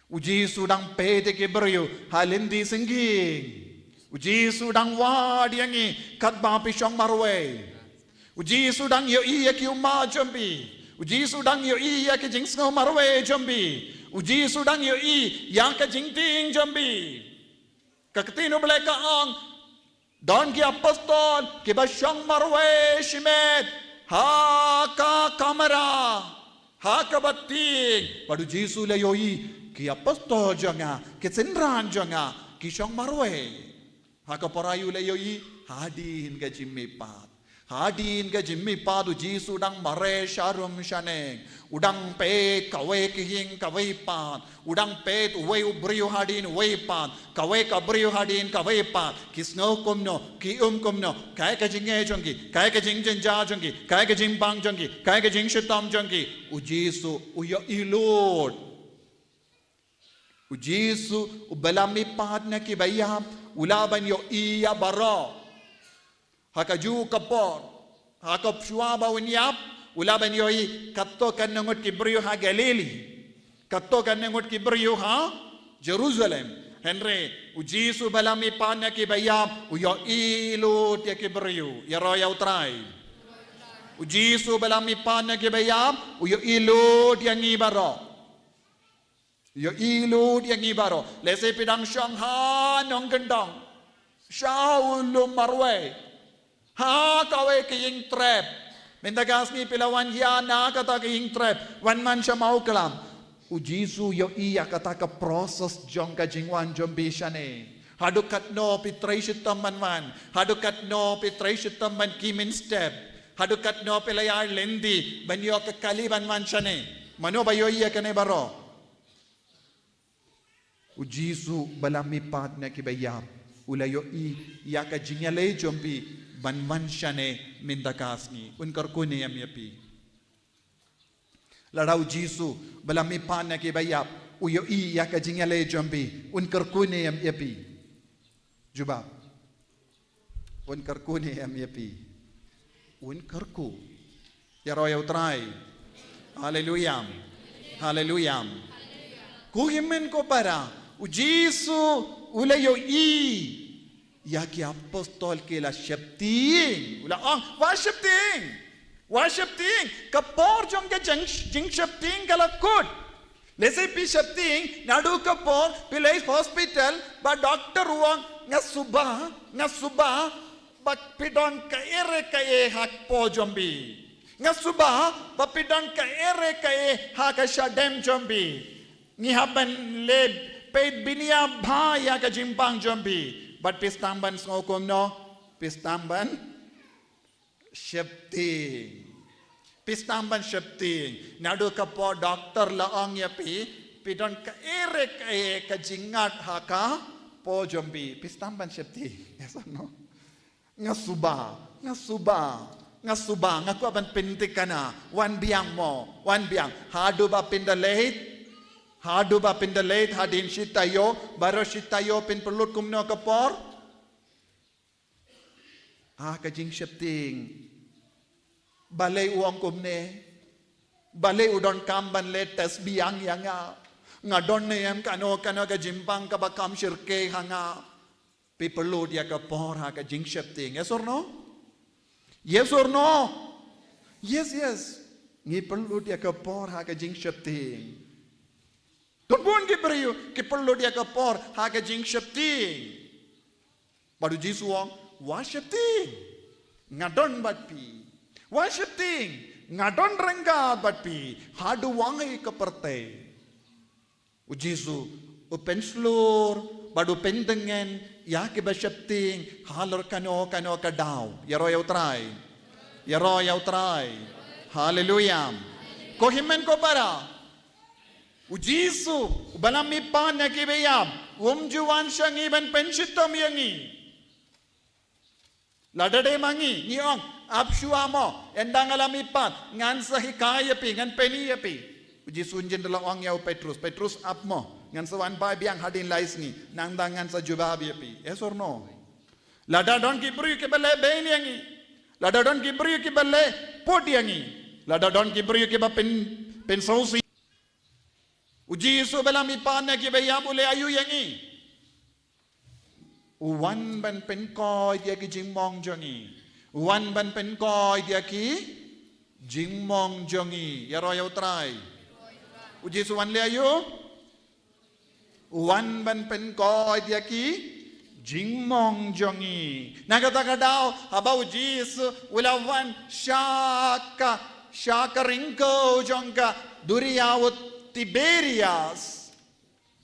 U Jisu u dang peit ïa ki briew ha lynti syngkien. U Jisu u dang wad ïa ngi katba phi shong marwei. U Jisu u dang ïohi ïa ki ummat jong phi. U Jisu u dang ïohi ïa ki jingsngew marwei jong phi. U Jisu u dang ïohi ïa ka jingtieng jong phi. Ka ktien u Blei ka ong, don ki apostol kiba shong marwei shimet ha ka kamra, ha kaba tieng. Bad u Jisu u la ïohi ki apostol jong nga, ki synran jong nga ki shong marwei. Ha ka por aïu u la ïohi? Hadien ka jingmihpat. Hadien ka jingmihpat u Jisu u dang mareh sharum shaneng. U dang peit kawei ka ïing kawei pat. U dang peit uwei u briew hadien uwei pat. Kawei ka briew hadien kawei pat. Ki sngew kumno, ki um kumno. Kaei ka jingeh jong ki, kaei ka jingjynjar jong ki, kaei ka jingbang jong ki, kaei ka jingshitom jong ki. U Jisu u ïohi lut. U Jisu uba la mihpat na kiba ïap, u lah ban ïohi ïa baroh. Ha kajuh ka por, ha ka shuwa ba un ïap, u lah ban ïohi katto katne ngut ki briew ha Galili. Katto katne ngut ki briew ha Jerusalem. Hynrei u Jisu uba la mihpat na kiba ïap, u ïohi lut ïa ki briew. Ïaroh ïa u Trai. U Jisu uba la mihpat na kiba ïap, u ïohi lut ïa ngi baroh. Ïohi lut ïa ngi baroh. Lehse phi dang shong ha nongkyndong, sha u lum marwei, ha kawei ka ïing trep, Mynta ka sngi phi la wan ïa na kata ka ïing trep, wan man sha Mawklam. U Jisu u ïohi ïa kata ka process jong ka jingwan jong phi shane. Haduh katno phi trei shitom ban wan. Haduh katno phi trei shitom ban khie mynstep. Haduh katno phi la ïaid lynti ban ïoh ka kali ban wan shane. Mano ba ïohi ïa kane baroh? U Jisu ba la mihpat na kiba ïap, u la ïohi ïa ka jingïaleh jong phi ban wan shane mynta ka sngi. Un kyrkhu ne em ïa phi? Lada u Jisu ba la mihpat na kiba ïap u ïohi ïa ka jingïaleh jong phi, un kyrkhu ne em ïa phi? Jubab. Un kyrkhu ne em ïa phi? Un kyrkhu. Ïaroh ïa U Trai. Haleluya. Haleluya. Ko hynmen ko para, u Jisu u la ïohi ïa ki apostol ki la sheptieng. U la ong, "Wat sheptieng. Wat sheptieng. Ka por jong ka jing, jingsheptieng ka la kut. Lehse phi sheptieng naduh ka por phi leit hospital, ba doktor u ong, 'Nga suba, nga suba ba phi don kaei re kaei ha kpoh jong phi. Nga suba ba phi don kaei re kaei ha ka shadem jong phi.' Ngi hap ban leit peit bniah bha ïa ka jingpang jong phi. Bad phi sdang ban sngew kumno? Phi sdang ban sheptieng. Phi sdang ban sheptieng. Naduh ka por doktor la ong ïa phi, phi don kaei re kaei ka jingngat ha ka kpoh jong phi, phi sdang ban sheptieng. Yes or no? 'Nga suba, nga suba, nga suba, nga kwah ban pynthikna.' Wan biang mo, wan biang. Haduh ba phin da leit, haduh ba phin da leit hadien shi taïew, baroh shi taïew phin pynlut kumno ka por? Ha ka jingsheptieng. Balei u ong kumne? Balei u donkam ban leit test biang ïa nga? Nga don ne em kano kano ka jingpang kaba kham shyrkhei ha nga? Phi pynlut ïa ka por ha ka jingsheptieng. Yes or no? Yes or no? Yes, yes. Ngi pynlut ïa ka por ha ka jingsheptieng. Don bun ki briew ki pynlut ïa ka por ha ka jingsheptieng. Bad u Jisu u ong, "Wat sheptieng. Nga don bad phi. Wat sheptieng. Nga don ryngkat bad phi haduh wangi ka pyrthei." U Jisu u pynshlur bad u pyntngen ïa kiba sheptieng halor kano kano ka daw. Ïaroh ïa U Trai. Ïaroh ïa U Trai. Haleluya. Ko hynmen ko para, u Jisu uba la mihpat na kiba ïap, um ju wan sha ngi ban pynshitom ïa ngi. Lada dei ma ngi, ngi ong, "Ap shuwa mo, ynda nga la mihpat ngan sa hikai ïa phi, ngan pyni ïa phi." U Jisu un jin da la ong ïa u Petrus, "Petrus, ap mo, ngan sa wan bai biang hadien lai sngi, nangta ngan sa jubab ïa phi." Yes or no? Lada don ki briew kiba leh bein ïa ngi, lada don ki briew kiba leh put ïa ngi, lada don ki briew kiba pyn, pynsngewsih, u Jisu uba la mihpat na kiba ïap u leh aïu ïa ngi? U wan ban pynkoit ïa ki jingmong jong ngi. U wan ban pynkoit ïa ki jingmong jong ngi. Ïaroh ïa U Trai. U Jisu u wan leh aïu? U wan ban pynkoit ïa ki jingmong jong ngi. Na kata ka daw, haba u Jisu u la wan sha ka, sha ka ryngkew jong ka duriaw Tiberias,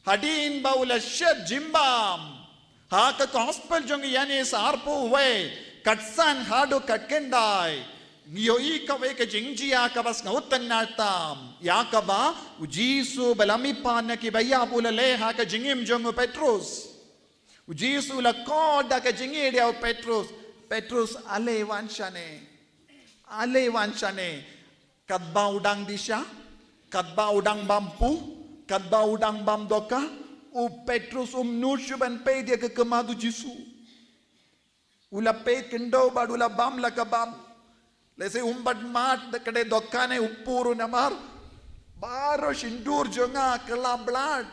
hadien ba u la shet jingbam, ha ka gospel jong u Ïoannis arphew wei, katsan haduh katkhyndai, ngi ïohi kawei ka jingjia kaba sngewtynnat tam, ïa kaba u Jisu uba la mihpat na kiba ïap u la leh ha ka jingim jong u Petrus. U Jisu u la khot da ka jingïeit ïa u Petrus, "Petrus, ale wan shane. Ale wan shane." Katba u dang dih sha, katba u dang bam pu, katba u dang bam dohkha, u Petrus um nud shuh ban peit ïa ka khmat u Jisu. U la peit khyndew bad u la bam la ka bam. Lehse um bat mad da ka dei dohkha ne u pur u namar baroh shyntur jong nga ka la blad.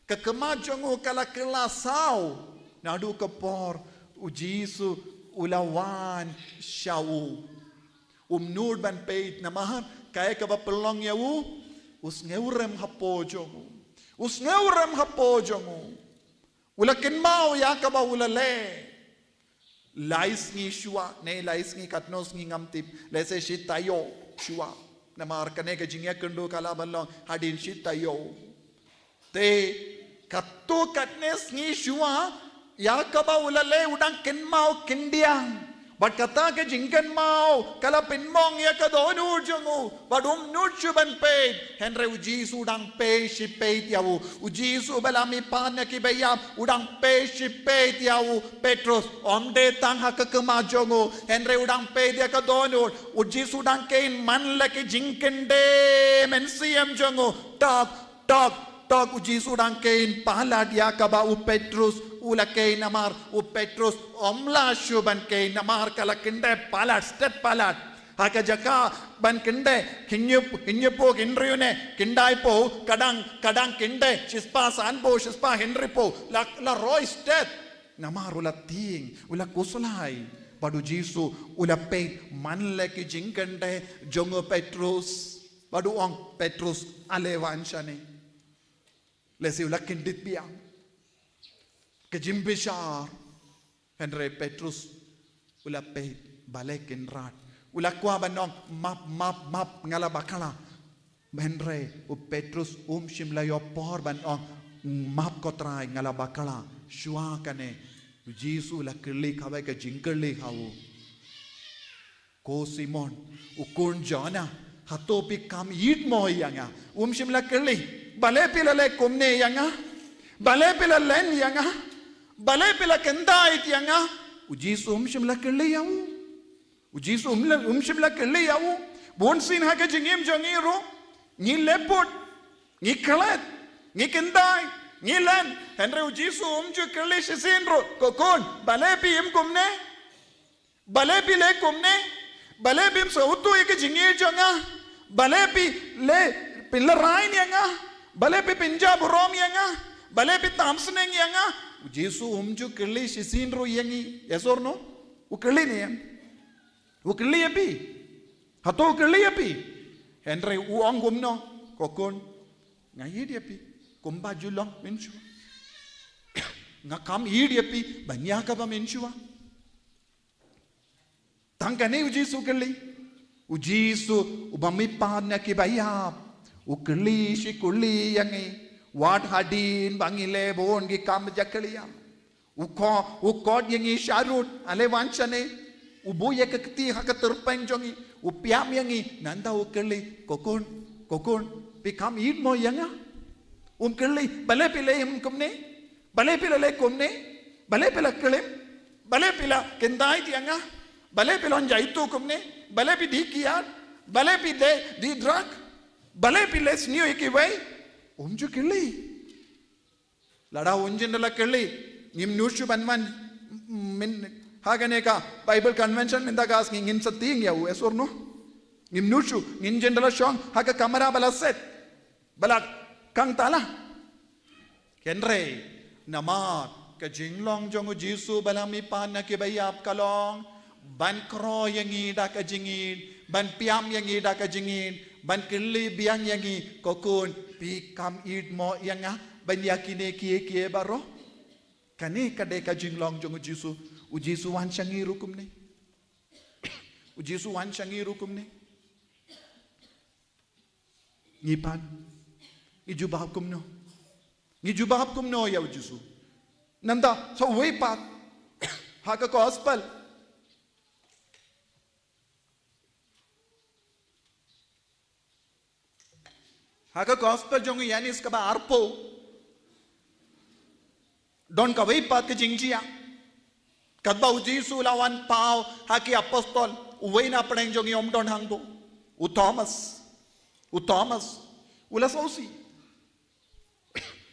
Ka khmat jong u ka la kylla saw. Naduh ka por u Jisu u la wan sha u. Um nud ban peit namar kaei kaba pynlong ïa u, u sngewrem hapoh jong u. U sngewrem hapoh jong u. U la kynmaw ïa kaba u la leh. lai sngi shuwa, ne lai sngi katno sngi ngam tip, lehse shi taïew shuwa. Namar kane ka jingïakynduh ka la ban long hadien shi taïew. Te katto katne sngi shuwa, ïa kaba u la leh u dang kynmaw kyndiang. Bad kata ka jingkynmaw ka la pynmong ïa ka dohnud jong u, bad um nud shuh ban peit. Hynrei u Jisu u dang peit shi peit ïa u. U Jisu ba la mih pan na ki baïap, u dang peit shi peit ïa u Petrus. Ym dei tang ha ka khmat jong u, hynrei u dang peit ïa ka dohnud. U Jisu u dang kheiñ man la ki jingkyndit mynsiem jong u. Tok, tok, tok, u Jisu u dang kheiñ palat ïa kaba u Petrus u la kheiñ, namar u Petrus um lah shuh ban kheiñ, namar ka la kyndit palat, stet palat. Ha ka jaka ban kyndit, hynñiew, hynñiewphew hynriew ne khyndai phew, ka dang, ka dang kyndit shispah sanphew, shispah hynriewphew, la, la roi stet. Namar u la tieng, u la khuslai. Bad u Jisu u la peit man la ki jingkyndit jong u Petrus. Bad u ong, Petrus, ale wan shane. Lehse u la kyndit biang. Ka jingbishar. Hynrei Petrus u la peit, balei Kynrad. U la kwah ban ong, map, map, map, nga la bakla. Hynrei u Petrus um shym la ïoh por ban ong, map ko Trai, nga la bakla. Shuwa kane, u Jisu u la kylli kawei ka jingkylli ha u. Ko Simon, u khun Jona, hato phi kham ïeit mo ïa nga? Um shym la kylli, balei phi la leh kumne ïa nga? Balei phi la len ïa nga? Balei phi la khyndait ïa nga? U Jisu um shym la kylli ïa u. U Jisu um la, um shym la kylli ïa u. Bun sien ha ka jingim jong ngi ruh, ngi leh put, ngi klet, ngi khyndai, ngi len. Hynrei u Jisu um ju kylli shisien ruh, ko khun, balei phi im kumne? Balei phi leh kumne? Balei phim sngewthuh ïa ka jingïeit jong nga? Balei phi leh, pynlehrain ïa nga? Balei phi pynjah burom ïa nga? Balei phi tam sneng ïa nga? U Jisu um ju kylli shisien ruh ïa ngi. Yes or no? U kylli ne em? U kylli ïa phi? Hato u kylli ïa phi? Hynrei u ong kumno, ko khun, nga ïeit ïa phi kumba ju long mynshuwa. Nga kham ïeit ïa phi ban ïa kaba mynshuwa. Tang kane u Jisu u kylli. U Jisu uba mih pat na ki baïap, u kylli shi kylli ïa ngi. Wat hadien ba ngi leh bun ki kam jakhlia, u khot, u khot ïa ngi sharud, ale wan shane. U buh ïa ka kti ha ka tyrpeng jong ngi, u piam ïa ngi, nangta u kylli, ko khun, ko khun, phi kham ïeit mo ïa nga? Um kylli, balei phi leh im kumne? Balei phi la leh kumne? Balei phi la klim? Balei phi la khyndait ïa nga? Balei phi la ong jaituh kumne? Balei phi dih kiad? Balei phi dih, dih drug? Balei phi leh sniew ïa kiwei? Um ju kylli. Lada un jin da la kylli, ngim nud shuh ban wan, mm, myn, ha kane ka Bible convention mynta ka sngi, ngin sa tieng ïa u, yes or no? Ngim nud shuh, ngin jin da la shong ha ka kamra ba la set, ba la khang tala. Hynrei namar ka jinglong jong u Jisu ba la mih pat na ki baïap ka long ban kro ïa ngi da ka jingïeit, ban piam ïa ngi da ka jingïeit, ban kylli biang ïa ngi, ko khun, phi kham ïeit mo ïa nga ban ïa kine kiei kiei baroh? Kane ka dei ka jinglong jong u Jisu. U Jisu wan sha ngi ruh kumne. U Jisu wan sha ngi ruh kumne. Ngi pat, ngi jubab kumno? Ngi jubab kumno ïa u Jisu? Nangta sa uwei pat ha ka gospel, ha ka gospel jong u Ïoannis kaba arphew, don kawei pat ka jingjia. Katba u Jisu u la wan paw ha ki apostol, uwei na pdeng jong ngi um don hangto. U Thomas. U Thomas u la sngewsih.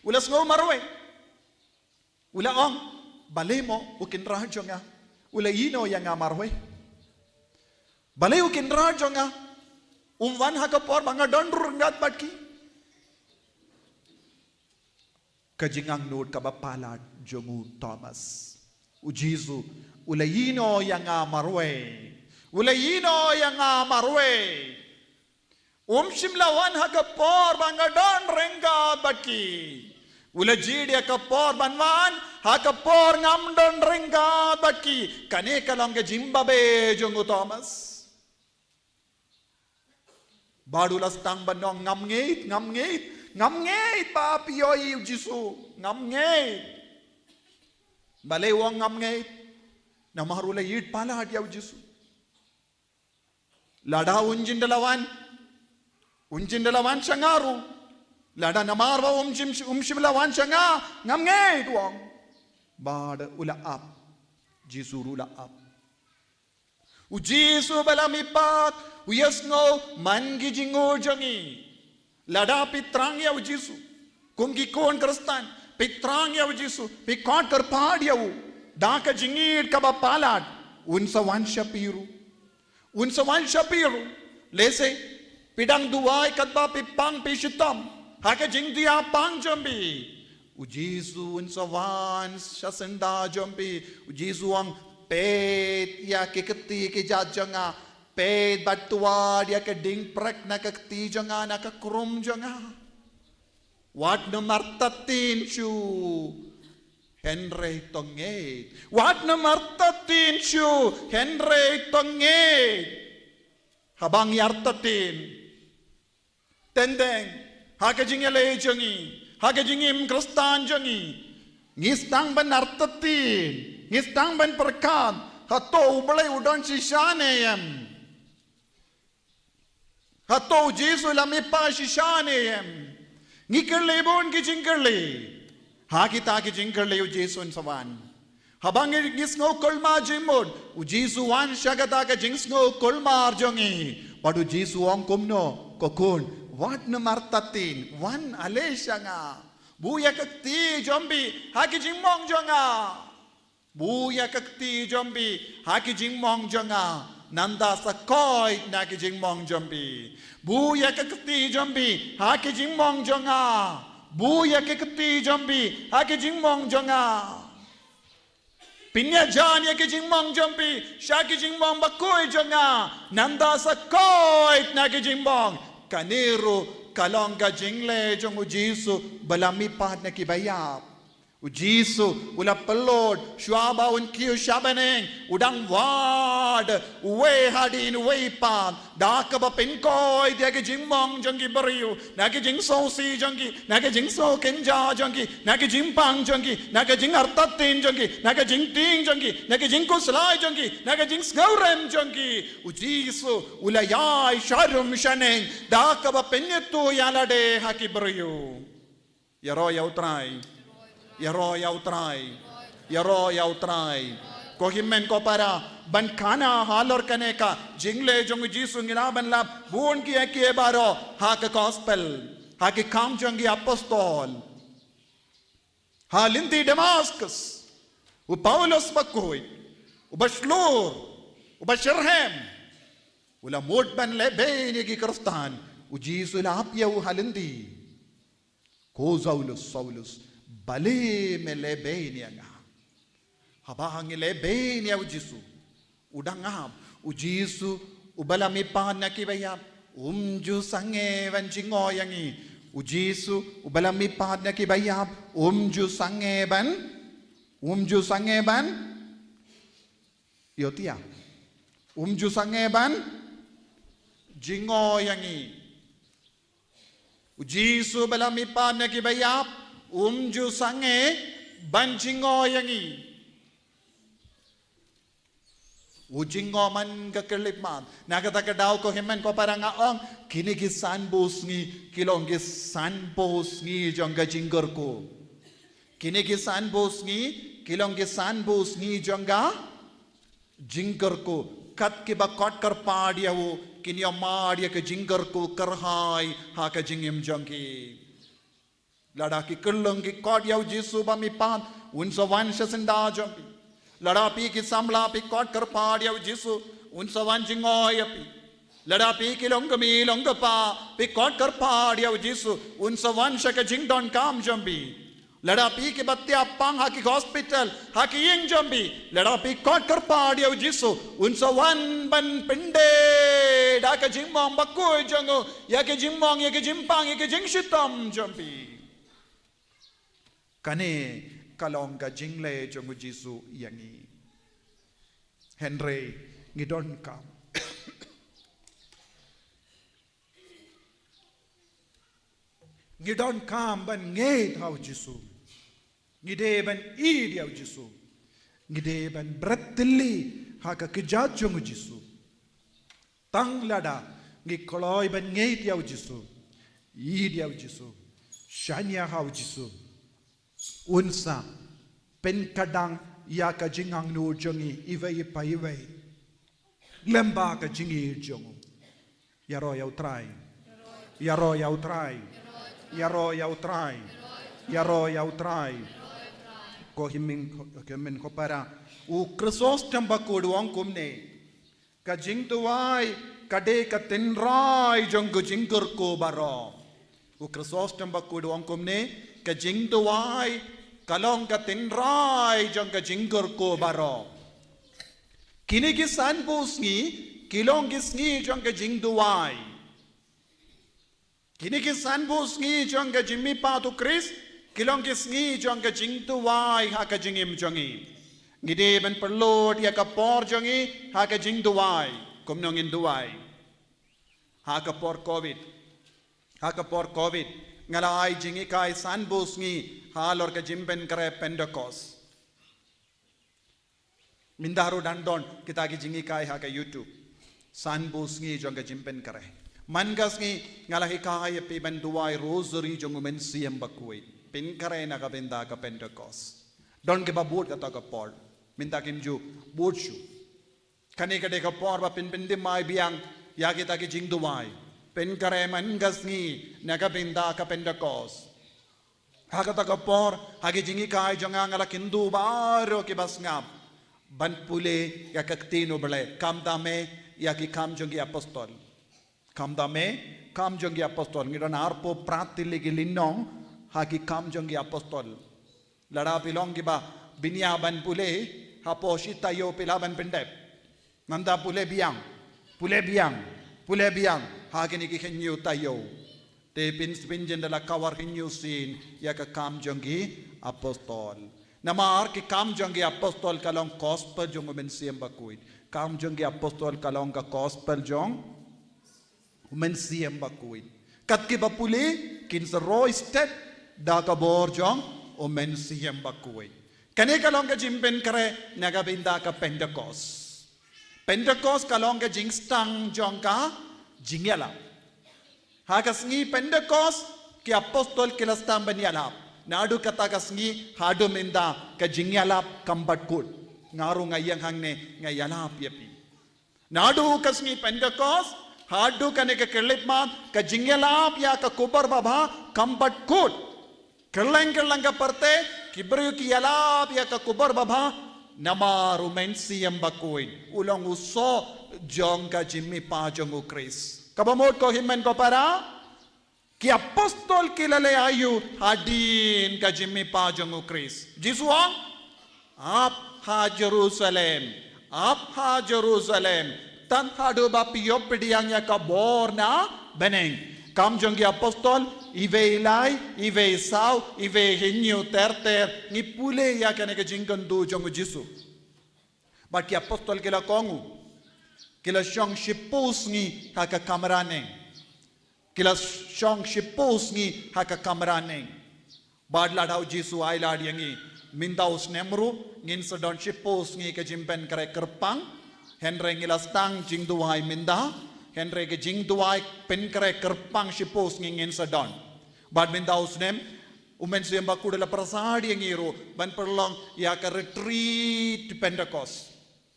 U la sngew marwei. U la ong, balei mo u Kynrad jong nga u la ïehnoh ïa nga marwei? Balei u Kynrad jong nga um wan ha ka por ba nga don ryngkat bad ki? Ka jingangnud kaba palat jong u Thomas. U Jisu u la ïehnoh ïa nga marwei. U la ïehnoh ïa nga marwei. Um shym la wan ha ka por ba nga don ryngkat bad ki. U la jied ïa ka por ban wan, ha ka por ngam don ryngkat bad ki. Kane ka long ka jingbabe jong u Thomas. Bad u la sdang ban ong, ngam ngeit, ngam ngeit, ngam ngeit ba phi ïohi ïa u Jisu, ngam ngeit. Balei u ong ngam ngeit? Namar u la ïeit palat ïa u Jisu. Lada un jin da la wan, un jin da la wan sha nga ruh. Lada namar ba um shym, um shym la wan sha nga, ngam ngeit, u ong. Bad u la ap. Jisu ruh u la ap. U Jisu ba la mihpat, u ïasngew man ki jingngeit jong ngi. Lada phi thrang ïa u Jisu kum ki khun Khristan, phi thrang ïa u Jisu, phi khot kyrpad ïa u da ka jingngeit kaba palat, un sa wan sha phi ruh. Un sa wan sha phi ruh. Lehse phi dang duwai katba phi pang phi shitom ha ka jingdiapang jong phi. U Jisu un sa wan sha syndah jong phi. U Jisu u ong, peit ïa ki kti ki jait jong nga. Peit bad wad ïa ka diengphna na ka kti jong nga, na ka khrum jong nga. Wat nym artatien shuh, hynrei to ngeit. Wat nym artatien shuh, hynrei to ngeit. Haba ngi artatien teng teng ha ka jingïaleh jong ngi, ha ka jingim Khristan jong ngi, ngi sdang ban artatien, ngi sdang ban pyrkhat, hato U Blei u don shisha ne em? Hato u Jisu u la mihpat shisha ne em? Ngi kylli bun ki jingkylli. Ha kita ki jingkylli u Jisu un sa wan. Haba ngi, ngi sngew kulmar jingmut, u Jisu u wan sha kata ka jingsngew kulmar jong ngi. Bad u Jisu u ong kumno? Ko khun, wat nym artatien, wan ale sha nga. Buh ïa ka kti jong phi ha ki jingmong jong nga. Buh ïa ka kti jong phi ha ki jingmong jong nga. Nangta sa koit na ki jingmong jong phi. Buh ïa ka kti jong phi ha ki jingmong jong nga. Buh ïa ka kti jong phi ha ki jingmong jong nga. Pynïajan ïa ki jingmong jong phi sha ki jingmong bakhuid jong nga. Nangta sa koit na ki jingmong. Kane ruh ka long ka jingleh jong u Jisu ba la mihpat na kiba ïap. U Jisu u la pynlut shuwa ba un kiew sha bneng, u dang wad uwei hadien uwei pat, da kaba pynkoit ïa ki jingmong jong ki briew, na ki jingsngewsih jong ki, na ki jingsngewkynja jong ki, na ki jingpang jong ki, na ki jingartatien jong ki, na ki jingtieng jong ki, na ki jingkhuslai jong ki, na ki jingsngewrem jong ki. U Jisu u la ïaid sharum shaneng da kaba pynïathuh ïa lade ha ki briew. Ïaroh ïa U Trai. Ïaroh ïa U Trai. Ïaroh ïa U Trai. Ko hynmen ko para, ban khana halor kane ka jingleh jong u Jisu ngi lah ban lap bun kiei kiei baroh ha ka gospel, ha ki Kam jong ki Apostol. Ha lynti Damascus, u Paulus bakhuid, uba shlur, uba shitrhem, u la mut ban lehbeiñ ïa ki Khristan, u Jisu u la ap ïa u ha lynti. Ko Saulus, Saulus, balei me lehbeiñ ïa nga? Haba ngi lehbeiñ ïa u Jisu, u dang ap. U Jisu uba la mihpat na kiba ïap, um ju sangeh ban jngoh ïa ngi. U Jisu uba la mihpat na kiba ïap, um ju sangeh ban, um ju sangeh ban ïohthiah. Um ju sangeh ban jngoh ïa ngi. U Jisu uba la mihpat na kiba ïap, um ju sangeh ban jngoh ïa ngi. U jngoh man ka khyllipmat. Na kata ka daw ko hynmen ko para nga ong, kine ki sanphew sngi ki long ki sanphew sngi jong ka jingkyrkhu. Kine ki sanphew sngi ki long ki sanphew sngi jong ka jingkyrkhu. Kat kiba khot kyrpad ïa u, kin ïohmad ïa ka jingkyrkhu kyrhai ha ka jingim jong ki. Lada ki khyllung ki khot ïa u Jisu ba mihpat, un sa wan sha syndah jong phi. Lada phi ki samla phi khot kyrpad ïa u Jisu, un sa wan jngoh ïa phi. Lada phi ki longkmie longkpa phi khot kyrpad ïa u Jisu, un sa wan sha ka jingdonkam jong phi. Lada phi kiba thiah pang ha ki hospital, ha ki ïing jong phi, lada phi khot kyrpad ïa u Jisu, un sa wan ban pyndie da ka jingmong bakhuid jong u ïa ka jingmong, ïa ka jingpang, ïa ka jingshitom jong phi. Kane ka long ka jingleh jong u Jisu ïa ngi. Hynrei ngi donkam. Ngi donkam ban ngeit ha u Jisu. Ngi dei ban ïeit ïa u Jisu. Ngi dei ban bret tylli ha ka kjat jong u Jisu. Tang lada ngi kloi ban ngeit ïa u Jisu, ïeit ïa u Jisu, shaniah ha u Jisu, un sa pynkdang ïa ka jingangnud jong ngi iwei pa iwei lem bad ka jingïeit jong u. Ïaroh ïa u Trai. Ïaroh ïa u Trai. Ïaroh ïa u Trai. Ïaroh ïa u Trai. Ko hynmen, ko hynmen ko para. U Chrysostom Bakhuid u ong kumne: Ka jingduwai ka dei ka tynrai jong ka jingkyrkhu baroh. U Chrysostom Bakhuid u ong kumne: Ka jingduwai ka long ka tynrai jong ka jingkyrkhu baroh. Kine ki sanphew sngi ki long ki sngi jong ka jingduwai. Kine ki sanphew sngi jong ka jingmihpat u Khrist ki long ki sngi jong ka jingduwai ha ka jingim jong ngi. Ngi dei ban pynlut ïa ka por jong ngi ha ka jingduwai. Kumno ngin duwai? Ha ka por Covid. Ha ka por Covid nga la ai jinghikai sanphew sngi halor ka jingpynkhreh Pentecost. Mynta ruh dang don kita ki jinghikai ha ka YouTube. Sanphew sngi jong ka jingpynkhreh. Man ka sngi nga la hikai ïa phi ban duwai rosary jong u Mynsiem Bakhuid. Pynkhreh na ka bynta ka Pentecost. Don kiba bud kata ka por. Mynta kim ju bud shuh. Kane ka dei ka por ba phin pynthymmai biang ïa kita ki jingduwai. Pynkhreh man ka sngi na ka bynta ka Pentecost. Ha kata ka por, ha ki jinghikai jong nga nga la kyntu baroh kiba sngap ban pule ïa ka Ktien u Blei. Khamtam eh ïa ki Kam jong ki Apostol. Khamtam eh, Kam jong ki Apostol. Ngi don arphew phra tylli ki lynnong ha ki Kam jong ki Apostol. Lada phi long kiba bniah ban pule, hapoh shi taïew phi lah ban pyndep. Nangta pule biang, pule biang, pule biang ha kine ki hynñiew taïew. Te phin, phin jin da la cover hynñiew sien ïa ka Kam jong ki Apostol. Namar ki Kam jong ki Apostol ka long gospel jong u Mynsiem Bakhuid. Kam jong ki Apostol ka long ka gospel jong u Mynsiem Bakhuid. Kat kiba pule kin sa roi stet da ka bor jong u Mynsiem Bakhuid. Kane ka long ka jingpynkhreh na ka bynta ka Pentecost. Pentecost ka long ka jingsdang jong ka jingïalap. Ha ka sngi Pentecost ki apostol ki la sdang ban ïalap. Naduh kata ka sngi haduh mynta ka jingïalap kam pat kut. Nga ruh nga ïeng hangne nga ïalap ïa phi. Naduh ka sngi Pentecost haduh kane ka khyllipmat ka jingïalap ïa ka Khubor Babha kam pat kut. Kylleng kylleng ka pyrthei ki briew ki ïalap ïa ka Khubor Babha namar u Mynsiem Bakhuid u long u soh jong ka jingmihpat jong u Khrist. Kaba mut ko hynmen ko para, ki apostol ki la leh aïu hadien ka jingmihpat jong u Khrist? Jisu ong, ap ha Jerusalem, ap ha Jerusalem, tad haduh ba phi ïoh pdiang ïa ka bor na bneng. Kam jong ki Apostol, iwei lai, iwei saw, iwei hynñiew ter ter, ngi pule ïa kane ka jingkyntu jong u Jisu. Bad ki apostol ki la kohnguh, ki la shong shiphew sngi ha ka kamra bneng. Ki la shong shiphew sngi ha ka kamra bneng. Bad lada u Jisu ailad ïa ngi, mynta u snem ruh ngin sa don shiphew sngi ka jingpynkhreh kyrpang. Hynrei ngi la sdang jingduwai mynta. Hynrei ka jingduwai pynkhreh kyrpang shiphew sngi ngin sa don. Bad mynta u snem u Mynsiem Bakhuid u la pyrshah ïa ngi ruh ban pynlong ïa ka retreat Pentecost.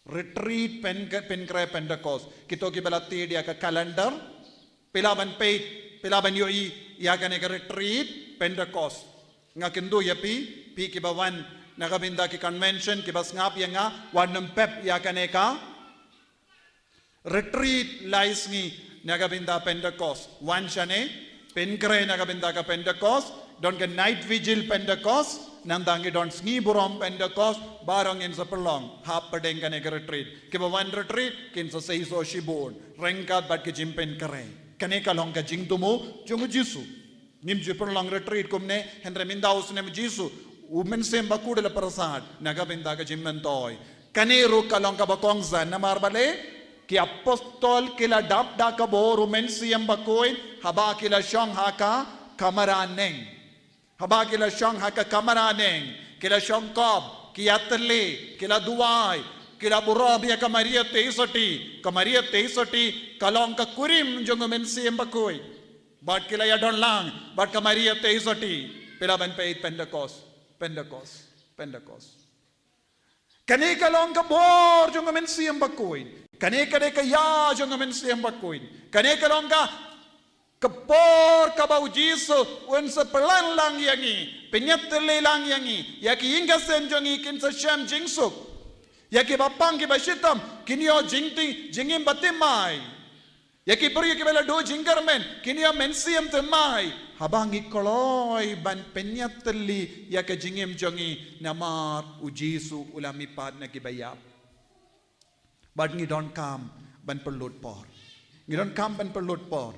Retreat pen, pynkhreh Pentecost. Kito kiba la thied ïa ka calendar, phi lah ban peit, phi lah ban ïohi ïa kane ka retreat Pentecost. Nga kyntu ïa phi, phi kiba wan na ka bynta ki convention, kiba sngap ïa nga, wat nym pep ïa kane ka retreat lai sngi na ka bynta Pentecost. Wan shane, pynkhreh na ka bynta ka Pentecost, don ka night vigil Pentecost, nangta ngi don sngi burom Pentecost, baroh ngin sa pynlong hapdeng kane ka retreat. Kiba wan retreat kin sa seisoh shibun ryngkat bad ka jingpynkhreh. Kane ka long ka jingthmu jong u Jisu. Ngim ju pynlong retreat kumne, hynrei mynta u snem u Jisu U Mynsiem Bakhuid u la pyrsad na ka bynta ka jingmyntoi. Kane ruh ka long kaba kongsan namar balei? Ki apostol ki la dap da ka bor u Mynsiem Bakhuid haba ki la shong ha ka kamra neng. Haba ki la shong ha ka kamra neng, ki la shongkop, ki ïatylli, ki la duwai, ki la burom ïa ka Maria Theisotti. Ka Maria Theisotti ka long ka kurim jong u Mynsiem Bakhuid. Bad ki la ïadon lang bad ka Maria Theisotti. Phi lah ban peit Pentecost, Pentecost, Pentecost. Kane ka long ka bor jong u Mynsiem Bakhuid. Kane ka dei ka ïa jong u Mynsiem Bakhuid. Kane ka long ka, ka por kaba u Jisu un sa pynlang lang ïa ngi, pynïatylli lang ïa ngi, ïa ki ïing ki sem jong ngi kin sa shem jingsuk. Ïa kiba pang kiba shitom kin ïoh jingtei, jingim bathymmai. Ïa ki briew kiba la duh jingkyrmen kin ïoh mynsiem thymmai. Haba ngi kloi ban pynïatylli ïa ka jingim jong ngi namar u Jisu u la mihpat na kiba ïap. Bad ngi donkam ban pynlut por. Ngi donkam ban pynlut por.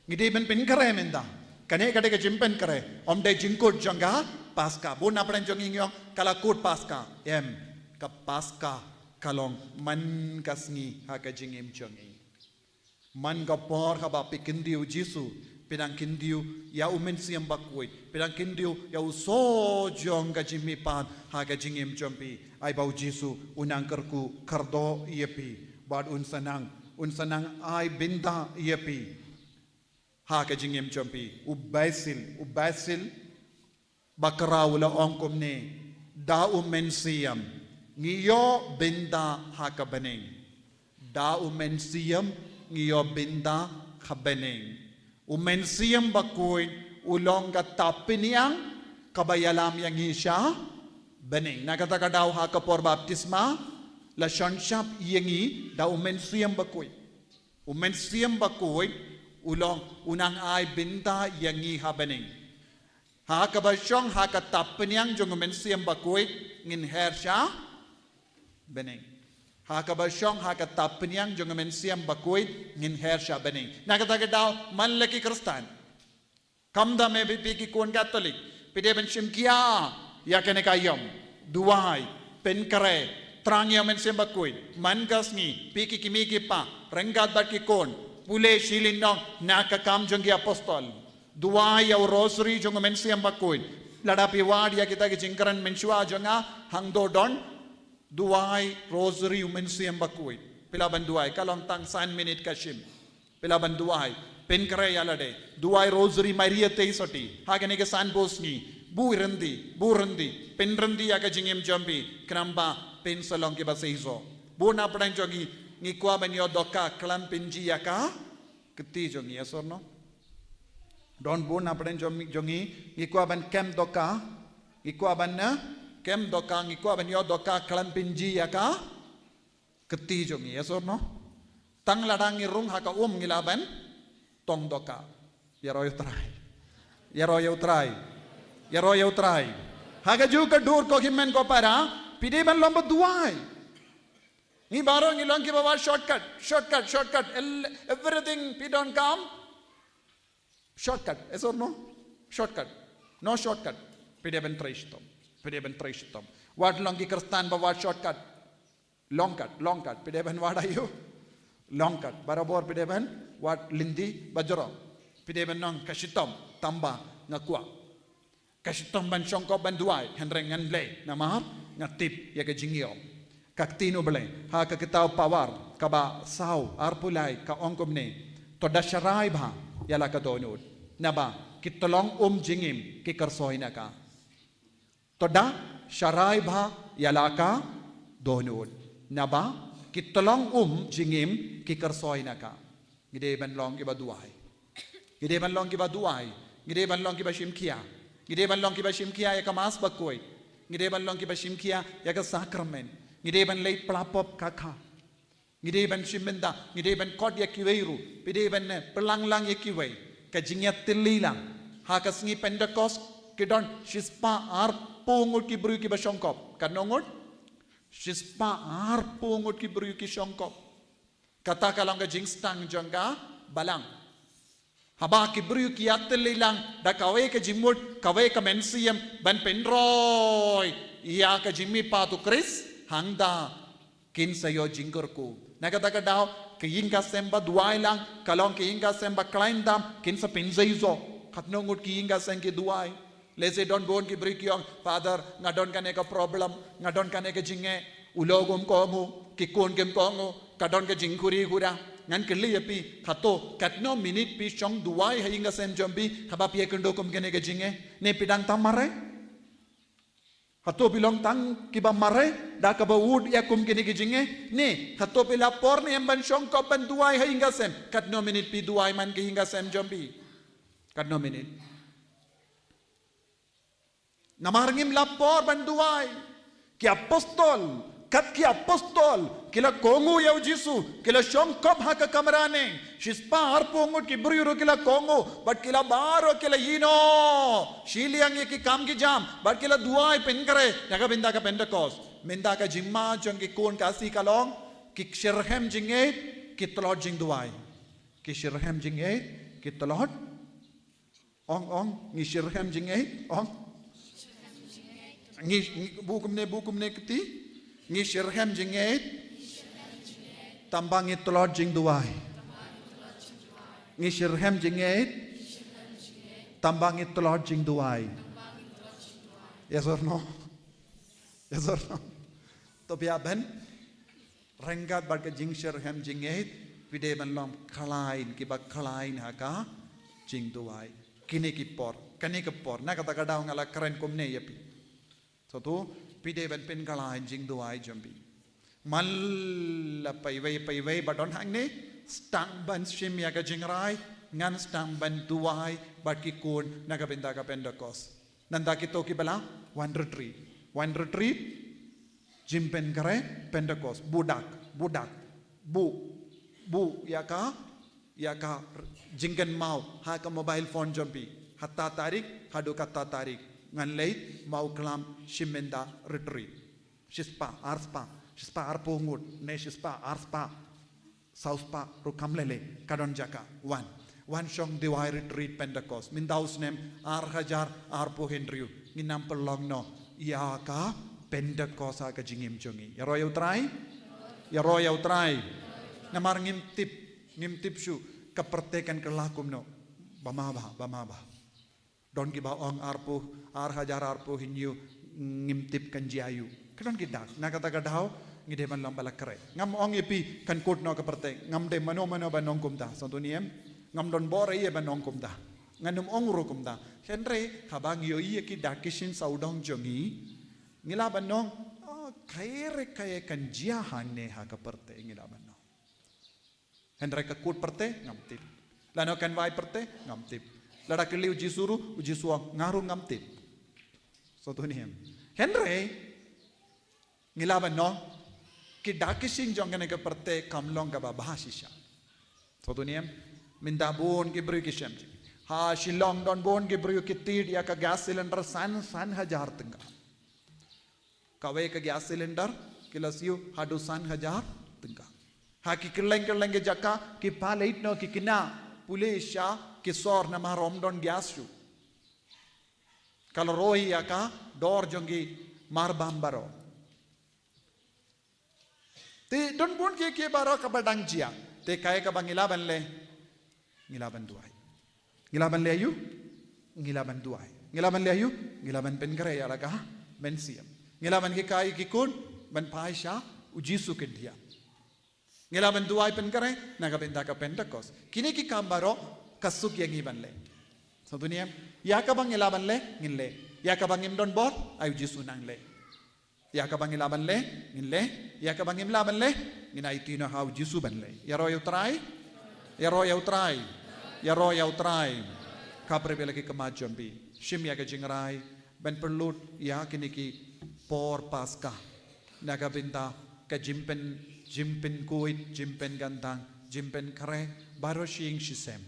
Ngi dei ban pynkhreh mynta. Kane ka dei ka jingpynkhreh. Ym dei jingkut jong ka Paska. Bun na pdeng jong ngi ngi ong ka la kut Paska. Em, ka Paska ka long man ka sngi ha ka jingim jong ngi. Man ka por haba phi kyntiew Jisu, phi dang kyntiew ïa u Mynsiem Bakhuid, phi dang kyntiew ïa u soo jong ka jingmihpat ha ka jingim jong phi. Ai ba u Jisu un nang kyrkhu kyrdoh ïa phi, bad un sa nang, un sa nang ai bynta ïa phi ha ka jingim jong phi. U Basil, u Basil Bakra u la ong kumne, da u Mynsiem ngi ïoh bynta ha ka bneng. Da u Mynsiem ngi ïoh bynta ha ka bneng. U Mynsiem Bakhuid u long ka tapyniang kaba ïalam ïa ngi sha bneng. Na kata ka daw ha ka por baptisma la shon shap ïa ngi da u Mynsiem Bakhuid. U Mynsiem Bakhuid u long u nang ai bynta ïa ngi ha bneng. Ha kaba shong ha ka tapyniang jong u Mynsiem Bakhuid ngin her sha bneng. Ha kaba shong ha ka tapyniang jong u Mynsiem Bakhuid ngin her sha bneng. Na kata ka daw man la ki Khristan. Khamtam eh phi ki khun Katholik, phi dei ban shim khia ïa kane ka ïom. Duwai, pynkhreh, thrang ïa u Mynsiem Bakhuid. Man ka sngi phi ki kmie ki kpa ryngkat bad ki khun, pule shiliang noh na ka kam jong ki apostol. Duwai ïa u Rosary jong u Mynsiem Bakhuid. Lada phi wad ïa kita ki jingkren mynshuwa jong nga, hangto don duwai Rosary u Mynsiem Bakhuid. Phi lah ban duwai, ka long tang san minit ka shim. Phi lah ban duwai, pynkhreh ïa lade. Duwai Rosary Maria Theisotti ha kane ka san bnai sngi. Buh ryndi, buh ryndi, pynryndi ïa ka jingim jong phi khnang ba phin sa long kiba seisoh. Bun na pdeng jong ngi ngi kwah ban ïoh dohkha khlem pynjia ïa ka kti jong ngi, yes or no? Don bun na pdeng jong ngi, jong ngi ngi kwah ban kem dohkha, ngi kwah ban, eh, kem dohkha, ngi kwah ban ïoh dohkha khlem pynjia ïa ka kti jong ngi, yes or no? Tang lada ngi rung ha ka um ngi lah ban tong dohkha. Ïaroh ïa u Trai. Ïaroh ïa u Trai. Ïaroh ïa u Trai. Ha kajuh ka dur ko hynmen ko para, phi dei ban long ba duwai. Ngi baroh ngi long kiba wad shortcut, shortcut, shortcut. El-, everything phi donkam shortcut, yes or no? Shortcut. No shortcut. Phi dei ban trei shitom. Phi dei ban trei shitom. Wat long ki Khristan ba wad shortcut. Long cut, long cut. Phi dei ban wad aïu? Long cut. Barabor phi dei ban wad lynti bajrong. Phi dei ban ong ka shitom, tangba nga kwah. Ka shitom ban shongkop ban duwai, hynrei ngan leh namar nga tip ïa ka jingïoh. Ka ktien U Blei ha ka kitab Pawar kaba saw arphew lai ka ong kumne: To da sharai bha ïa la ka dohnud, naba ki tyllong um jingim ki kyrsoi na ka. To da sharai bha ïa la ka dohnud, naba ki tyllong um jingim ki kyrsoi na ka. Ngi dei ban long kiba duwai. Ngi dei ban long kiba duwai. Ngi dei ban long kiba shim khia. Ngi dei ban long kiba shim khia ïa ka Mass Bakhuid. Ngi dei ban long kiba shim khia ïa ka sakramen. Ngi dei ban leit pla pop ka kha. Ngi dei ban shim bynta, ngi dei ban khot ïa kiwei ruh. Phi dei ban, eh, pynlang lang ïa kiwei. Ka jingïatylli lang. Ha ka sngi Pentecost ki don shispah arphew ngut ki briew kiba shongkop. Katno ngut? Shispah arphew ngut ki briew ki shongkop. Kata ka long ka jingstad jong ka balang. Haba ki briew ki ïatylli lang da kawei ka jingmut, kawei ka mynsiem ban pynroi ïa ka jingmihpat u Khrist, hangta kin sa ïoh jingkyrkhu. Na kata ka daw, ka ïing ka sem ba duwai lang ka long ka ïing ka sem ba khlaiñ tam, kin sa pynjah ïoh. Katno ngut ki ïing ka sem ki duwai. Lehse don bun ki briew ki ong, "Father, nga don kane ka problem, nga don kane ka jingeh, u lok um kohnguh, ki khun kim kohnguh, ka don ka jingkhuslai khuslai." Ngan kylli ïa phi, hato katno minit phi shong duwai ha ïing ka sem jong phi haba phi ïakynduh kum kane ka jingeh? Ne phi dang tang mareh? Hato phi long tang kiba mareh da kaba ud ïa kum kine ki jingeh? Ne hato phi la por ne em ban shong kop ban duwai ha ïing ka sem? Katno minit phi duwai man ka ïing ka sem jong phi? Katno minit? Namar ngim la por ban duwai. Ki apostol, kat ki apostol, ki la kohnguh ïa u Jisu, ki la shong kop ha ka kamra ne. Shispah arphew ngut ki briew ruh ki la kohnguh, bad ki la baroh ki la ïehnoh shiliang ïa ki kam ki jam, bad ki la duwai pynkhreh na ka bynta ka Pentekost. Mynta ka jingma jong ki khun Khasi ka long, ki shitrhem jingngeit, ki tlot jingduwai. Ki shitrhem jingngeit, ki tlot. Ong, ong, ngi shitrhem jingngeit, ong. Ngi, ngi, bun kumne, bun kumne kti. Ngi shitrhem jingngeit, tangba ngi tlot jingduwai. Ngi shitrhem jingngeit, tangba ngi tlot jingduwai. Yes or no? Yes or no? To phi ïa ban ryngkat bad ka jingshitrhem jingngeit, phi dei ban long khlaiñ, kiba khlaiñ ha ka jingduwai. Kine ki por, kane ka por, na kata ka daw nga la kren kumne ïa phi. Sngewthuh, phi dei ban pynkhlaiñ jingduwai jong phi. Man la paiwei paiwei ba don hangne, sdang ban shim ïa ka jingrai, ngan sdang ban duwai bad ki khun na ka bynta ka Pentekost. Nangta kito kiba la wan retreat. Wan retreat, jingpynkhreh Pentekost, buh dak, buh dak, buh, buh ïa ka, ïa ka jingkynmaw ha ka mobile phone jong phi. Hatta tarik haduh katta tarik ngan leit Mawklam shim bynta retreat. Shispah, arspah, shispah arphew ngut, ne shispah, arspah, sawspah ruh kam lei lei, ka don jaka. Wan, wan shong duwai retreat Pentekost mynta u snem ar hajar arphew hynriew. Ngin ym pynlong noh ïa ka Pentekost ha ka jingim jong ngi. Ïaroh ïa u Trai? Ïaroh ïa u Trai. Namar ngim tip, ngim tip shuh ka pyrthei kan kylla kumno. Ba ma ba, ba ma ba. Don kiba ong arphew, ar hajar arphew hynñiew, ngim tip kan jia aïu. Ka don ki dak, na kata ka daw ngi dei ban long ba la khreh. Ngam ong ïa phi kan kut noh ka pyrthei, ngam dei mano mano ban ong kumta, sngewthuh ne em? Ngam don bor ei ban ong kumta. Ngan ym ong ruh kumta. Hynrei haba ngi ïohi ïa ki dak ki shin sawdong jong ngi, ngi lah ban ong, oh, kaei re kaei kan jia hangne ha ka pyrthei, ngi lah ban ong. Hynrei ka kut pyrthei ngam tip. Lano kan wai pyrthei ngam tip. Lada kylli u Jisu ruh, u Jisu ong nga ruh ngam tip. Sngewthuh ne em? Hynrei ngi lah ban ong, ki dak ki shin jong kane ka pyrthei kam long kaba bha shisha. Sngewthuh ne em? Mynta bun ki briew ki shem jingeh. Ha Shillong don bun ki briew ki thied ïa ka gas cylinder san, san hajar tyngka. Kawei ka gas cylinder ki la siew haduh san hajar tyngka. Ha ki kylleng kylleng ki jaka ki pynleit noh ki khynnah pule sha ki sor namar ym don gas shuh. Ka la roi ïa ka dor jong ki marbam baroh. Te don bun kiei kiei baroh kaba dang jia. Te kaei kaba ngi lah ban leh? Ngi lah ban duwai. Ngi lah ban leh aïu? Ngi lah ban duwai. Ngi lah ban leh aïu? Ngi lah ban pynkhreh ïa la ka mynsiem. Ngi lah ban hikai ki khun ban phai sha u Jisu khyndiat. Ngi lah ban duwai pynkhreh na ka bynta ka Pentekost. Kine ki kam baroh ka suk ïa ngi ban leh. Sngewthuh ne em? Ïa kaba ngi lah ban leh ngin leh. Ïa kaba ngim don bor, ai u Jisu nang leh. Ïa kaba ngi lah ban leh ngin leh. Ïa kaba ngim lah ban leh ngin aiti noh ha u Jisu ban leh. Ïaroh ïa u Trai. Ïaroh ïa u Trai. Ïaroh ïa u Trai. Khapkhreh bad la ki khmat jong phi. Shim ïa ka jingrai ban pynlut ïa kine ki por Paskha na ka bynta ka jingpyn, jingpynkhuid, jingpynkyntang, jingpynkhreh baroh shi ïing shi sem,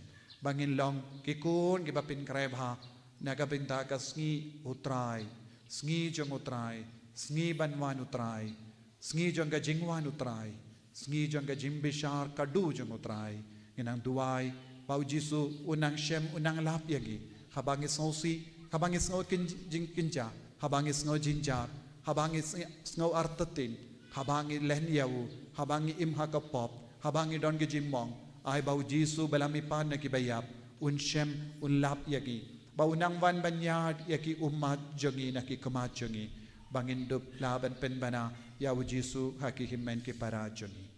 ba ngin long ki khun kiba pynkhreh bha na ka bynta ka sngi u Trai, sngi jong u Trai, sngi ban wan u Trai, sngi jong ka jingwan u Trai, sngi jong ka jingbishar khadduh jong u Trai. Ngin nang duwai Ba u Jisu u nang shem, u nang lap ïa ngi. Haba ngi sngewsih, haba ngi sngew jingkynjah, haba ngi sngew jynjar, haba ngi sngew artatien, haba ngi len ïa u, haba ngi im ha ka pop, haba ngi don ki jingmong, ai ba u Jisu ba la mihpat na ki baïap un shem, un lap ïa ngi. Ba u nang wan ban ïaid ïa ki ummat jong ngi na ki khmat jong ngi. Ba ngin dup lah ban pynbna ïa u Jisu ha ki hynmen ki para jong ngi.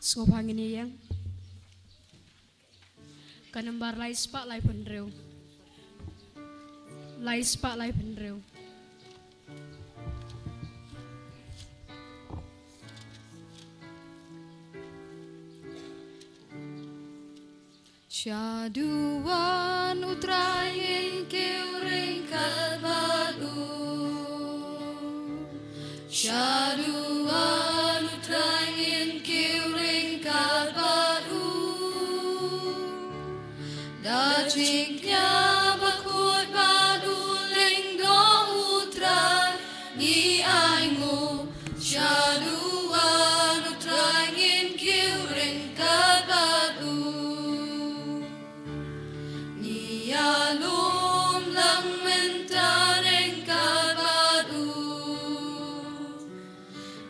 Sngewbha ngin ïeng. Ka nambar lai spah lai phew hynriew. Lai spah lai phew hynriew. Sha duwan U Trai ngin kiew ryngkat bad u. Sha duwan U Trai ngin kiew ryngkat bad u. Da jingkñia bakhuid bad u lyngdoh U Trai ngi ainguh. Sha duwan U Trai ngin kiew ryngkat bad u. Ngi ïalum lang mynta ryngkat bad u.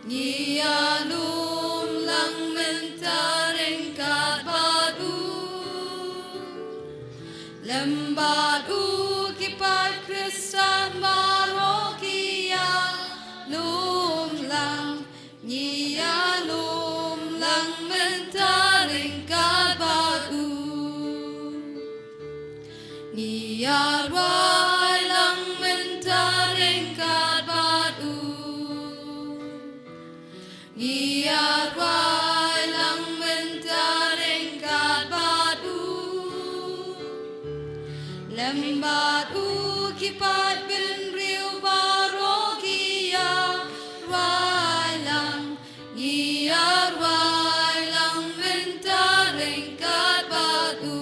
Ngi ïalum lang mynta ryngkat bad u. Lem bad u ki paid Khristan baroh ki ïalum lang. Ngi ïalum lang mynta ryngkat bad u. Ngi ïarwai lang mynta ryngkat bad u. Ngi ïarwai lang mynta ryngkat bad u. Lem bad u ki paid bynriew baroh ki ïarwai lang. Ngi ïarwai lang mynta ryngkat bad u.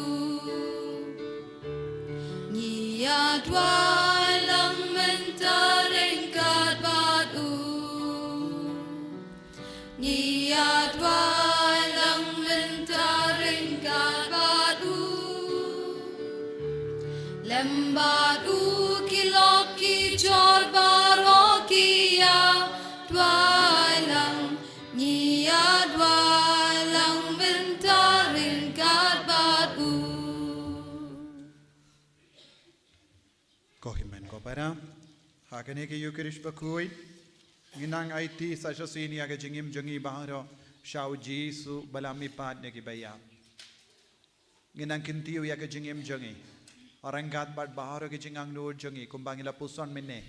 Ngi ïarwai lang mynta ryngkat bad u. Ngi ïarwai lang mynta ryngkat bad u. Lem bad u ki lok ki jor baroh ki ïarwai lang. Ngi ïarwai lang mynta ryngkat bad u. Ko hynmen ko para, ha kane ka Ïukharist bakhuid, ngin nang aiti sa shisien ïa ka jingim jong ngi baroh sha U Jisu ba la mihpat na ki baïap. Ngin nang kyntiew ïa ka jingim jong ngi ryngkat bad baroh ki jingangnud jong ngi kumba ngi la puson mynne.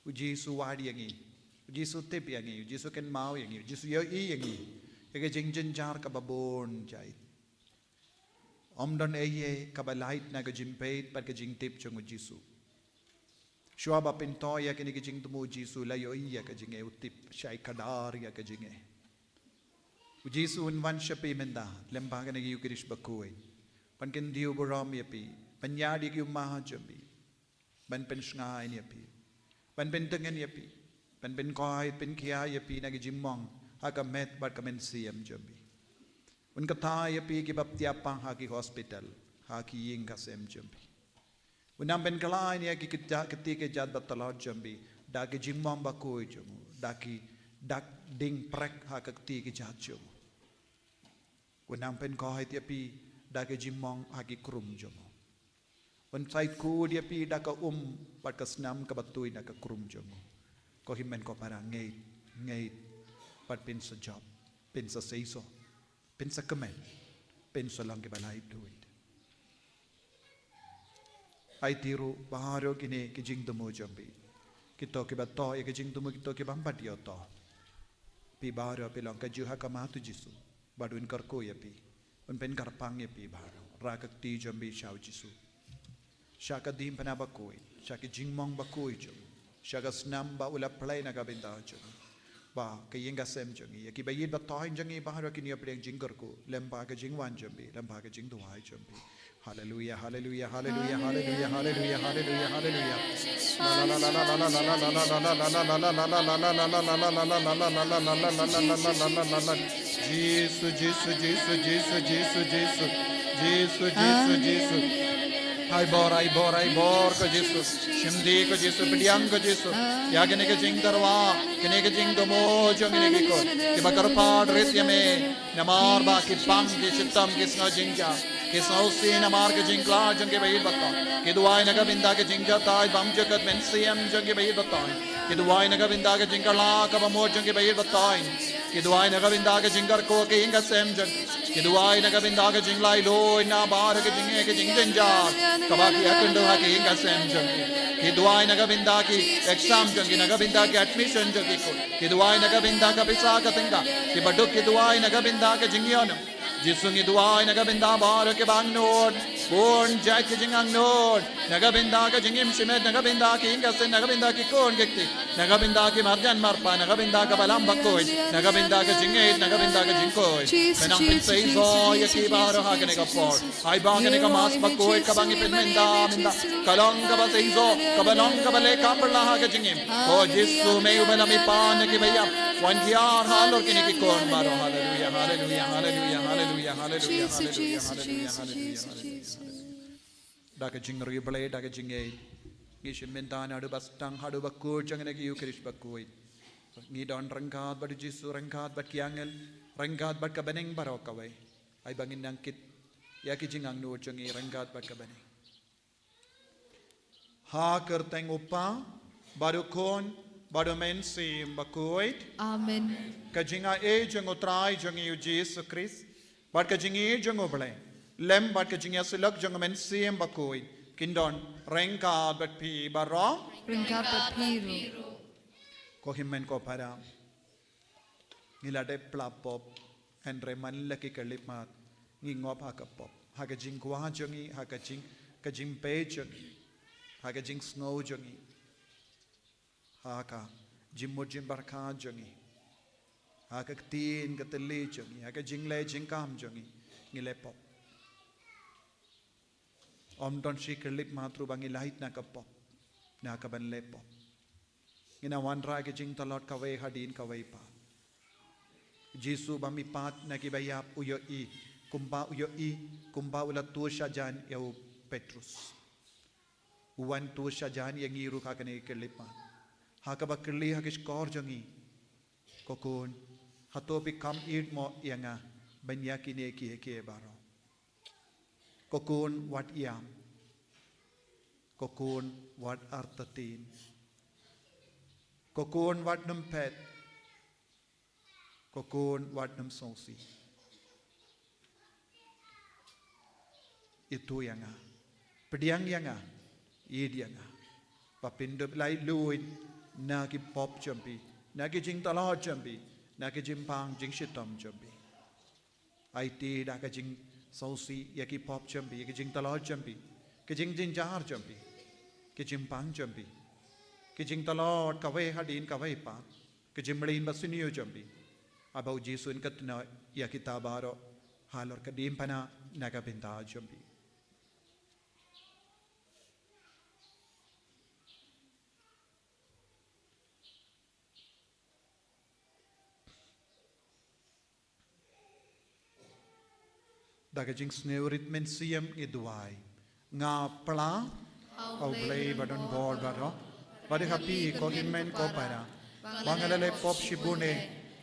U Jisu wad ïa ngi. U Jisu tip ïa ngi. U Jisu kynmaw ïa ngi. U Jisu ïohi ïa ngi. Ïa ka jingjynjar kaba bun jait. Ym don ei ei kaba lait na ka jingpeit bad ka jingtip jong U Jisu. Shuwa ba pynto ïa kane ka jingthmu U Jisu la ïohi ïa ka jingeh, u tip shai khadar ïa ka jingeh. U Jisu un wan sha phi mynta lem bad kane ka Ïukharist bakhuid. Ban kyntiew burom ïa phi, ban ïaid ïa ki ummat jong phi. Ban pynshngaiñ ïa phi. Ban pyntngen ïa phi. Ban pynkoit pynkhia ïa phi na ki jingmong ha ka met bad ka mynsiem jong phi. Un kyntait ïa phi kiba thiah pang ha ki hospital, ha ki ïing ka sem jong phi. Un nang pynkhlaiñ ïa ki kti ki kjat ba tlot jong phi da ki jingmong bakhuid jong u, da ki dak ding prek ha ka kti ki kjat jong u. Un nang pynkoit ïa phi da ki jingmong ha ki krum jong u. Un sait kut ïa phi da ka um bad ka snam kaba tuid na ka krum jong u. Ko hynmen ko para, ngeit, ngeit bad pynshah jop, pynshah seisoh, pynshah kmen, pynshah long kiba la ïeit tuid. Aiti ruh baroh kine ki jingthmu jong phi. Kito kiba toh ïa ki jingthmu, kito kiba ym pat ïoh toh. Phi baroh phi long kajuh ha khmat U Jisu. Bad un kyrkhu ïa phi. Un pynkyrpang ïa phi baroh. Rah ka kti jong phi sha U Jisu. Sha ka diengphna bakhuid, sha ka jingmong bakhuid jong u, sha ka snam ba u la plie na ka bynta jong u. Ba ka ïing ka sem jong ngi, ïa kiba ïeit ba thoiñ jong ngi baroh kin ïoh pdiang jingkyrkhu lem bad ka jingwan jong phi, lem bad ka jingduwai jong phi. Haleluia, haleluia, haleluia, haleluia, haleluia, haleluia, haleluia. Jisu, Jisu, Jisu, Jisu, Jisu, Jisu, Jisu, Jisu, Jisu. Ai bor, ai bor, ai bor ko Jisu. Shim dih ko Jisu, pdiang ko Jisu. Ïa kine ki jingtyrwa, kine ki jingthmu jong kine ki khun kiba kyrpad rit ïa me. Namar ba ki pang, ki shitom, ki sngew jingjia, ki sngewsih namar ka jingkhlad jong kiba ïeit ba thoiñ. Ki duwai na ka bynta ka jingjatai bymjukut mynsiem jong kiba ïeit ba thoiñ. Ki duwai na ka bynta ka jingkhlad kaba mut jong kiba ïeit ba thoiñ. Ki duwai na ka bynta ka jingkyrkhu ha ka ïing ka sem jong ki. Ki duwai na ka bynta ka jinglaitluid na baroh ka jingeh ka jingjynjar kaba ki ïakynduh ha ka ïing ka sem jong ki. Ki duwai na ka bynta ki exam jong ki, na ka bynta ki admission jong ki, ko. Ki duwai na ka bynta ka pisa ka tyngka. Kiba duk ki duwai na ka bynta ka jingïohnong. Jisu, ngi duwai na ka bynta baroh kiba angnud, bun jait ki jingangnud, na ka bynta ka jingim shimet, na ka bynta ki ïing ka sem, na ka bynta ki khun ki kti, na ka bynta ki marjan marpa, na ka bynta ka balang bakhuid, na ka bynta ka jingngeit, na ka bynta ka jingkhuid. Khnang pynseisoh ïa ki baroh ha kane ka por. Ai ba kane ka Mass bakhuid kaba ngi pynmynta mynta ka long kaba seisoh, kaba long kaba leh kam pyrshah ha ka jingim. Ko Jisu, me uba la mihpat na kiba ïap, wan hiar halor kine ki khun baroh. Haleluia, haleluia, haleluia, haleluia, haleluia, haleluia, haleluia, haleluia, haleluia. Da ka jingriewblei, da ka jingngeit, ngi shim mynta naduh ba sdang haduh ba kut jong kane ka Eukharist bakhuid. Ngi don ryngkat bad u Jisu, ryngkat bad ki angel, ryngkat bad ka bneng baroh kawei. Ai ba ngin nang kit ïa ki jingangnud jong ngi ryngkat bad ka bneng. Ha ka kyrteng u Kpa, bad u Khun, bad u Mynsiem Bakhuid. Amen. Ka jingaiei jong u Trai jong ngi u Jisu Khrist, bad ka jingïeit jong u Blei, lem bad ka jingïasyllok jong u Mynsiem Bakhuid, kin don ryngkat bad phi baroh. Ryngkat bad phi ruh. Ko hynmen ko para, ngi la dep pla pop, hynrei man la ki khyllipmat ngi ngop ha ka pop, ha ka jingkwah jong ngi, ha ka jing, ka jingpeit jong ngi, ha ka jingsngew jong ngi, ha ka jingmut jingpyrkhat jong ngi, ha ka ktien ka thylliej jong ngi, ha ka jingleh jingkam jong ngi, ngi leh pop. Ym don shi khyllipmat ruh ba ngi lait na ka pop, na ka ban leh pop. Ngin ïa wanrah ka jingtlot kawei hadien kawei pat. Jisu ba mihpat na kiba ïap u ïohi, kumba u ïohi, kumba u la tur shajan ïa u Petrus, u wan tur shajan ïa ngi ruh ha kane ka khyllipmat. Ha kaba kylli ha ka shkor jong ngi, ko Khun, hato phi kham ïeit mo ïa nga ban ïa kine kiei kiei baroh? Ko Khun, wat ïam. Ko Khun, wat artatien. Ko Khun, wat nang phet. Ko Khun, wat nang sngewsih. Ithuh ïa nga. Pdiang ïa nga. Ïeit ïa nga. Ba phin dup laitluid na ki pop jong phi, na ki jingtlot jong phi, na ki jingpang jingshitom jong phi. Aiti da ka jingsngewsih ïa ki pop jong phi, ïa ki jingtlot jong phi, ki jingjynjar jong phi, ki jingpang jong phi, ki jingtlot kawei hadien kawei pat, ki jingmlien basniew jong phi. Haba u Jisu un kynnoh ïa kita baroh halor ka diengphna na ka bynta jong phi. Da ka jingsngewrit mynsiem ngi duwai. Nga pla ha U Blei ba don bor baroh, bad ha phi ko hynmen ko para, ba nga la leh pop shibun eh,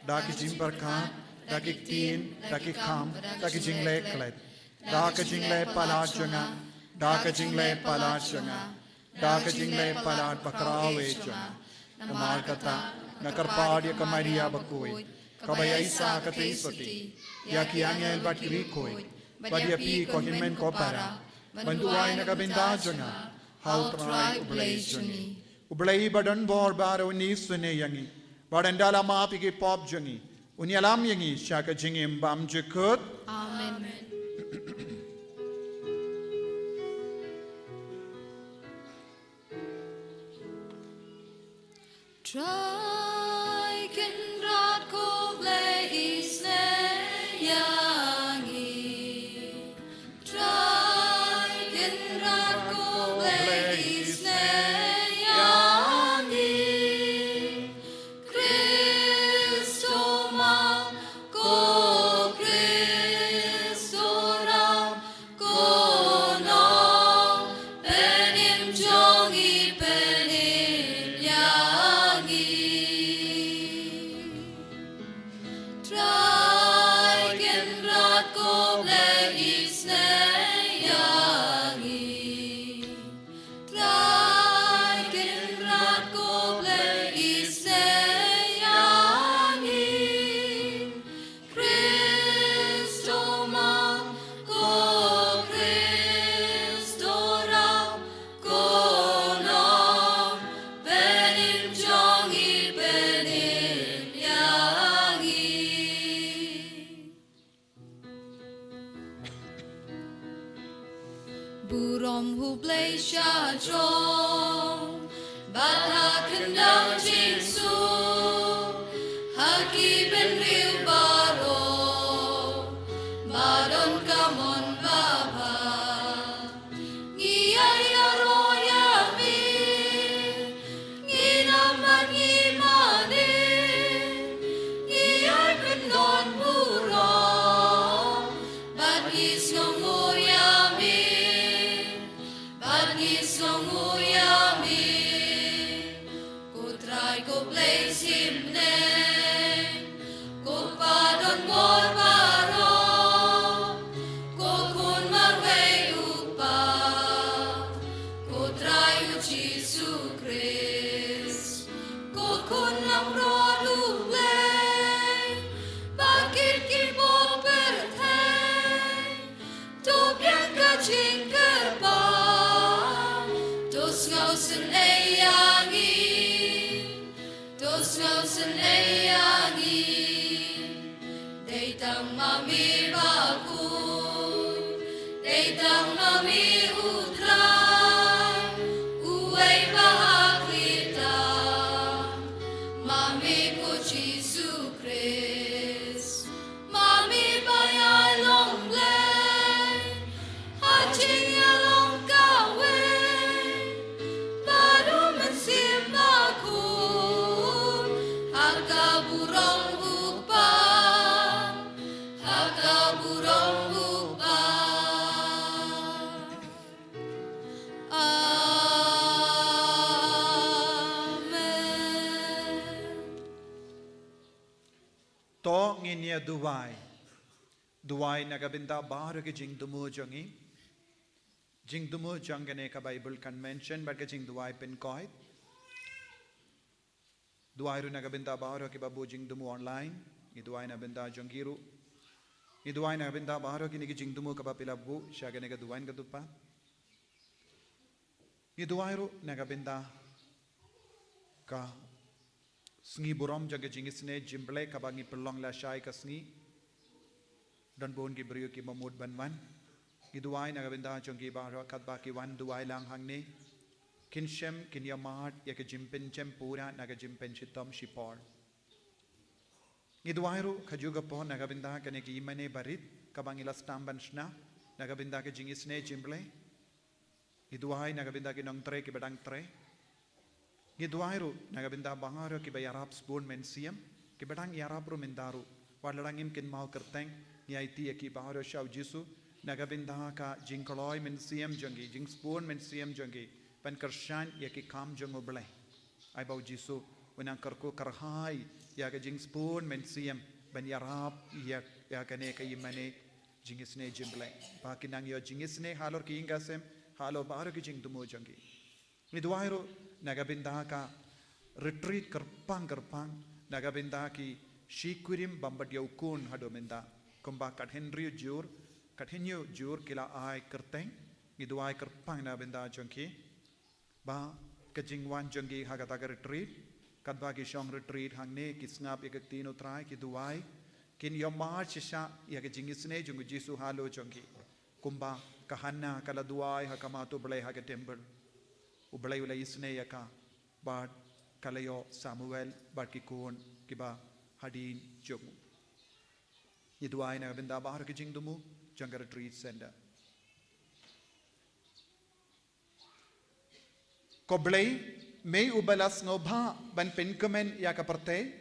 da ki jingpyrkhat, da ki ktien, da ki kam, da ki jingleh klet, da ka jingleh palat jong nga, da ka jingleh palat jong nga, da ka jingleh palat bakhraw eh jong nga. Namar kata, nga kyrpad ïa ka Maria bakhuid, kaba ïaisah katei sotti, ïa ki angel bad ki riewkhuid, bad ïa phi ko hynmen ko para, ban duwai na ka bynta jong nga ha U Trai U Blei jong ngi. U Blei ba don bor baroh un isynei ïa ngi, bad un da la map ïa ki pop jong ngi. Un ïalam ïa ngi sha ka jingim bymjukut. Amen. Trai Kynrad ko Blei isynei ïa ngi. Trai Kynrad ko Blei isynei ïa ngi. Khrist ma, ko Khrist Burom U Blei sha jrong, bad ha khyndew jingsuk, ha ki bynriew baroh, ba don ka mon babha. Ngi ïaroh ïa me, ngi nam bad ngi mane, ngi ïai pyndonburom, bad ngi sngewnguh ïa me, bad ngi sngewnguh ïa me. Ko Trai ko Blei shimbyneng, ko Pa donbor baroh, ko Khun marwei U Kpa, ko Trai U Jisu Khrist, ko Khun langbrot U Blei, ba kit ki pop pyrthei. To biang ka jingkyrpad, to sngewsynei ïa ngi, to sngewsynei ïa ngi. Dei tang ma me bakhuid, dei tang ma me U Trai, uwei ba ha khlieh tam, ma me ko Jisu Khrist. Ma me ba ïai long Blei, ha jingïalong kawei, bad U Mynsiem Bakhuid, ha ka burom U Kpa, ha ka burom U Kpa. Amen. To ngin ïa duwai. Duwai na ka bynta baroh ki jingthmu jong ngi. Jingthmu jong kane ka Bible Convention bad ka jingduwai pynkoit. Duwai ruh na ka bynta baroh kiba buh jingthmu online. Ngi duwai na bynta jong ki ruh. Ngi duwai na ka bynta baroh kine ki jingthmu kiba phi la buh sha kane ka duwai ka dupat. Ngi duwai ruh na ka bynta ka sngi burom jong ka jingisynei jingblei kaba ngi pynlong lashai ka sngi. Don bun ki briew kiba mut ban wan. Ngi duwai na ka bynta jong ki baroh katba ki wan duwai lang hangne. Kin shem, kin ïa mad ïa ka jingpynjem pura na ka jingpynshitom shipor. Ngi duwai ruh kajuh ka por na ka bynta kane ka ïingmane barit kaba ngi la sdang ban shna na ka bynta ka jingisynei jingblei. Ngi duwai na ka bynta ki nongtrei kiba dang trei. Ngi duwai ruh na ka bynta baroh kiba ïarap sbun mynsiem, kiba dang ïarap ruh mynta ruh. Wat la dang im kynmaw kyrteng, ngi aiti ïa ki baroh sha U Jisu na ka bynta ka jingkloi mynsiem jong ki, jingsbun mynsiem jong ki ban kyrshan ïa ki kam jong U Blei. Ai ba U Jisu un nang kyrkhu kyrhai ïa ka jingsbun mynsiem ban ïarap ïa, ïa kane ka ïingmane jingisynei jingblei. Ba kin nang ïoh jingisynei halor ki ïing ka sem, halor baroh ki jingthmu jong ki. Ngi duwai ruh na ka bynta ka retreat kyrpang kyrpang, na ka bynta ki shi kurim bym pat ïoh khun haduh mynta. Kumba khathynriew jur, khathynñiew jur ki la ai kyrteng. Ngi duwai kyrpang na ka bynta jong ki. Ba ka jingwan jong ki ha kata ka retreat, katba ki shong retreat hangne ki sngap ïa ka ktien U Trai, ki duwai, kin ïohmad shisha ïa ka jingisynei jong U Jisu halor jong ki. Kumba ka Hanna ka la duwai ha khmat U Blei ha ka temple. U Blei u la isynei ïa ka bad ka la ïoh Samuel bad ki khun kiba hadien jong u. Ngi duwai na ka bynta baroh ki jingthmu jong ka retreat center. Ko Blei, me uba la sngewbha ban pynkmen ïa ka pyrthei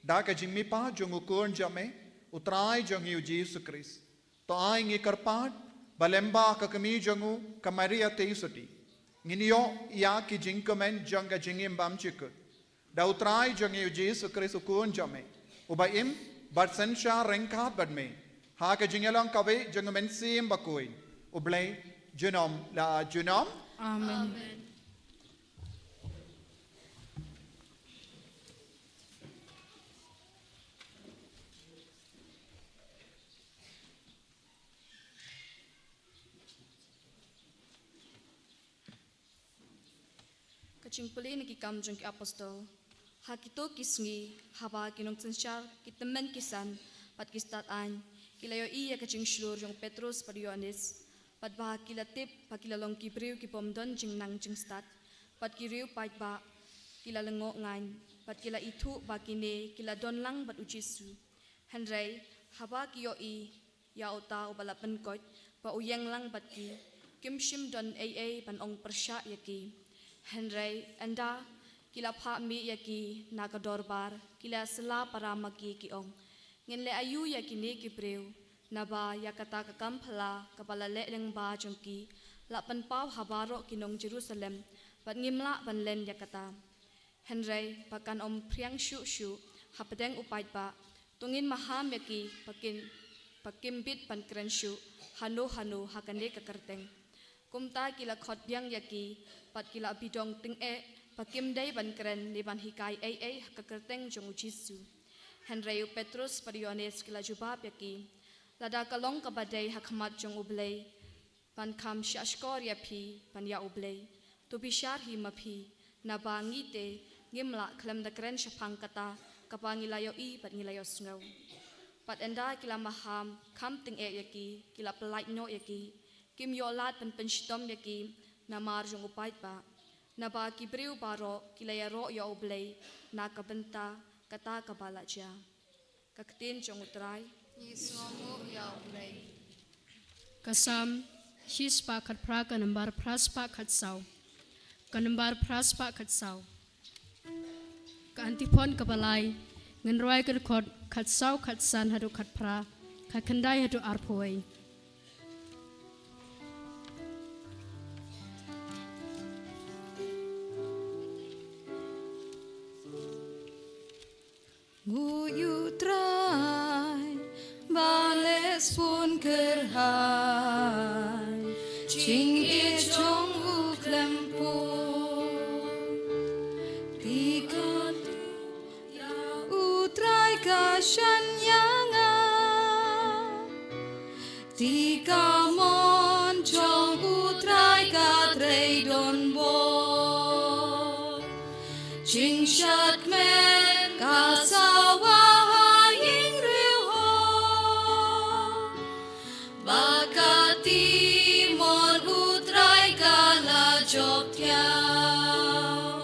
da ka jingmihpat jong U Khun jong me, U Trai jong ngi U Jisu Khrist. To ai ngi kyrpad ba lyngba ka kmie jong u ka Maria Theisotti, ngin ïoh ïa ki jingkmen jong ka jingim bymjukut. Da U Trai jong ngi U Jisu Khrist U Khun jong me, uba im bad synshar ryngkat bad me ha ka jingïalong kawei jong U Mynsiem Bakhuid, U Blei junom la junom. Amen. Ka jingpule na ki Kam jong ki Apostol. Ha kito ki sngi, haba ki nongsynshar ki tymmen ki san bad ki stad aiñ ki la ïohi ïa ka jingshlur jong u Petros bad u Ïoannis, Bad ba ki la tip ba ki la long ki briew ki bym don jingnang jingstad, bad ki riew paidbah ki la lyngngoh ngaiñ, bad ki la ithuh ba kine ki la don lang bad u Jisu. Hynrei haba ki ïohi ïa uta uba la pynkoit ba u ïeng lang bad ki, kim shym don ei ei ban ong pyrshah ïa ki. Hynrei ynda ki la phah mih ïa ki na ka dorbar, ki la sla para ma ki, ki ong, ngin leh aïu ïa kine ki briew? Naba ïa kata ka kam phylla kaba la leh lyngba jong ki la pynpaw ha baroh ki nong Jerusalem, bad ngim lah ban len ïa kata. Hynrei ba kan ym phriang shuh shuh hapdeng u paidbah, to ngin maham ïa ki ba kin, ba kim bit ban kren shuh hano hano ha kane ka kyrteng. Kumta ki la khot biang ïa ki, bad ki la bidong tyngeh ba kim dei ban kren ne ban hikai ei ei ha ka kyrteng jong u Jisu. Hynrei u Petrus bad u Ïohannes ki la jubab ïa ki, lada ka long kaba dei ha khmat jong U Blei ban kham shahshkor ïa phi ban ïa U Blei, to bishar hi ma phi, naba ngi te ngim lah khlem da kren shaphang kata kaba ngi la ïohi bad ngi la ïohsngew. Bad ynda ki la maham kham tyngeh ïa ki, ki la pyllait noh ïa ki, kim ïoh lad ban pynshitom ïa ki namar jong u paidbah. Naba ki briew baroh ki la ïaroh ïa U Blei na ka bynta kata kaba la jia. Ka ktien jong U Trai. Ngi sngewnguh ïa U Blei. Ka Salm shispah khatphra, ka nombar phraspah khatsaw. Ka nombar phraspah khatsaw. Ka antiphon kaba lai, ngin rwai ka dkhot khatsaw, khatsan haduh khatphra, khatkhyndai haduh arphew wei. Nguh ïa U Trai, ba leh spun kyrhai jingïeit jong u khlem pun. Te ka, ïa U Trai ka shaniah ïa nga. Te ka mon jong U Trai ka trei don bor. Jingshad kmen ka sawa ha ïing riewhor. Ba ka tymmen U Trai ka la jop thiaw.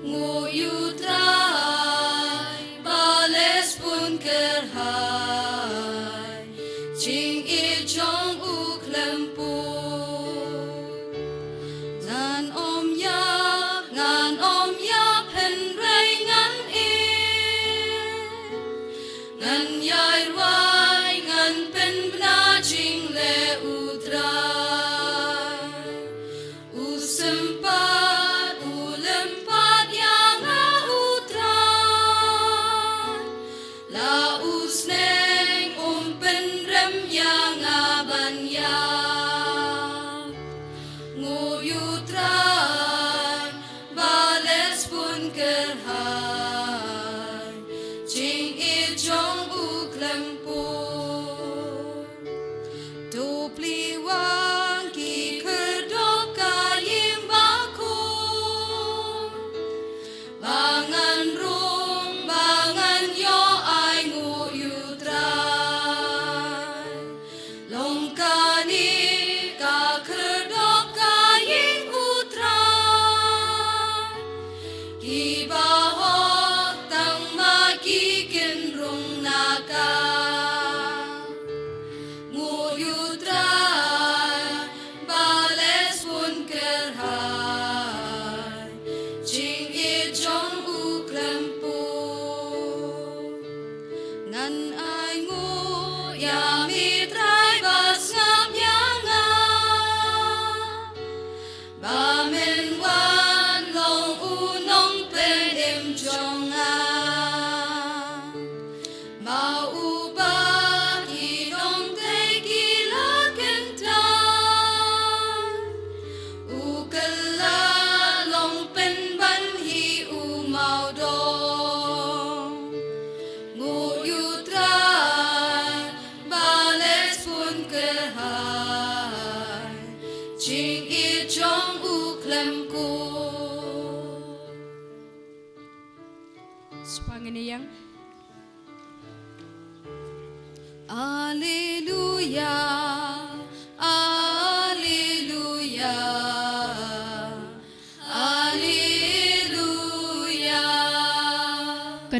Nguh ïa U Trai, ba leh spun kyrhai jingïeit jong u khlem pun. Ngan ym ïap, ngan ym ïap hynrei ngan im. Ngan ïai rwai, ngan pynbna jingleh U Trai. U sympat, u lympat ïa nga U Trai. La u sneng, um pynrem ïa nga ban ïap.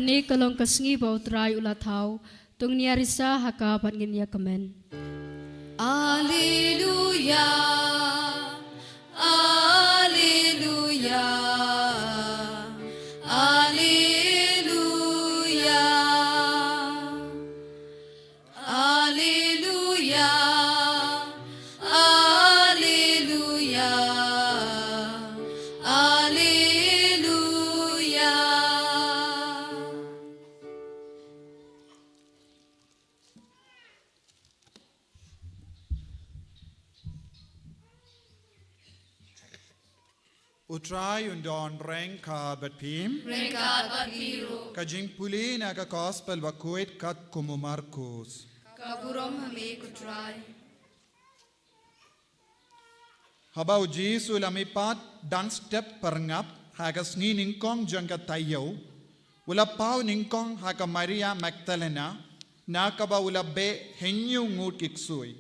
Kane ka long ka sngi ba U Trai u la thaw. To ngin ïa risa ha ka bad ngin ïa kmen. Alleluia, alleluia, alleluia. Alleluia, alleluia, alleluia. U Trai un don ryngkat bad phi. Ryngkat bad phi ruh. Ka jingpule na ka Gospel bakhuid katkum u Markus. Ka burom ha me ko Trai. Haba u Jisu u la mihpat dang step pyrngap ha ka sngi nyngkong jong ka taïew, u la paw nyngkong ha ka Maria Magdalena, na kaba u la beh hynñiew ngut ki ksuid.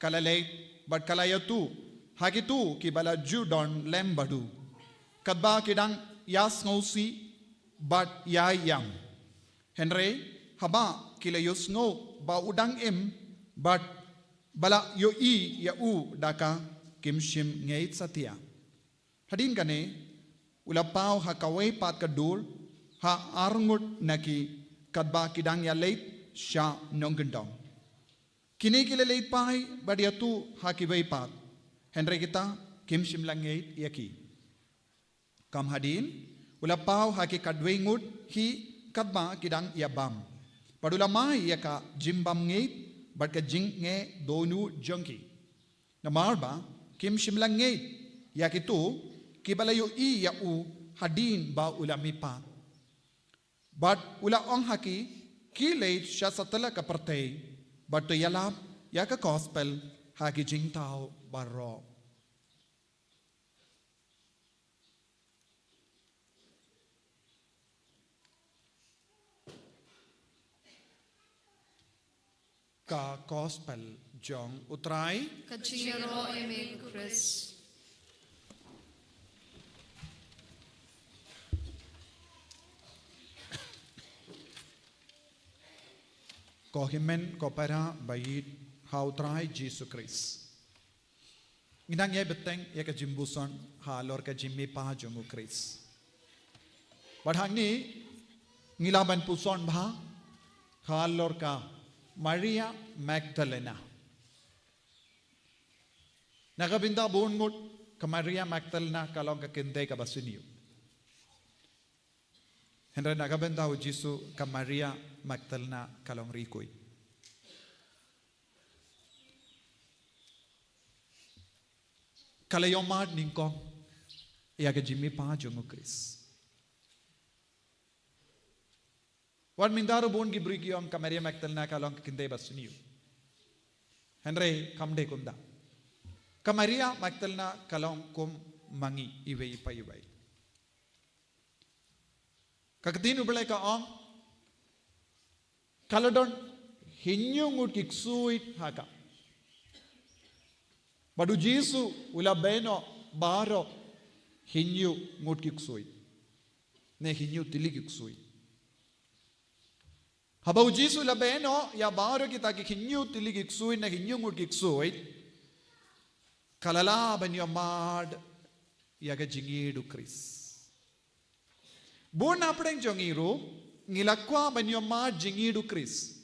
Ka la leit bad ka la ïathuh ha kito kiba la ju don lem bad u, katba ki dang ïasngewsih bad ïaïam. Hynrei haba ki la ïohsngew ba u dang im bad ba la ïohi ïa u da ka, kim shym ngeit satia. Hadien kane, u la paw ha kawei pat ka dur, ha arngut na ki, katba ki dang ïaleit sha nongkyndong. Kine ki la leit phai bad ïathuh ha kiwei pat, hynrei kita kim shym la ngeit ïa ki. Kam hadien, u la paw ha ki khatwei ngut hi katba ki dang ïabam, bad u la mai ïa ka jingbam ngeit bad ka jingeh dohnud jong ki. Namar ba kim shym la ngeit ïa kito kiba la ïohi ïa u hadien ba u la mihpat. Bad u la ong ha ki, ki leit sha satlak ka pyrthei bad to ïalap ïa ka Gospel ha ki jingthaw baroh. Ka Gospel jong U Trai. Ka jingïaroh ïa me ko Khrist. Ko hynmen ko para ba ïeit ha U Trai Jisu Khrist. Ngi dang ïai bteng ïa ka jingpuson halor ka jingmihpat jong U Khrist. Bad hangne ngi lah ban puson bha halor ka Maria Magdalena. Na ka bynta bun ngut ka Maria Magdalena ka long ka kynthei kaba sniew. Hynrei na ka bynta U Jisu ka Maria Magdalena ka long rikui. Ka la ïoh mad nyngkong ïa ka jingmihpat jong U Khrist. Wat mynta ruh bun ki briew ki ong ka Maria Magdalena ka long ka kynthei ba sniew. Hynrei kam dei kumta. Ka Maria Magdalena ka long kum ma ngi iwei pa iwei. Ka ktien U Blei ka ong, ka la don hynñiew ngut ki ksuid ha ka. Bad U Jisu u la beh noh baroh hynñiew ngut ki ksuid, ne hynñiew tylli ki ksuid. Haba U Jisu u la beh noh ïa baroh kita ki hynñiew tylli ki ksuid, ne hynñiew ngut ki ksuid, ka la lah ban ïoh mad ïa ka jingïeid U Khrist. Bun na pdeng jong ngi ruh ngi la kwah ban ïoh mad jingïeid U Khrist.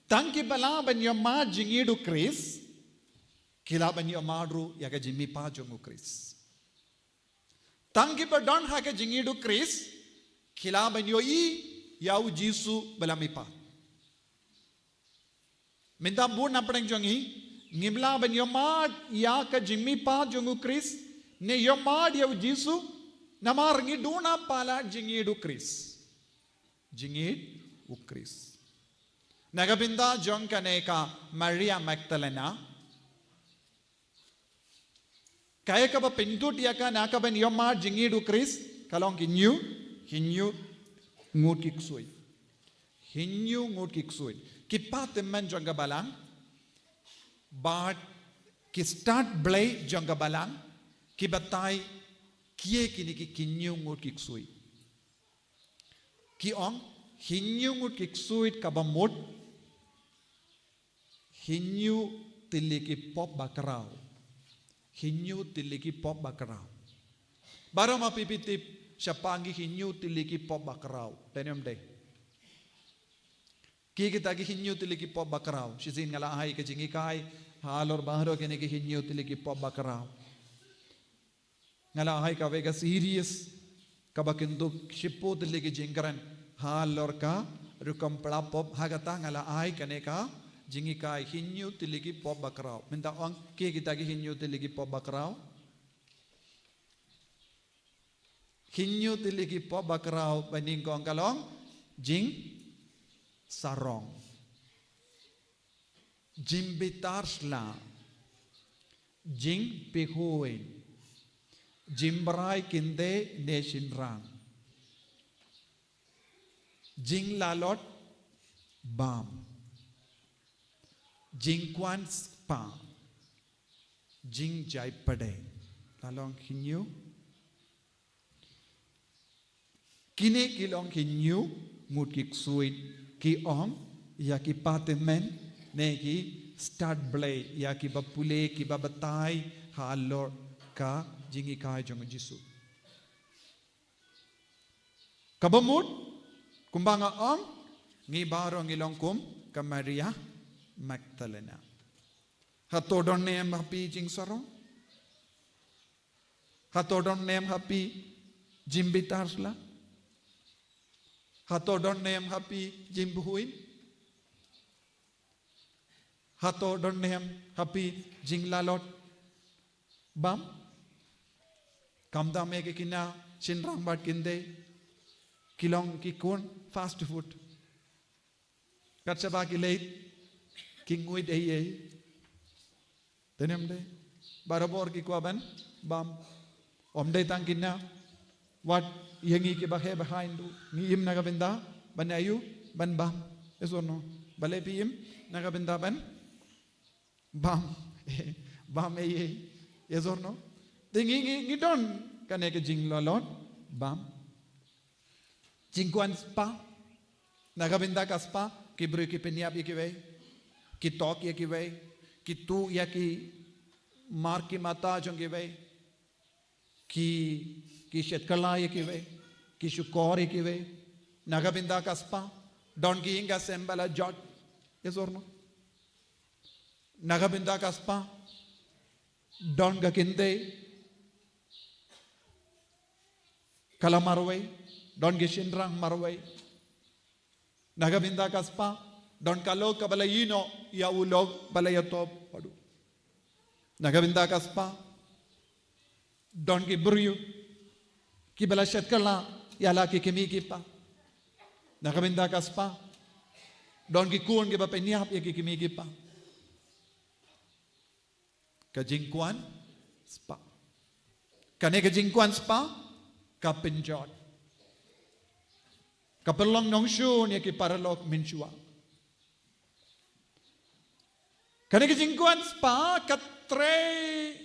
Tang kiba lah ban ïoh mad jingïeid U Khrist ki lah ban ïoh mad ruh ïa ka jingmihpat jong U Khrist. Tang kiba don ha ka jingïeid U Khrist ki lah ban ïohi ïa U Jisu ba la mihpat. Mynta bun na pdeng jong ngi ngim lah ban ïoh mad ïa ka jingmihpat jong U Khrist, ne ïoh mad ïa U Jisu, namar ngi duna palat jingïeid U Khrist. Jingïeid U Khrist. Na ka bynta jong kane ka Maria Magdalena, kaei kaba pynduna ïa ka na ka ban ïoh mad jingïeid U Khrist, ka long ki hynñiew, hynñiew ngut ki ksuid. Hynñiew ngut ki ksuid. Ki pahtymmen jong ka balang, bad ki stad blei jong ka balang, ki batai Kiei kine ki hynñiew ngut ki ksuid? Ki ong, hynñiew ngut ki ksuid kaba mut, hynñiew tylli ki pop ba khraw. Hynñiew tylli ki pop ba khraw. Baroh ma phi phi tip shaphang ki hynñiew tylli ki pop ba khraw? Dei ne ym dei? Kiei kita ki hynñiew tylli ki pop ba khraw? Shisien nga la ai ka jinghikai halor baroh kine ki hynñiew tylli ki pop ba khraw. Nga la ai kawei ka series kaba kynthup shiphew tylli ki jingkren halor ka rukom pla pop. Ha kata nga la ai kane ka jinghikai, hynñiew tylli ki pop ba khraw. Mynta ong, kiei kita ki hynñiew tylli ki pop ba khraw? Hynñiew tylli ki pop ba khraw ba nyngkong ka long jingsarong, jingbitar sla, jingpyrkhat, jingbrai kynthei ne shynrang, jinglalot bam, jingkwah spah, jingjai pdeng. La long hynñiew. Kine ki long hynñiew ngut ki ksuid ki ong ïa ki pathymmai ne ki stad blei, ïa kiba pule, kiba batai halor ka jinghikai jong u Jisu. Kaba mut, kumba nga ong, ngi baroh ngi long kum ka Maria Magdalena. Hato don ne em ha phi jingsarong? Hato don ne em ha phi jingbitar sla? Hato don ne em ha phi jingpyrkhat? Hato don ne em ha phi jinglalot bam? Khamtam ïa ki khynnah shynrang bad kynthei, ki long ki khun fast food. Kat shaba ki leit, ki nguid ei ei. Dei ne ym dei? Barabor ki kwah ban bam. Ym dei tang kine, wat ïa ngi kiba heh behind ruh, ngi im na ka bynta ban ïa u, ban bam. Yes or no? Balei phi im na ka bynta ban bam? Bam ei ei. Yes or no? Te ngi, ngi, ngi don kane ka jinglalot bam. Jingkwah spah. Na ka bynta ka spah, ki briew ki pynïap ïa kiwei, ki tok ïa kiwei, ki tuh ïa ki mar ki mata jong kiwei, ki, ki shet kylla ïa kiwei, ki shukor ïa kiwei. Na ka bynta ka spah, don ki ïing ka sem ba la jot. Yes or no? Na ka bynta ka spah, don ka kynthei ka la marwei, don ki shynrang marwei. Na ka bynta ka spah, don ka lok kaba la ïehnoh ïa u lok ba la ïatop haduh. Na ka bynta ka spah, don ki briew kiba la shet kylla ïa la ki kmie ki kpa. Na ka bynta ka spah, don ki khun kiba pynïap ïa ki kmie ki kpa. Ka jingkwah spah. Kane ka jingkwah spah ka pynjot, ka pynlong nongshun ïa ki paralok mynshuwa. Kane ka jingkwah spah ka trei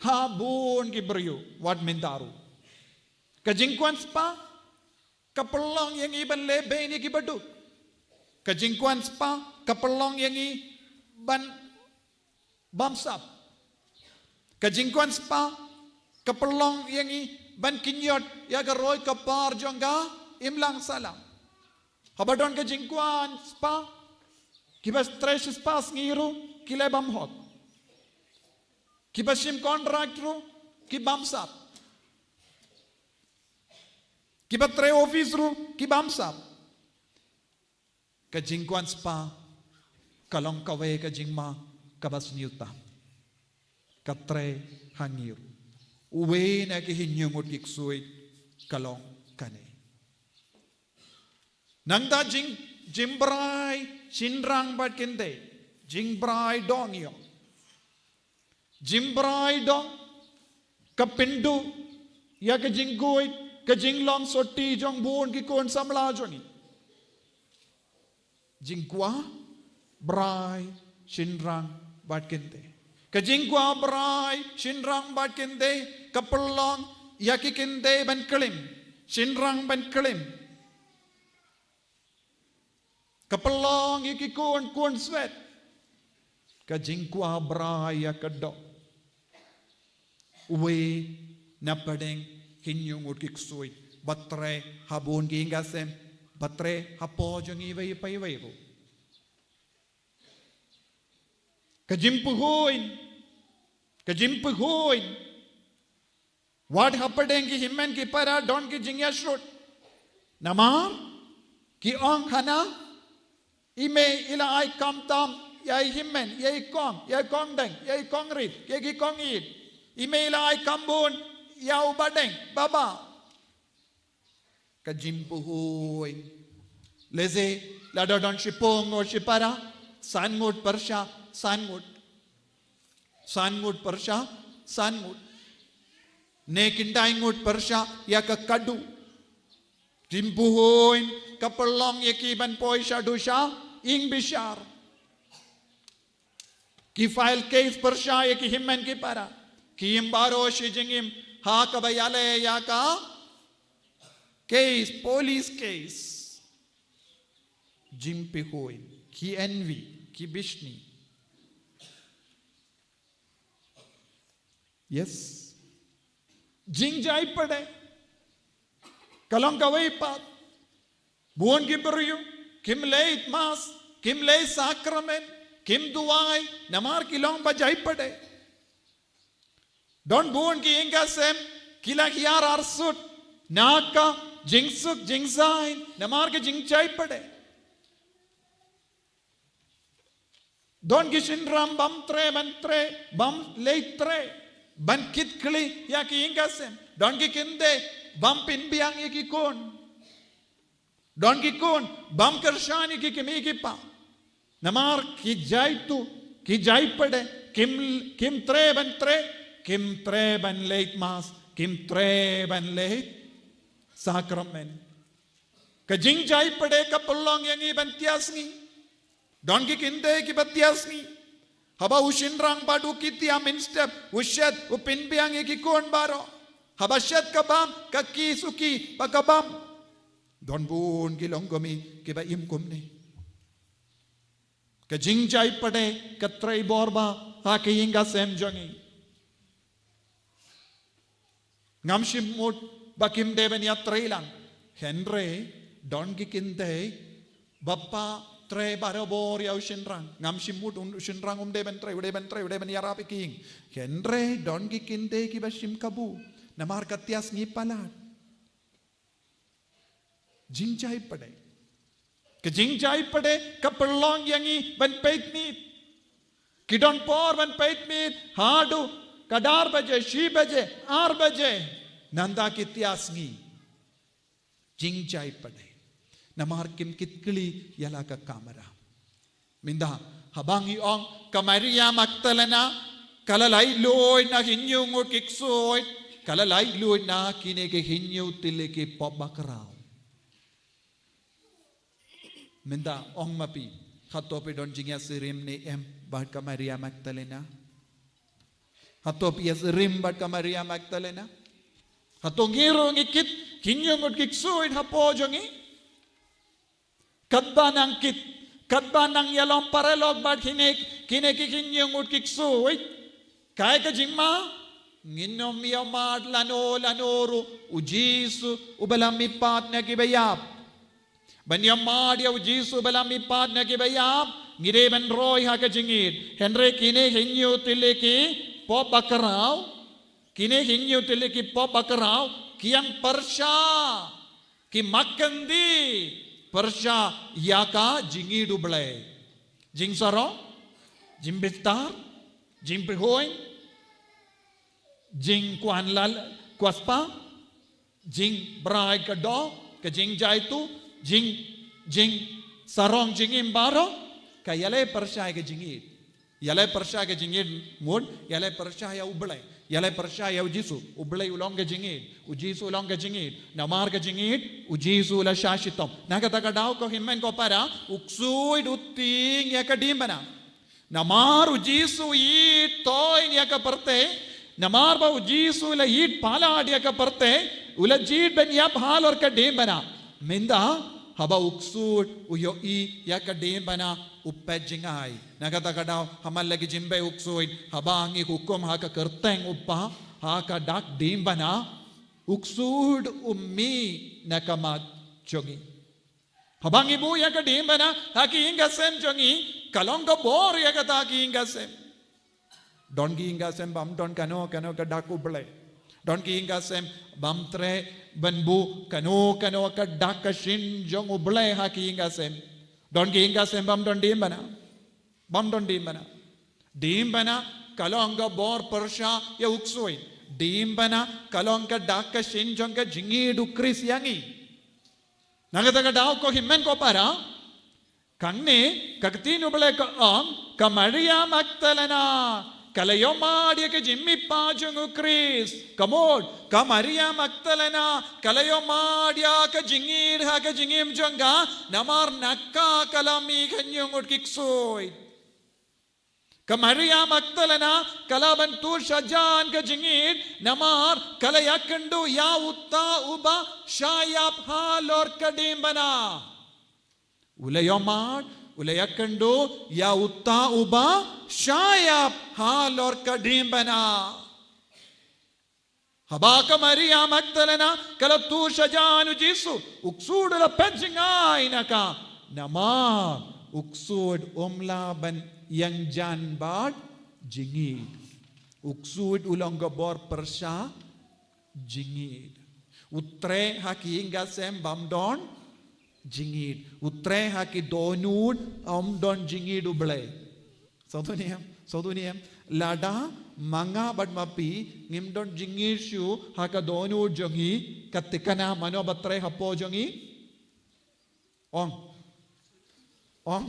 ha bun ki briew wat mynta ruh. Ka jingkwah spah ka pynlong ïa ngi ban leh beiñ ïa ki baduk. Ka jingkwah spah ka pynlong ïa ngi ban bamsap. Ka jingkwah spah ka pynlong ïa ngi ban kynjot ïa ka roi ka par jong ka imlang sahlang. Haba don ka jingkwah spah, kiba trei shispah sngi ruh ki leh bymhok. Kiba shim kontrak ruh ki bamsap. Kiba trei office ruh ki bamsap. Ka jingkwah spah ka long kawei ka jingma kaba sniew tam. Ka trei ha ngi ruh. Uwei na ki hynñiew ngut ki ksuid ka long kane. Nangta jing, jingbrai shynrang bad kynthei, jingbrai dong ïoh. Jingbrai dong ka pynduh ïa ka jingkhuid, ka jinglong sotti jong bun ki khun samla jong ngi. Jingkwah brai shynrang bad kynthei. Ka jingkwah brai shynrang bad kynthei ka pynlong ïa ki kynthei ban klim, shynrang ban klim. Ka pynlong ïa ki khun, khun swet. Ka jingkwah brai ïa ka doh. Uwei na pdeng hynñiew ngut ki ksuid ba trei ha bun ki ïing ki sem, ba trei hapoh jong iwei pa iwei ruh. Ka jingpyrhuid, ka jingpyrhuid. Wat hapdeng ki hynmen ki para don ki jingïasut. Namar ki ong hana, i mei i la ai kam tam ïa i hynmen, ïa i kong, ïa i kong deng, ïa i kong rit, ïa ki kong it. I mei i la ai kam bun ïa u badeng, baba. Ka jingpyrhuid. Lehse lada don shiphew ngut shi para, san ngut pyrshah san ngut. San ngut pyrshah san ngut. Ne khyndai ngut pyrshah ïa ka khadduh. Jingpyrhuid ka pynlong ïa ki ban poi shaduh sha ïing bishar. Ki file case pyrshah ïa ki hynmen ki para. Ki im baroh shi jingim ha kaba ïaleh ïa ka case, police case. Jingpyrhuid, ki envy, ki bishni. Yes. Jingjai pdeng. Ka long kawei pat. Bun ki briew kim leit mass, kim leit sakramen, kim duwai, namar ki long ba jai pdeng. Don bun ki ïing ki sem ki la hiar arsut na ka jingsuk jingsaiñ namar ka jingjai pdeng. Don ki shynrang bym treh ban treh, bym leit treh ban kit khlieh ïa ki ïing ki sem. Don ki kynthei bym pynbiang ïa ki khun. Don ki khun bym kyrshan ïa ki kmie ki kpa. Namar ki jai tuh, ki jai pdeng, kim, kim treh ban treh, kim treh ban leit mass, kim treh ban leit sakramen. Ka jingjai pdeng ka pynlong ïa ngi ban tias ngi. Don ki kynthei kiba tias ngi. Haba u shynrang bad u kti ha mynstep, u shet, u pynbiang ïa ki khun baroh. Haba shet ka bam, ka kis u ki, ba ka bam. Don bun ki longkmie kiba im kumne. Ka jingjai pdeng ka trei bor bha ha ka ïing ka sem jong ngi. Ngam shym mut ba kim dei ban ïatrei lang. Hynrei don ki kynthei ba pa trei barabor ïa u shynrang. Ngam shym mut u shynrang um dei ban trei, u dei ban trei, u dei ban ïarap ïa ki ïing. Hynrei don ki kynthei kiba shim kabu namar ka tias ngi palat. Jingjai pdeng. Ka jingjai pdeng ka pynlong ïa ngi ban peit miet. Ki don por ban peit miet haduh ka dar baje, shi baje, ar baje. Nangta ki tias ngi. Jingjai pdeng. Namar kim kit khlieh ïa la ka kamra. Mynta, haba ngi ong ka Maria Magdalena ka la laitluid na hynñiew ngut ki ksuid, ka la laitluid na kine ki hynñiew tylli ki pop bakhraw. Mynta ong ma phi, hato phi don jingïasyriem ne em bad ka Maria Magdalena? Hato phi ïasyriem bad ka Maria Magdalena? Hato ngi ruh ngi kit hynñiew ngut ki ksuid hapoh jong ngi? Katba nang kit, katba nang ïalong paralok bad kine, kine ki hynñiew ngut ki ksuid. Kaei ka jingma? Ngin ym ïa mad lano lano ruh u Jisu uba la mihpat na kiba ïap. Ban ïa mad ïa u Jisu uba la mihpat na kiba ïap, ngi dei ban roi ha ka jingïeit. Hynrei kine hynñiew tylli ki pop bakhraw, kine hynñiew tylli ki pop bakhraw ki ïeng pyrshah. Ki makan di pyrshah ïa ka jingïeit U Blei. Jingsarong, jingbishar, jingpyrhuid, jingkwah lad kwah spah, jingbrai ka doh, ka jingjai tuh, jing, jingsarong jingim baroh, ka ïaleh pyrshah ïa ka jingïeit. Ïaleh pyrshah ka jingïeit, mut ïaleh pyrshah ïa U Blei. Ïaleh pyrshah ïa u Jisu. U Blei u long ka jingïeit. U Jisu u long ka jingïeit. Namar ka jingïeit, u Jisu u la shah shitom. Na kata ka daw ko hynmen ko para, u ksuid u tieng ïa ka diengphna. Namar u Jisu u ïeit toiñ ïa ka pyrthei, Namar ba u Jisu u la ïit palat ïa ka pyrthei, u la jied ban ïap halor ka diengphna. Mynta, haba u ksuid u ïohi ïa ka diengphna, u peit jngai. Na kata ka daw, ha man la ki jingbei u ksuid, haba ngi hukum ha ka kyrteng u Kpa, ha ka dak diengphna, u ksuid u mih na ka mat jong ngi. Haba ngi buh ïa ka diengphna ha ki ïing ka sem jong ngi, ka long ka bor ïa kata ki ïing ka sem. Don ki ïing ka sem bym don kano kano ka dak U Blei. Don ki ïing ka sem bym treh ban buh kano kano ka dak ka shin jong U Blei ha ki ïing ka sem. Don ki ïing ka sem bym don diengphna. Bym don diengphna. Diengphna ka long ka bor pyrshah ïa u ksuid. Diengphna ka long ka dak ka shin jong ka jingïeid u Khrist ïa ngi. Na kata ka daw ko hynmen ko para, hangne ka ktien U Blei ka ong, ka Maria Magdalena ka la ïohmad ïa ka jingmihpat jong u Khrist. Ka mut, ka Maria Magdalena ka la ïohmad ïa ka jingïeid ha ka jingim jong ka, namar na ka ka la mih hynñiew ngut ki ksuid. Ka Maria Magdalena ka la ban tur shajan ka jingïeid, namar ka la ïakynduh ïa uta uba shah ïap halor ka diengphna. U la ïohmad, u la ïakynduh ïa uta uba shah ïap halor ka diengphna. Haba ka Maria Magdalena ka la tur shajan u Jisu, u ksuid u la peit jngai na ka. Namar u ksuid um lah ban ïeng jan bad jingïeid. U ksuid u long ka bor pyrshah jingïeid. U treh ha ki ïing ka sem bym don jingïeid. U treh ha ki dohnud, um don jingïeid U Blei. Sngewthuh ne em, sngewthuh ne em. Lada ma nga bad ma phi ngim don jingïeid shuh ha ka dohnud jong ngi, ka thikna mano ba treh hapoh jong ngi? Ong. Ong.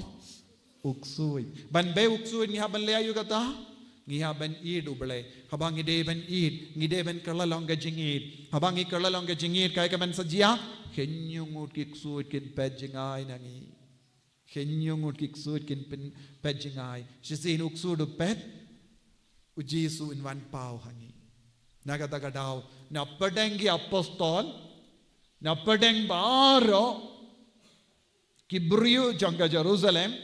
U ksuid. Ban bei u ksuid ngi hap ban leh aïu kata? Ngi hap ban ïeid U Blei. Haba ngi dei ban ïeid, ngi dei ban kylla long ka jingïeid. Haba ngi kylla long ka jingïeid, kaei ka ban sa jia? Hynñiew ngut ki ksuid kin peit jngai na ngi. Hynñiew ngut ki ksuid kin pyn-, peit jngai. Shisien u ksuid u peit, u Jisu un wan paw ha ngi. Na kata ka daw, na pdeng ki apostol, na pdeng baroh ki briew jong ka Jerusalem,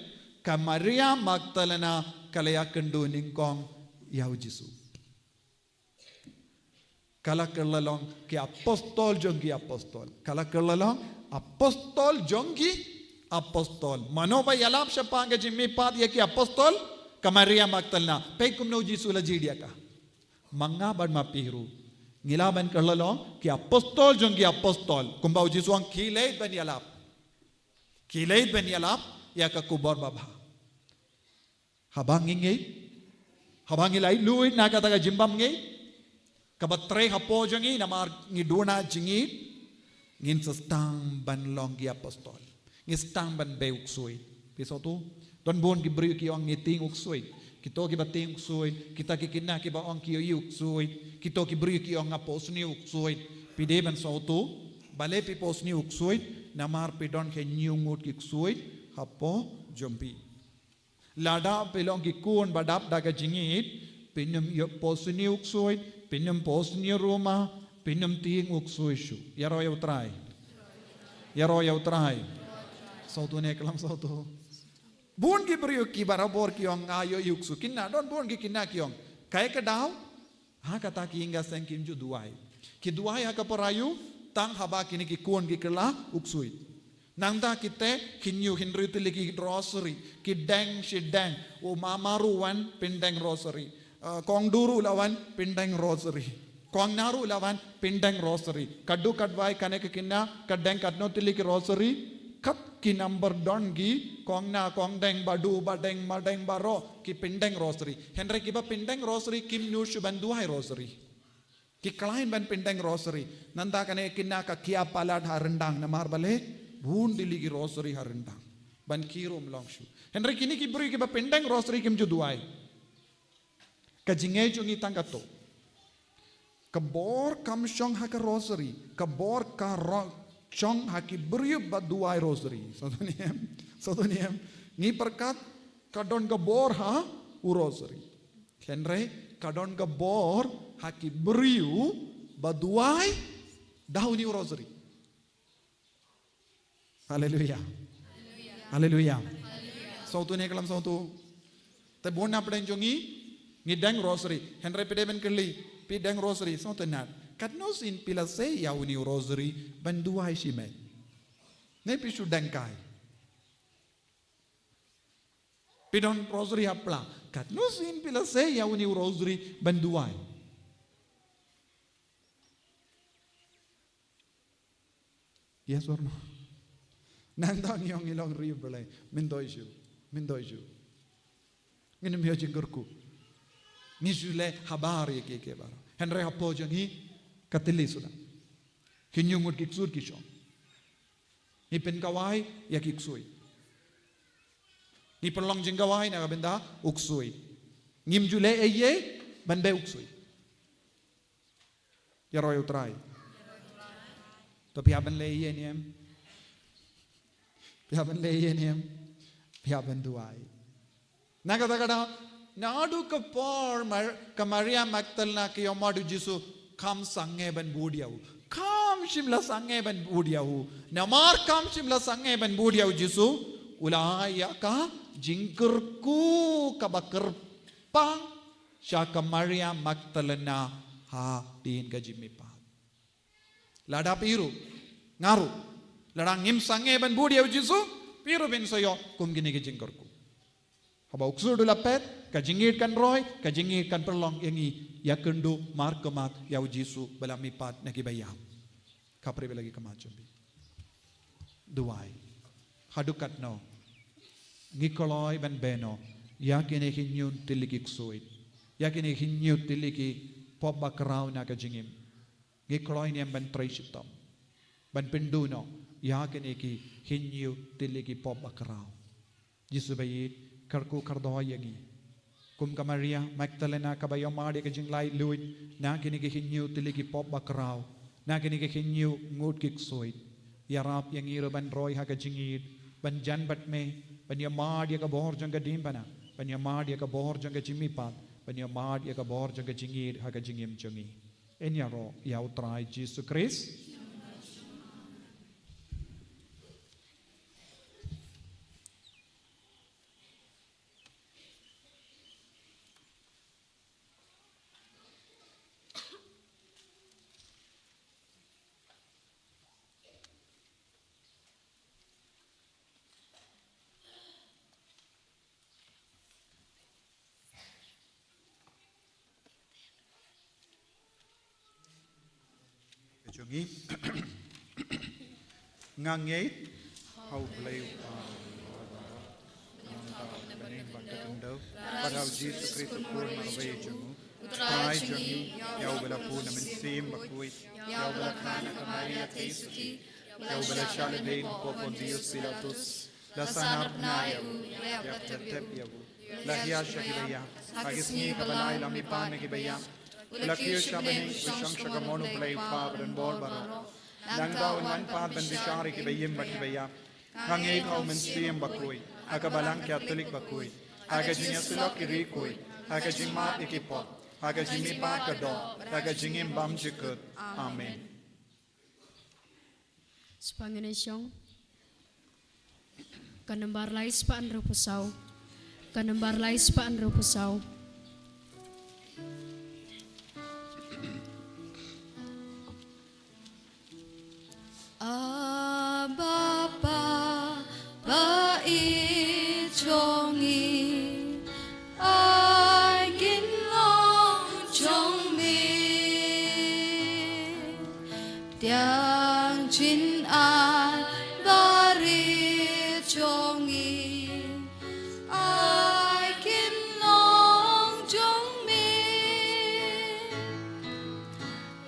ka Maria Magdalena ka la ïakynduh nyngkong ïa u Jisu. Ka la kylla long ki apostol jong ki apostol. Ka la kylla long apostol jong ki apostol. Mano ba ïalap shaphang ka jingmihpat ïa ki apostol? Ka Maria Magdalena. Peit kumno u Jisu u la jied ïa ka. Ma nga bad ma phi ruh ngi lah ban kylla long ki apostol jong ki apostol. Kumba u Jisu u ong, khie leit ban ïalap. Khie leit ban ïalap ïa ka khubor babha. Haba ngi ngeit, haba ngi laitluid na kata ka jingbym ngeit kaba treh hapoh jong ngi namar ngi duna jingïeid, ngin sa sdang ban long ki apostol. Ngin sdang ban bei u ksuid. Phi sngewthuh? Don bun ki briew ki ong ngi tieng u ksuid. Kito kiba tieng u ksuid, kita ki khynnah kiba ong ki ïohi u ksuid, kito ki briew ki ong nga pohsniew u ksuid. Phi dei ban sngewthuh, balei phi pohsniew u ksuid? Namar phi don hynñiew ngut ki ksuid hapoh jong phi. Lada phi long ki khun ba dap da ka jingïeid, phin ym ïoh pohsniew u ksuid, phin ym pohsniew ruh ma, phin ym tieng u ksuid shuh. Ïaroh ïa u Trai. Ïaroh ïa u Trai. Sngewthuh ne khlem sngewthuh? Bun ki briew ki barabor ki ong nga ïohi u ksuid. Khynnah, don bun ki khynnah ki ong. Kaei ka daw? Ha kata ki ïing ka seng kim ju duwai. Ki duwai ha ka por aïu? Tang haba kine ki khun ki kylla u ksuid. Nangta kita hynñiew hynriew tylli ki rosary, ki deng shi deng, u mama ruh wan pyndeng rosary. Uh, kong du ruh la wan pyndeng rosary. Kong na ruh la wan pyndeng rosary. Ka duk ka duwai kane ka khynnah, ka deng katno tylli ki rosary, kat ki number don ki, kong na, kong deng, ba du, ba deng, ma deng, baroh ki pyndeng rosary. Hynrei kiba pyndeng rosary kim ñiewshuh ban duwai rosary. Ki khlaiñ ban pyndeng rosary. Nangta kane ka khynnah ka khia palat ha ryndang namar balei? Bun tylli ki rosary ha ryndang. Ban khie ruh ym long shuh. Hynrei kine ki briew kiba pyndeng rosary kim ju duwai. Ka jingngeit jong ngi tang katto. Ka bor kam shong ha ka rosary, ka bor ka ro-, shong ha ki briew ba duwai rosary. Sngewthuh ne em? Sngewthuh ne em? Ngi pyrkhat ka don ka bor ha u rosary. Hynrei ka don ka bor ha ki briew ba duwai da une u rosary. Haleluya. Haleluya. Sawtu ne ka lam sawtu. Te bun na pdeng jong ngi, ngi deng rosary. Hynrei phi dei ban kylli, phi deng rosary sawtu nat. Katno sien phi la sei ïa une u rosary ban duwai shimet? Ne phi shu deng kai? Phi don rosary ha pla. Katno sien phi la sei ïa une u rosary ban duwai? Yes or no? Nangta ngi ong ngi long ri Blei. Myntoi shuh. Myntoi shuh. Ngin ym ïoh jingkyrkhu. Ngi shu leh habar ïa kiei kiei baroh. Hynrei hapoh jong ngi ka thylli suda. Ki hynñiew ngut ki ksuid ki shong. Ngi pynkawai ïa ki ksuid. Ngi pynlong jingkawai na ka bynta u ksuid. Ngim ju leh ei ei ban beh u ksuid. Ïaroh ïa u Trai. To phi hap ban leh ei ei ne em? Phi hap ban leh ei ei ne em? Phi hap ban duwai. Na kata ka daw, naduh ka por Mar-, ka Maria Magdalena ka ïohmad ïa u Jisu, kam sangeh ban bud ïa u. Kam shym la sangeh ban bud ïa u. Namar kam shym la sangeh ban bud ïa u Jisu, u la ai ïa ka jingkyrkhu kaba kyrpang sha ka Maria Magdalena hadien ka jingmihpat. Lada phi ruh, nga ruh, lada ngim sangeh ban bud ïa u Jisu, phi ruh phin sa ïoh kum kine ki jingkyrkhu. Haba u ksuid u la phet, ka jingïeit kan roi, ka jingïeit kan pynlong ïa ngi ïakynduh markhmat ïa u Jisu ba la mihpat na kiba ïap. Khapra ba la ki khmat jong phi. Duwai. Haduh katno ngi kloi ban beh noh ïa kine ki hynñiew tylli ki ksuid, ïa kine ki hynñiew tylli ki pop ba khraw na ka jingim? Ngi kloi ne em ban trei shitom ban pynduh noh ïa kine ki hynñiew tylli ki pop ba khraw? Jisu ba ïeit, kyrkhu kyrdoh ïa ngi. Kum ka Maria Magdalena kaba ïohmad ïa ka jinglaitluid na kine ki hynñiew tylli ki pop ba khraw, na kine ki hynñiew ngut ki ksuid. Ïarap ïa ngi ruh ban roi ha ka jingïeit, ban jan bad me, ban ïohmad ïa ka bor jong ka diengphna, ban ïohmad ïa ka bor jong ka jingmihpat, ban ïohmad ïa ka bor jong ka jingïeit ha ka jingim jong ngi. Ngin ïaroh ïa u Trai Jisu Khrist. Ka jong ngi. Nga ngeit ha U Blei U Kpa, Nongthaw na bneng bad ka khyndew, bad ha U Jisu Khrist U Khun marwei jong U Trai jong ngi, ïa uba la pun na Mynsiem Bakhuid, ïa uba la kha na ka Maria Theisotti, ïa uba la shah lehbeiñ hapoh Pontius Pilatus, la sahnarphna ïa u, la ïap tep ïa u, la hiar sha kiba ïap, ha ka sngi kaba lai la mihpat na kiba ïap, u la kiew sha bneng, u shong sha kamon U Blei U Kpa badonbor baroh. Nangta un wan pat ban bishar ïa kiba im bad kiba ïap. Nga ngeit ha U Mynsiem Bakhuid, ha ka Balang Katholik bakhuid, ha ka jingïasyllok ki riewkhuid, ha ka jingmap ïa ki pop, ha ka jingmihpat ka doh, ha ka jingim bymjukut. Amen. Spah ngin ïa shong. Ka nombar lai spah hynriewphew saw. Ka nombar lai spah hynriewphew saw. Abba Papa, ba ïeit jong ngi, ai kin long jong me. Tiang jingaiñ barit jong ngi, ai kin long jong me.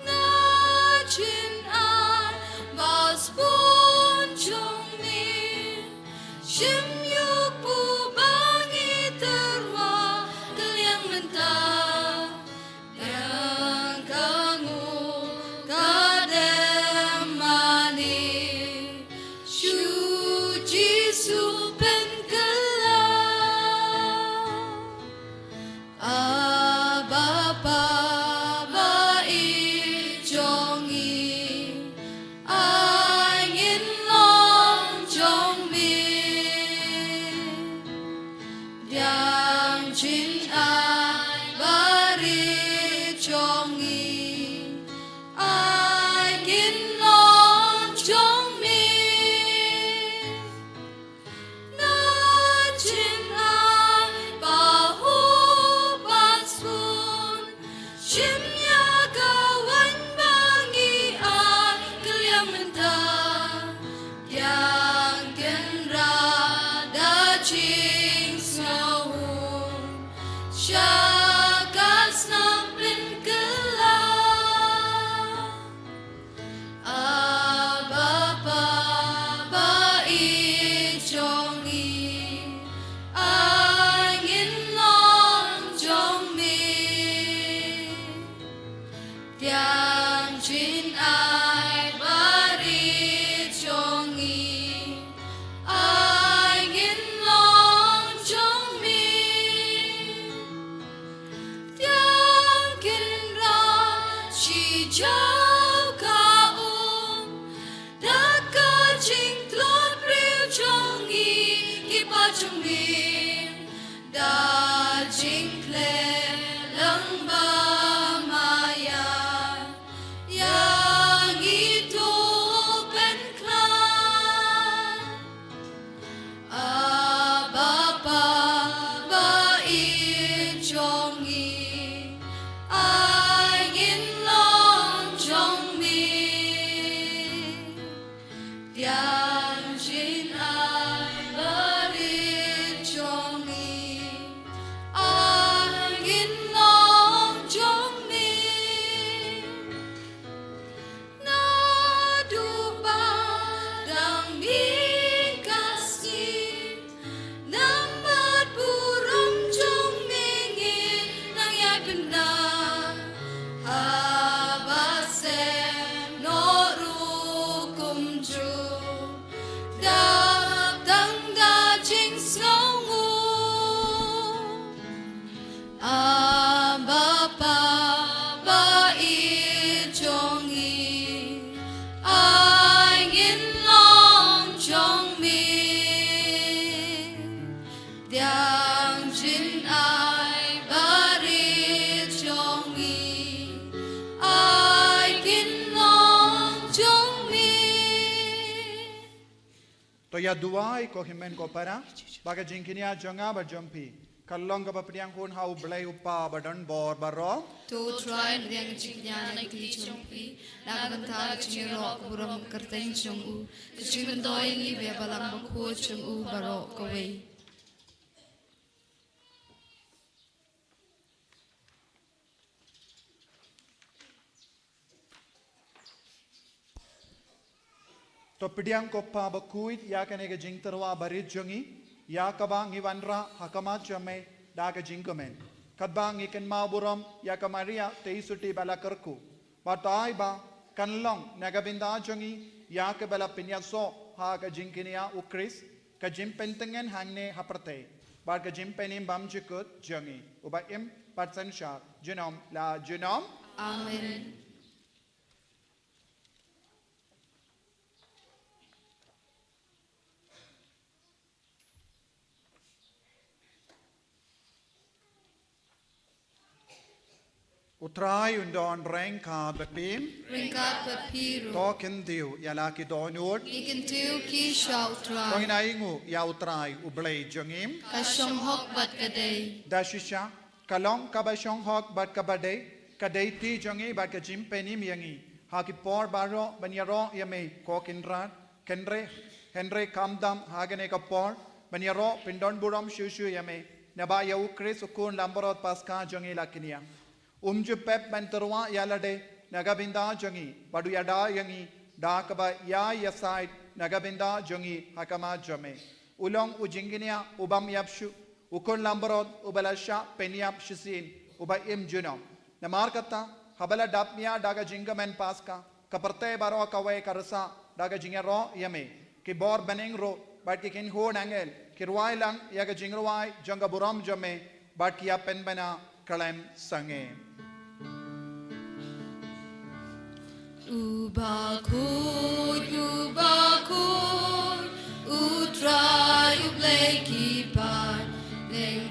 Na jingaiñ ba sbun jong Pdiang jingai barit jong ngi, ai ngin long jong me. Na jingai ba hooid ba sbun, shim ïa ka waiñ ba ngi ai kylliang mynta. Pdiang Kynrad da jingsngewhun sha ka snam pynkylla. Abba Pa ba ïeit jong ngi, ai ngin long jong me. Pdiang jingai barit jong ngi, ai ngin long jong me. Pdiang Kynrad shi jaw ka um, da ka jingtlot briew jong ngi ki paid jong me, da jingkhleh lang ba maya ïa ngi to pynkhlan. Abba Pa ba ïeit jong ngi, ai ngin long jong me. Pdiang jingai barit jong ngi, ai ngin long jong me. Naduh ba dang mih ka sngi, namar burom jong me ngi nang ïai pynbna. Haba shem noh ruh kumjuh, dap tang da jingsngewnguh. Abba Pa ba ïeit jong ngi, ai ngin long jong me. Pdiang jingai barit jong ngi, ai ngin long jong me. To ïa duwai ko hynmen ko para, ba ka jingkñia jong nga bad jong phi kan long kaba pdiang hun ha U Blei U Kpa ba don bor baroh. To U Trai un pdiang ka jingkñia na ka kti jong phi, na ka bynta ka jingïaroh ka burom ka kyrteng jong u, ka jingmyntoi ïa ngi ba ïa Balang Bakhuid jong u baroh kawei. To pdiang ko Kpa bakhuid ïa kane ka jingtyrwa barit jong ngi, ïa kaba ngi wanrah ha khmat jong me da ka jingkmen. Katba ngi kynmaw burom ïa ka Maria Theisotti ba la kyrkhu. Bad to ai ba kan long na ka bynta jong ngi ïa kaba la pynïasoh ha ka jingkñia U Khrist, ka jingpyntngen hangne ha pyrthei, bad ka jingpynim bymjukut jong ngi, uba im bad synshar junom la junom. Amen. U Trai un don ryngkat bad phi. Ryngkat bad phi ruh. To kyntiew ïa la ki dohnud. Ngi kyntiew ki sha U Trai. To ngin ainguh ïa U Trai U Blei jong ngi. Ka shong hok bad ka dei. Da shisha, ka long kaba shong hok bad kaba dei, ka dei ti jong ngi bad ka jingpynim ïa ngi ha ki por baroh ban ïaroh ïa me ko Kynrad, hynrei, hynrei khamtam ha kane ka por ban ïaroh pyndon burom shuh shuh ïa me, naba ïa U Khrist U Khun Langbrot Paskha jong ngi la kñia. Um ju pep ban tyrwa ïa lade na ka bynta jong ngi, bad u ïada ïa ngi da kaba ïai ïasaid na ka bynta jong ngi ha khmat jong me. U long u jingkñia u bym ïap shuh, U Khun Langbrot uba la shah pynïap shisien, uba im junom. Namar kata, haba la dap mih da ka jingkmen Paskha, ka pyrthei baroh kawei ka rsa da ka jingïaroh ïa me. Ki bor bneng ruh bad ki kynhun angel ki rwai lang ïa ka jingrwai jong ka burom jong me, bad ki ïa pynbna khlem sangeh. U bakhuid, u bakhuid, U Trai U Blei ki paid, neng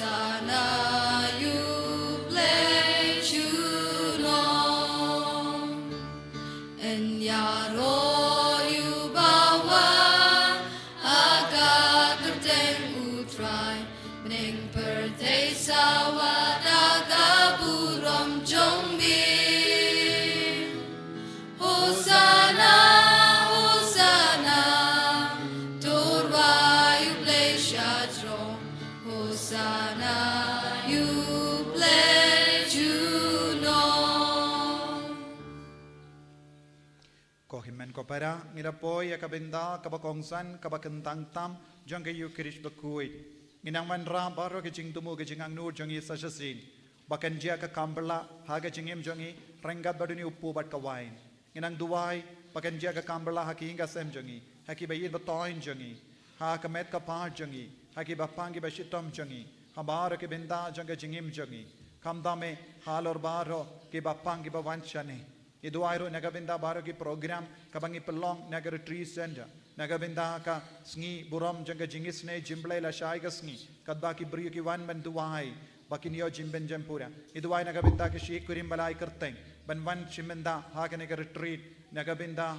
Hosanna ïa u Blei junom. Yn ïaroh ïa u bawa ha ka kyrteng u Trai. Bneng pyrthei sawa da ka burom jong me. Hosanna, Hosanna, to rwai u Blei shajrong. Hosanna ïa u Blei junom. Ko hynmen ko para, ngi da poi ïa ka bynta kaba kongsan, kaba kyntang tam jong ka Ïukharist bakhuid. Ngi nang wanrah baroh ka jingthmu ka jingangnud jong ngi sa shisien. Ba kan jia ka kam pyrshah ha ka jingim jong ngi, ryngkat bad une u kpu bad ka wain. Ngi nang duwai ba kan jia ka kam pyrshah ha ki ïing ka sem jong ngi, ha kiba ïeit ba thoiñ jong ngi, ha ka met ka phad jong ngi, ha ki bapang ki bashitom jong ngi, ha baroh ki bynta jong ka jingim jong ngi. Khamtam eh halor baroh ki bapang kiba wan shane. Ngi duwai ruh na ka bynta baroh ki program kaba ngi pynlong na ka retreat center, na ka bynta ka sngi burom jong ka jingisynei jingblei lashai ka sngi, katba ki briew ki wan ban duwai ba kin ïoh jingpynjem pura. Ngi duwai na ka bynta ki shi kurim ba la ai kyrteng ban wan shim bynta ha kane ka retreat, na ka bynta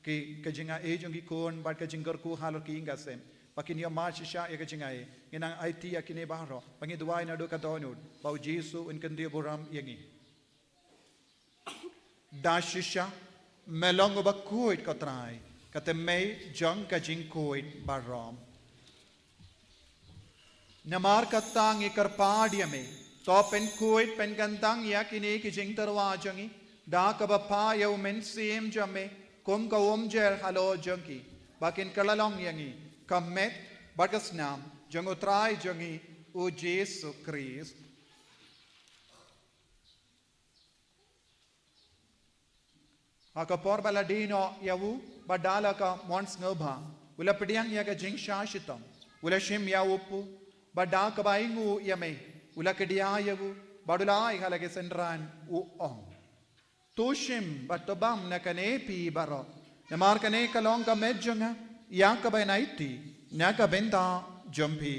ki, ka jingai jong ki khun bad ka jingkyrkhu halor ki ïing ka sem, ba kin ïoh mad shisha ïa ka jingai. Ngi nang aiti ïa kine baroh, ba ngi duwai naduh ka dohnud ba U Jisu un kyntiew burom ïa ngi. Da shisha me long uba khuid, ko Trai, ka thymmei jong ka jingkhuid baroh. Namar kata ngi kyrpad ïa me, to pynkhuid pynkyntang ïa kine ki jingtyrwa jong ngi da kaba phah ïa U Mynsiem jong me kum ka umjer halor jong ki, ba kin kylla long ïa ngi ka met bad ka snam jong U Trai jong ngi U Jisu Khrist. Ha ka por ba la die noh ïa u, bad da la ka mon sngewbha, u la pdiang ïa ka jingshah shitom, u la shim ïa u kpu, bad da kaba ainguh ïa me, u la kdiah ïa u, bad u la ai ha la ki synran, u ong: To shim bad to bam na kane phi baroh, namar kane ka long ka met jong nga, ïa kaba ngan aiti na ka bynta jong phi.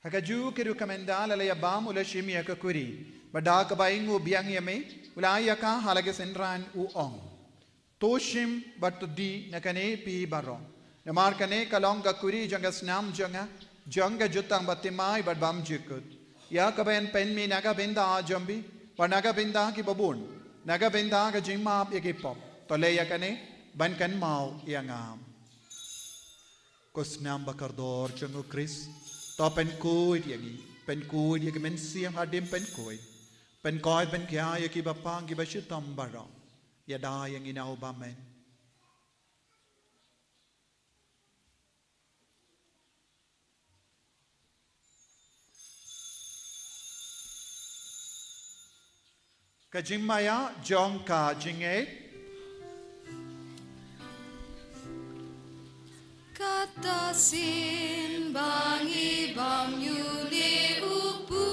Ha kajuh ka ruh, ka mynta la la ïa bam, u la shim ïa ka kuri, bad da kaba ainguh biang ïa me, u la ai ïa ka ha la ki synran, u ong: To shim bad to die na kane phi baroh, namar kane ka long ka kuri jong ka snam jong nga, jong ka jutang bathymmai bad bymjukut, ïa kaba ngan pynmih na ka bynta jong phi bad na ka bynta kiba bun, na ka bynta ka jingmap ïa ki pop. To leh ïa kane ban kynmaw ïa nga. Ko snam ba kordor jong U Khrist, to pynkhuid ïa ngi, pynkhuid ïa ki mynsiem hadien pynkhuid, pynkoit pynkhia ïa ki bapang ki bashitom baroh. Ïada ïa ngi na u bymman. Ka jingmaïa jong ka jingngeit. Kata sien ba ngi bam ïa une u kpu,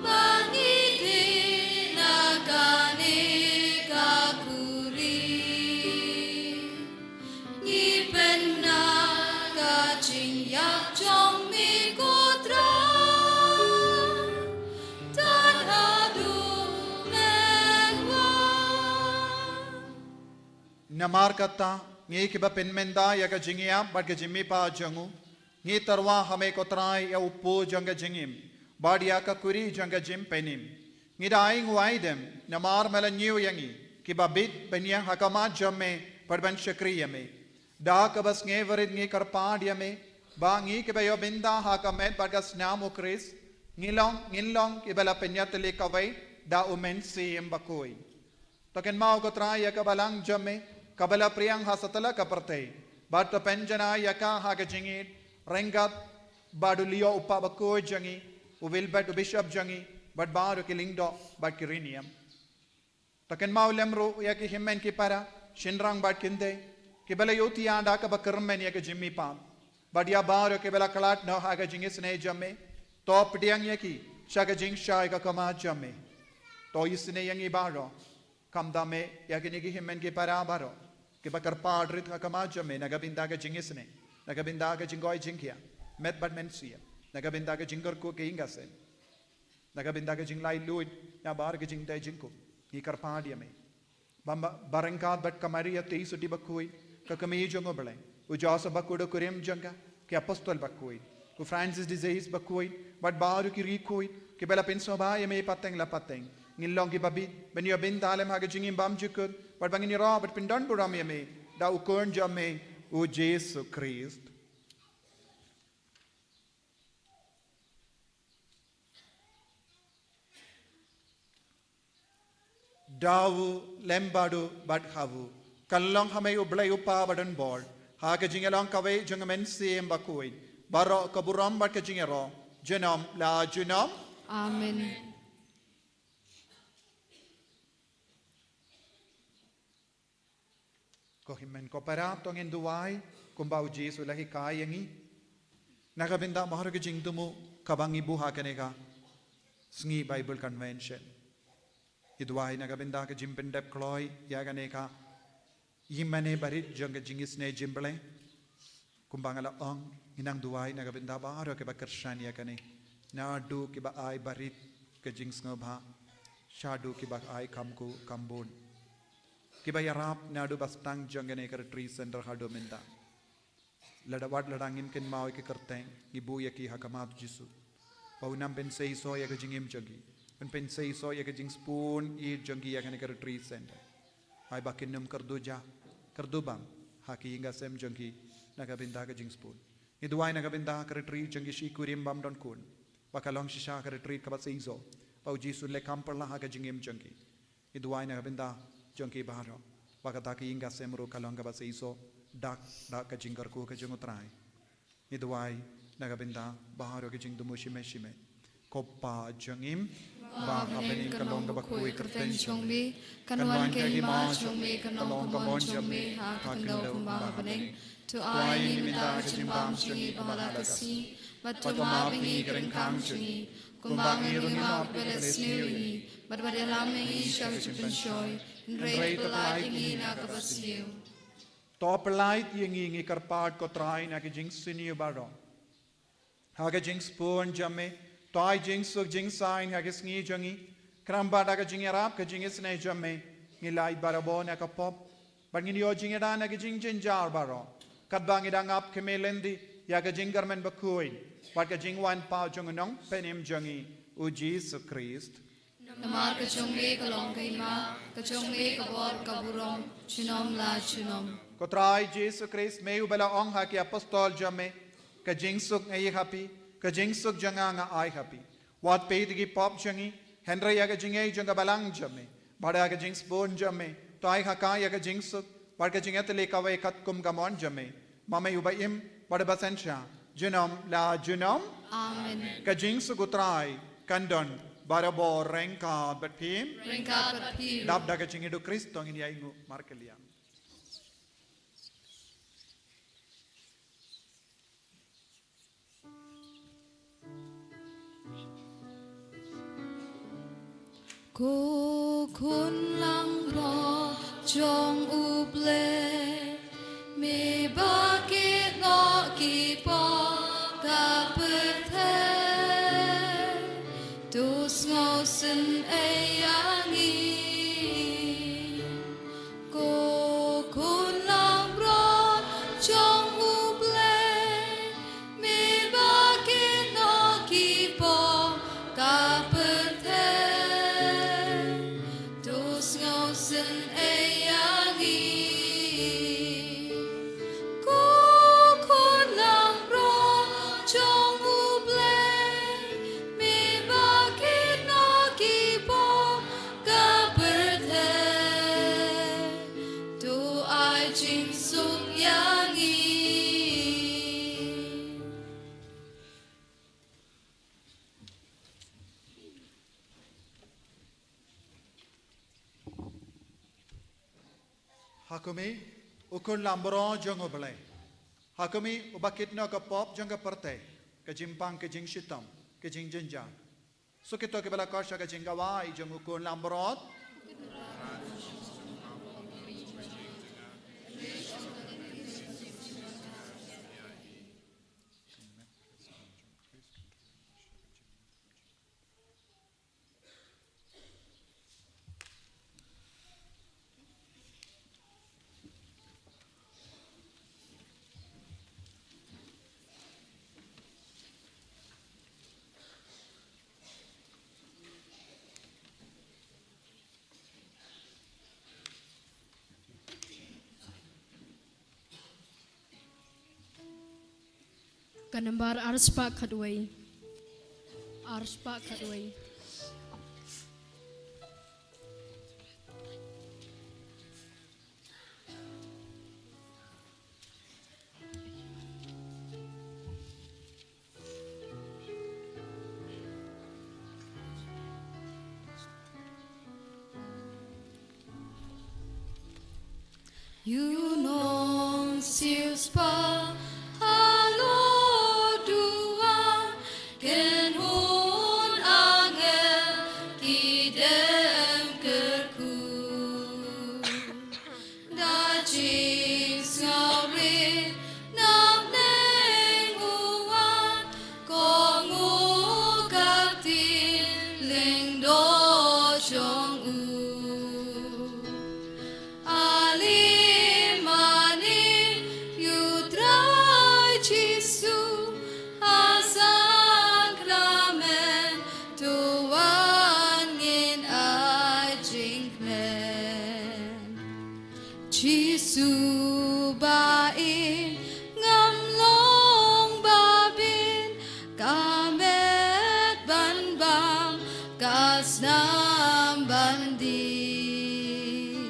ba ngi die na kane ka kuri, ngi pynah ka jingïap jong me, ko Trai, tad haduh men wan. Namar kata, ngi kiba pynmynta ïa ka jingïap bad ka jingmihpat jong u, ngi tyrwa ha me, ko Trai, ïa u kpu jong ka jingim, bad ïa ka kuri jong ka jingpynim. Ngi da ainguh aidem namar me la ñiew ïa ngi, kiba bit ban ïeng ha khmat jong me bad ban shakri ïa me. Da kaba sngewrit ngi kyrpad ïa me, ba ngi kiba ïoh bynta ha ka met bad ka snam U Khrist, ngi long, ngin long kiba la pynïatylli kawei da U Mynsiem Bakhuid. To kynmaw, ko Trai, ïa ka balang jong me kaba la pdiang ha satlak ka pyrthei, bad to pynjanai ïa ka ha ka jingïeit, ryngkat bad u Leo u Kpa Bakhuid jong ngi, u Wilbert u Bishop jong ngi, bad baroh ki lyngdoh bad ki riewniam. To kynmaw lem ruh ïa ki hynmen ki para, shynrang bad kynthei, Kiba la ïohi ïa ka ba kyrmen ïa ka jingmihpat. Bad ïa baroh kiba la khlad noh ha ka jingisynei jong me. To pdiang ïa ki sha ka jingshai ka khmat jong me. To isynei ïa ngi baroh. Kham da me ïa kine ki hynmen ki para baroh. Kiba kyrpad rit ha khmat jong me na ka bynta ka jingisynei. Na ka bynta ka jingkoit jingkhiah. Met bad mynsiem. Na ka bynta ka jingkyrkhu ka ïing ka sem. Na ka bynta ka jinglaitluid, na bar ka jingtei jingkhum. Ngi kyrpad ïa me. Ba, ba ryngkat bad ka Maria te Joseph bakhuid, ka kmie jong U Blei. U Joseph bakhuid u kurim jong ka, ki apostol bakhuid. U Francis de Sales bakhuid, bad baroh ki riewkhuid, kiba la pynsngewbha ïa me pateng la pateng. Ngin long kiba bit, ban ïoh bynta lem ha ka jingim bymjukut, bad ba ngin ïaroh bad pyndonburom ïa me, da u khun jong me, U Jisu Khrist. Da u, lem bad u, bad ha u. Kan long ha me U Blei U Kpa badonbor. Ha ka jingïalong kawei jong U Mynsiem Bakhuid. Baroh ka burom bad ka jingïaroh. Junom la junom. Amen. Ko hynmen ko para, to ngin duwai, kumba U Jisu u la hikai ïa ngi. Na ka bynta baroh ka jingthmu kaba ngi buh ha kane ka sngi Bible Convention. Ngi duwai na ka bynta ka jingpyndep kloi ïa kane ka ïingmane barit jong ka jingisynei jingpyllait. Kumba nga la ong, ngi nang duwai na ka bynta baroh kiba kyrshan ïa kane. Naduh kiba ai barit ka jingsngewbha. Shaduh kiba ai kham khuid kham bun. Kiba ïarap naduh ba sdang jong kane ka retreat center haduh mynta. Lada wat lada ngin kynmaw ïa ki kyrteng, ngi buh ïa ki ha khmat U Jisu. Ba un nang pynseisoh ïa ka jingim jong ki. Un pynseisoh ïa ka jingsbun ïeit jong ki ïa kane ka retreat center. Ai ba kin ym kyrduh ja, kyrduh bam, ha ki ïing ka sem jong ki, na ka bynta ka jingsbun. Ngi duwai na ka bynta ka retreat jong ki shi kurim bym don khun. Ba ka long shisha ka retreat kaba seisoh. Ba U Jisu un leh kam pyrshah ha ka jingim jong ki. Ngi duwai na ka bynta jong ki baroh. Ba kata ka ïing ka sem ruh ka long kaba seisoh. Dak, dak ka jingkyrkhu ka jong U Trai. Ngi duwai na ka bynta baroh ki jingthmu shimet shimet. Ko Pa jong ngi, ba ha bneng, ka long kaba khuid ka kyrteng jong me, kan wan ka hima jong me, kan long ka mon jong me ha ka khyndew kumba ha bneng. To ai ïa ngi mynta ka jingbam jong ngi ba ha la ka sngi, bad to map ïa ngi ki ryngkang jong ngi, kumba ngi ruh ngi map ïa kiba leh sniew ïa ngi, bad wat ïalam ïa ngi sha ka jingpynshoi, hynrei to pyllait ïa ngi na kaba sniew. To pyllait ïa ngi, ngi kyrpad ko Trai, na ki jingsniew baroh. Ha ka jingsbun jong me, to ai jingsuk jingsaiñ ha ki sngi jong ngi, khnang ba da ka jingïarap ka jingisynei jong me, ngin lait barabor na ka pop, bad ngin ïoh jingïada na ki jingjynjar baroh. Katba ngi dang ap khmih lynti ïa ka jingkyrmen bakhuid bad ka jingwan paw jong U Nongpynim jong ngi, U Jisu Khrist. Namar ka jong me ka long ka hima, ka jong me ka bor ka burom, junom la junom. Ko Trai Jisu Khrist, me uba la ong ha ki apostol jong me, ka jingsuk nga ïa ha phi, ka jingsuk jong nga nga ai ha phi. Wat peit ïa ki pop jong ngi, hynrei ïa ka jingïeit jong ka balang jong me, bad ïa ka jingsbun jong me, to ai ha ka ïa ka jingsuk bad ka jingïatylli kawei katkum ka mon jong me. Ma me uba im bad uba synshar, junom la junom. Amen. Ka jingsuk U Trai kan don barabor ryngkat bad phi. Ryngkat bad phi. Dap da ka jingïaduh Khrist to ngin ïa ainguh markylliang. Ko Khun langbrot jong U Blei, me ba kit noh ki pop ka pyrthei, to sngewsynei ïa ngi. Ko Khun langbrot jong U Blei, me ba kit noh ki pop ka pyrthei, to sngewsynei ïa ngi. Ko Khun langbrot jong U Blei, me ba kit noh ki pop ka pyrthei, to ai jingsuk ïa ngi. Ha kumne, U khun langbrot jong U Blei. Ha ka mih uba kit noh ka pop jong ka pyrthei, ka jingpang, ka jingshitom, ka jingjynjar. Suk kito kiba la kor sha ka jingkawei jong u khun langbrot. Ka nambar arspah khatwei. Arspah khatwei. Ïa u nongsiewspah halor duwan, kynhun angel ki dem kyrkhu. Da jingsngewrit na bneng u wan, kong u ka ktien lyngdoh jong u. Ale mane ïa u Trai Jisu, ha sakramen to wan ngin ai jingkmen. Jisu ba ïeit ngam long ba bit, ka met ban bam, ka snam ban dih.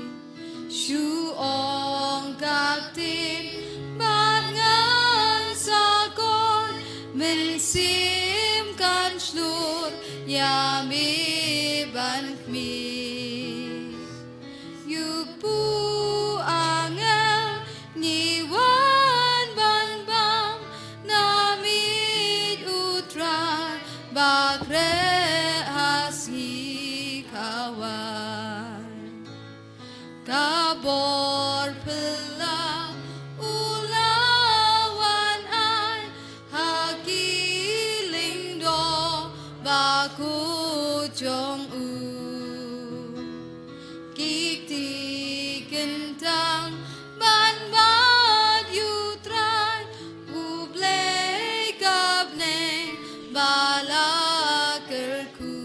Shu ong ka ktien bad ngan sa khot, mynsiem kan shlur ïa me ban khmih. Ïa u kpu angel ngi wan ban bam, na miet u Trai ba khreh ha sngi khawai. Ka bor phylla u la wan ai ha ki lyngdoh bakhuid jong u. Ki kti kyntang ban bat ïa u Trai, U Blei ka bneng ba la kyrkhu.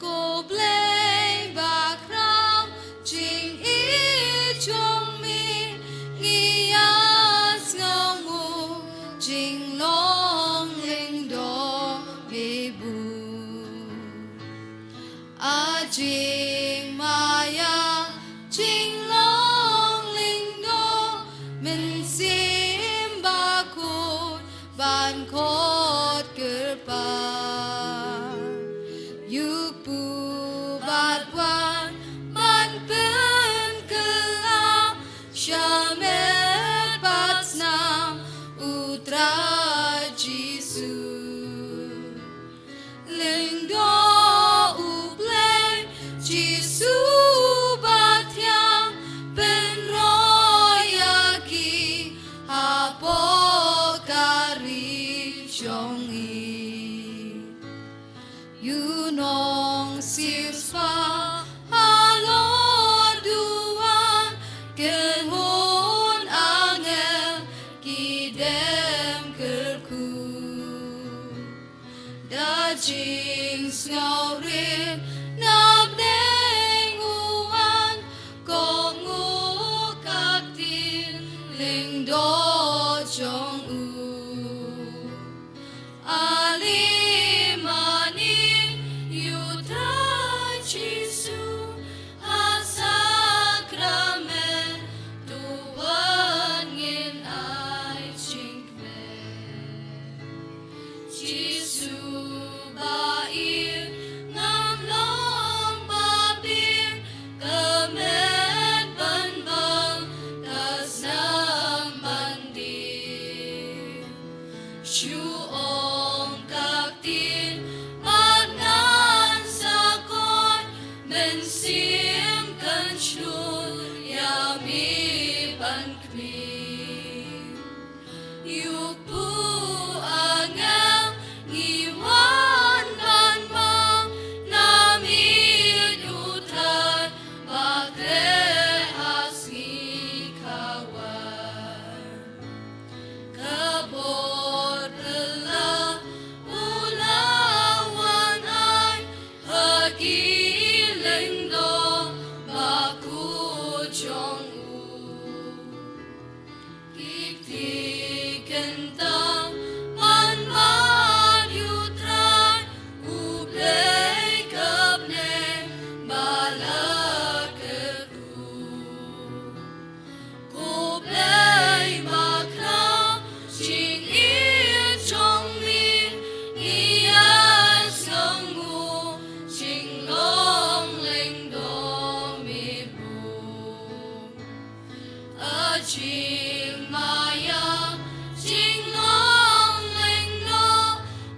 Ko Blei bakhraw, jingïeit jong me ngi ïa sngewnguh, jinglong lyngdoh me bun. A jingmaïa, jinglong lyngdoh, mynsiem bakhuid ban khot kyrpad. Ïa u kpu bad wan ban pynkylla, sha met bad snam u Trai Jisu. Lyngdoh U Blei Jisu bathiang, pynroi ïa ki hapoh ka ri jong ngi. Ïa u nongsiewspah halor duwan, kynhun Ïuhpu angel ngi wan ban bang na miet U Trai ba khreh ha sngi khawar. Ka bor pela u la wan ai ha ki lyngdoh ba kut jong u. Ki kti kyntang ban bad ïa U Trai, U Blei ka bneng ba la kyrkhu. Ko Blei ba khraw jingïeit jong me, ngi ïaisngew, jinglong lyngdoh me bun. A jingmaïa, jinglong lyngdoh,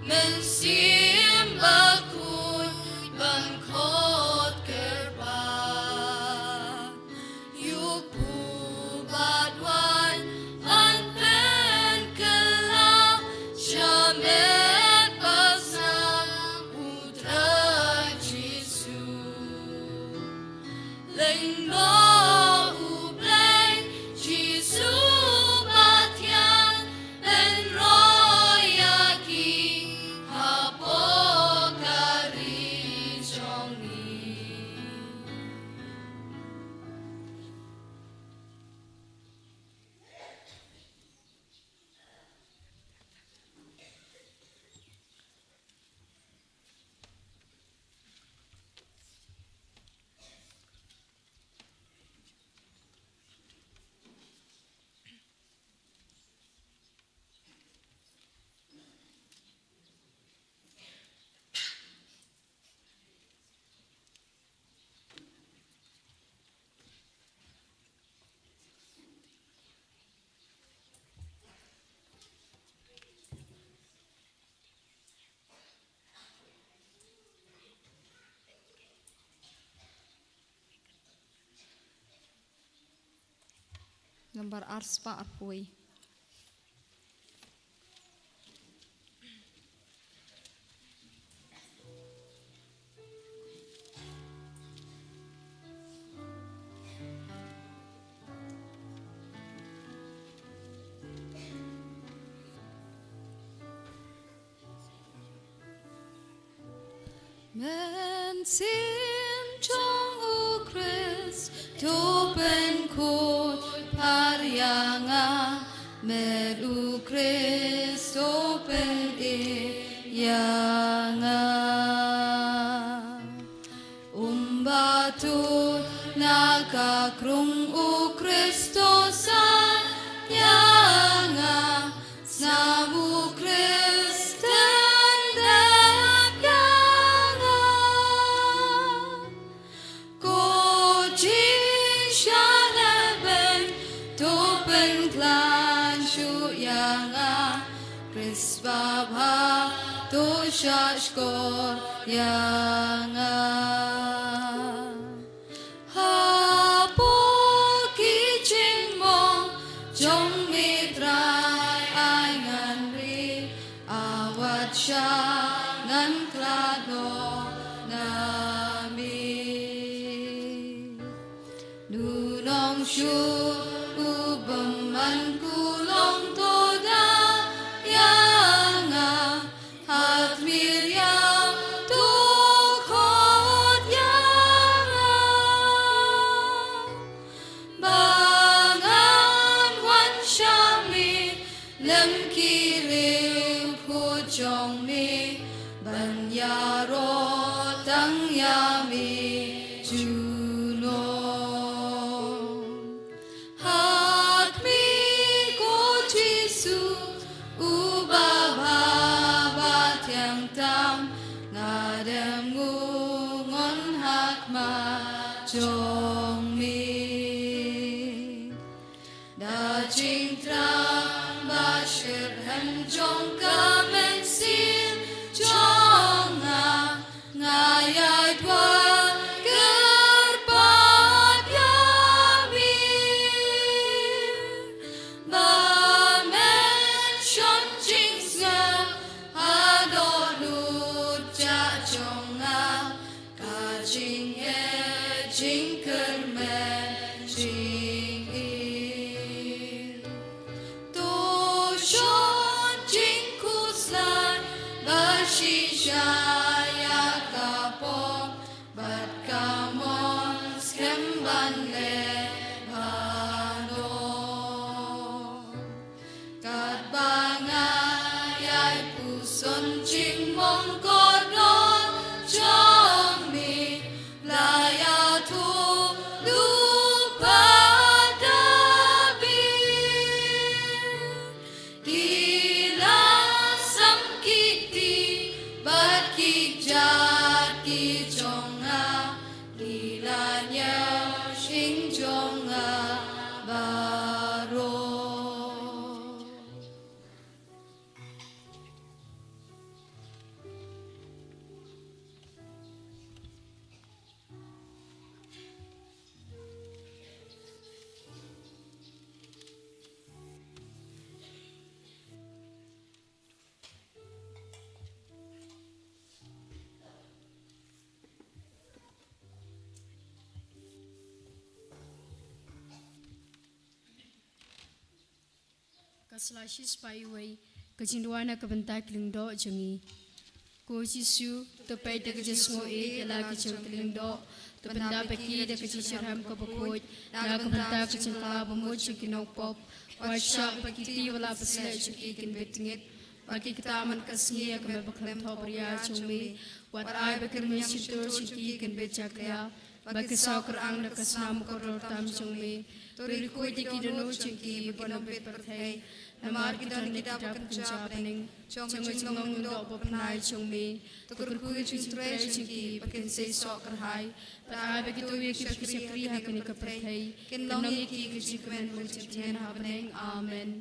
Mynsiem Bakhuid ban khot kyrpad. Ïuhpu bad wan ban pynkylla sha met ba sngap U Trai Jisu. Lyngdoh U Blei Jisu ba thiang, pynroi ïa ki hapoh ka ri jong ngi. Nambar arspah arphew. Mynsiem jong U Khrist to pynkhuid phar ïa nga, met U Khrist to pyni ïa nga. Um ba tuid na ka krung, U Khrist to sah ïa nga, snam U Khrist tyngdep ïa nga. Ko jingshaid lehbeiñ to pynkhlaiñ shuh ïa nga, Khrist babha to shahshkor ïa nga. Hapoh ki jingmong jong me Trai, ai ngan ri, ai wat shah ngan khlad noh na me. Nu nong shuh u bymman kulong to da ïa nga, ha khmih riam to khot ïa nga. Ba ngan wan sha me lem ki riewkhuid jong me, ban ïaroh tang ïa me junom. Ha khmih, ko Jisu, u babha ba thiang tam, nga dem ngun ha khmat jong me. Da jingthrang ba shitrhem jong ka mynsiem jong nga, nga ïai duwai kyrpad ïa me. Ba me Ka sla shispah wei, ka jingduwai na ka bynta ki lyngdoh jong ngi. Ko Jisu, to peit da ka jingsngew ïeit ïa la ki jong ki lyngdoh, to pyndap ïa ki da ka jingshitrhem kaba khuid, na ka bynta ka jingkylla bamut jong ki nongpop, wat shah ba ki kti ba la pysleh jong ki kin bit tngit, ba ki ktah man ka sngi ïa ka met ba khlem thohbria jong me, wat ai ba ki rmiang shyntur jong ki kin bit jakhlia, ba ki saw kyrang da ka snam kordor tam jong me. To riewkhuid ïa ki dohnud jong ki ba kin ym bit pyrthei, namar ki don ki dap ba kynja bneng jong ka jinglong lyngdoh ba pynai jong me. To kyrkhu ïa ki jingtrei jong ki ba kin sei soh kyrhai, bad ai ba kito ïa kiba ki shakri ha kane ka pyrthei kin long ïa ki ka jingkmen bad jingthiang ha bneng. Amen.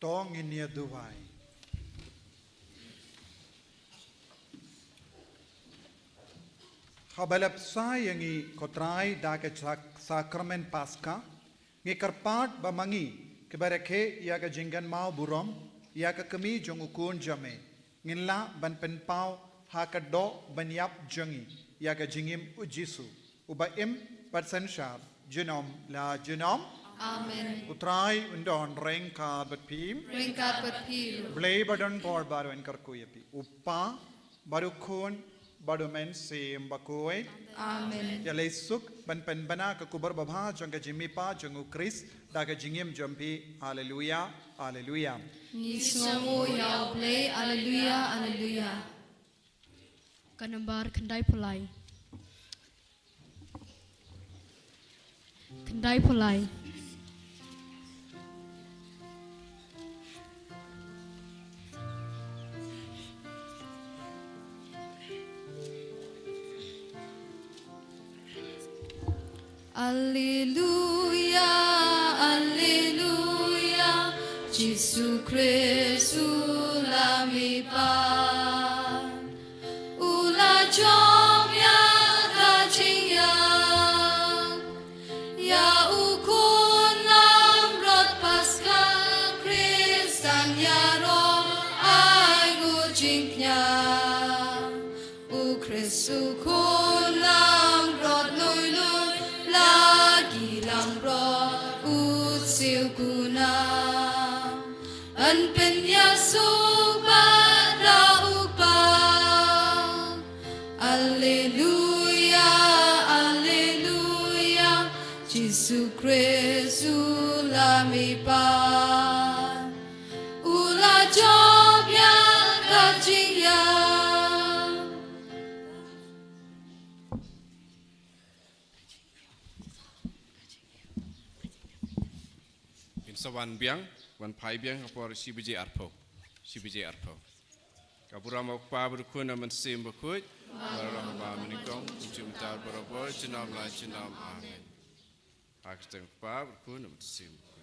To ngin ïa duwai. Haba la bsa ïa ngi ko Trai da ka sak-, sakramen Paska, ngi kyrpad ba ma ngi kiba rakhe ïa ka jingkynmaw burom ïa ka kmie jong u Khun jong me, ngin lah ban pynpaw ha ka doh ban ïap jong ngi ïa ka jingim u Jisu, uba im bad synshar junom la junom. Amen. U Trai un don ryngkat bad phi. Ryngkat bad phi ruh. Blei ba don bor baroh un kyrkhu ïa phi. U Kpa, bad u Khun, bad u Mynsiem Bakhuid. Amen. Ïaleh suk ban pynbna ka khubor babha jong ka jingmihpat jong u Khrist da ka jingim jong phi. Haleluia, haleluia. Ngi sngewnguh ïa U Blei. Haleluia, haleluia. Ka nambar khyndaiphew lai. Khyndaiphew lai. Alleluia, alleluia, Jisu Khrist u la mihpat, u la jop ïa ka jingïap. Ïa u Khun Langbrot Paska, Khristan ïaroh ai nguh jingkñia. U Khrist u Khun Langbrot lui lui Ba u la jop ïa ka jingïap. Ngin sa wan biang, wan phai biang ka por shi baje arphew. Shi baje arphew. Ka burom u Kpa bad u Khun bad u Mynsiem Bakhuid. Baroh ba mynnyngkong, mynta bad barabor, junom la junom. Amen. Ha ka kyrteng u Kpa bad u Khun bad u Mynsiem Bakhuid.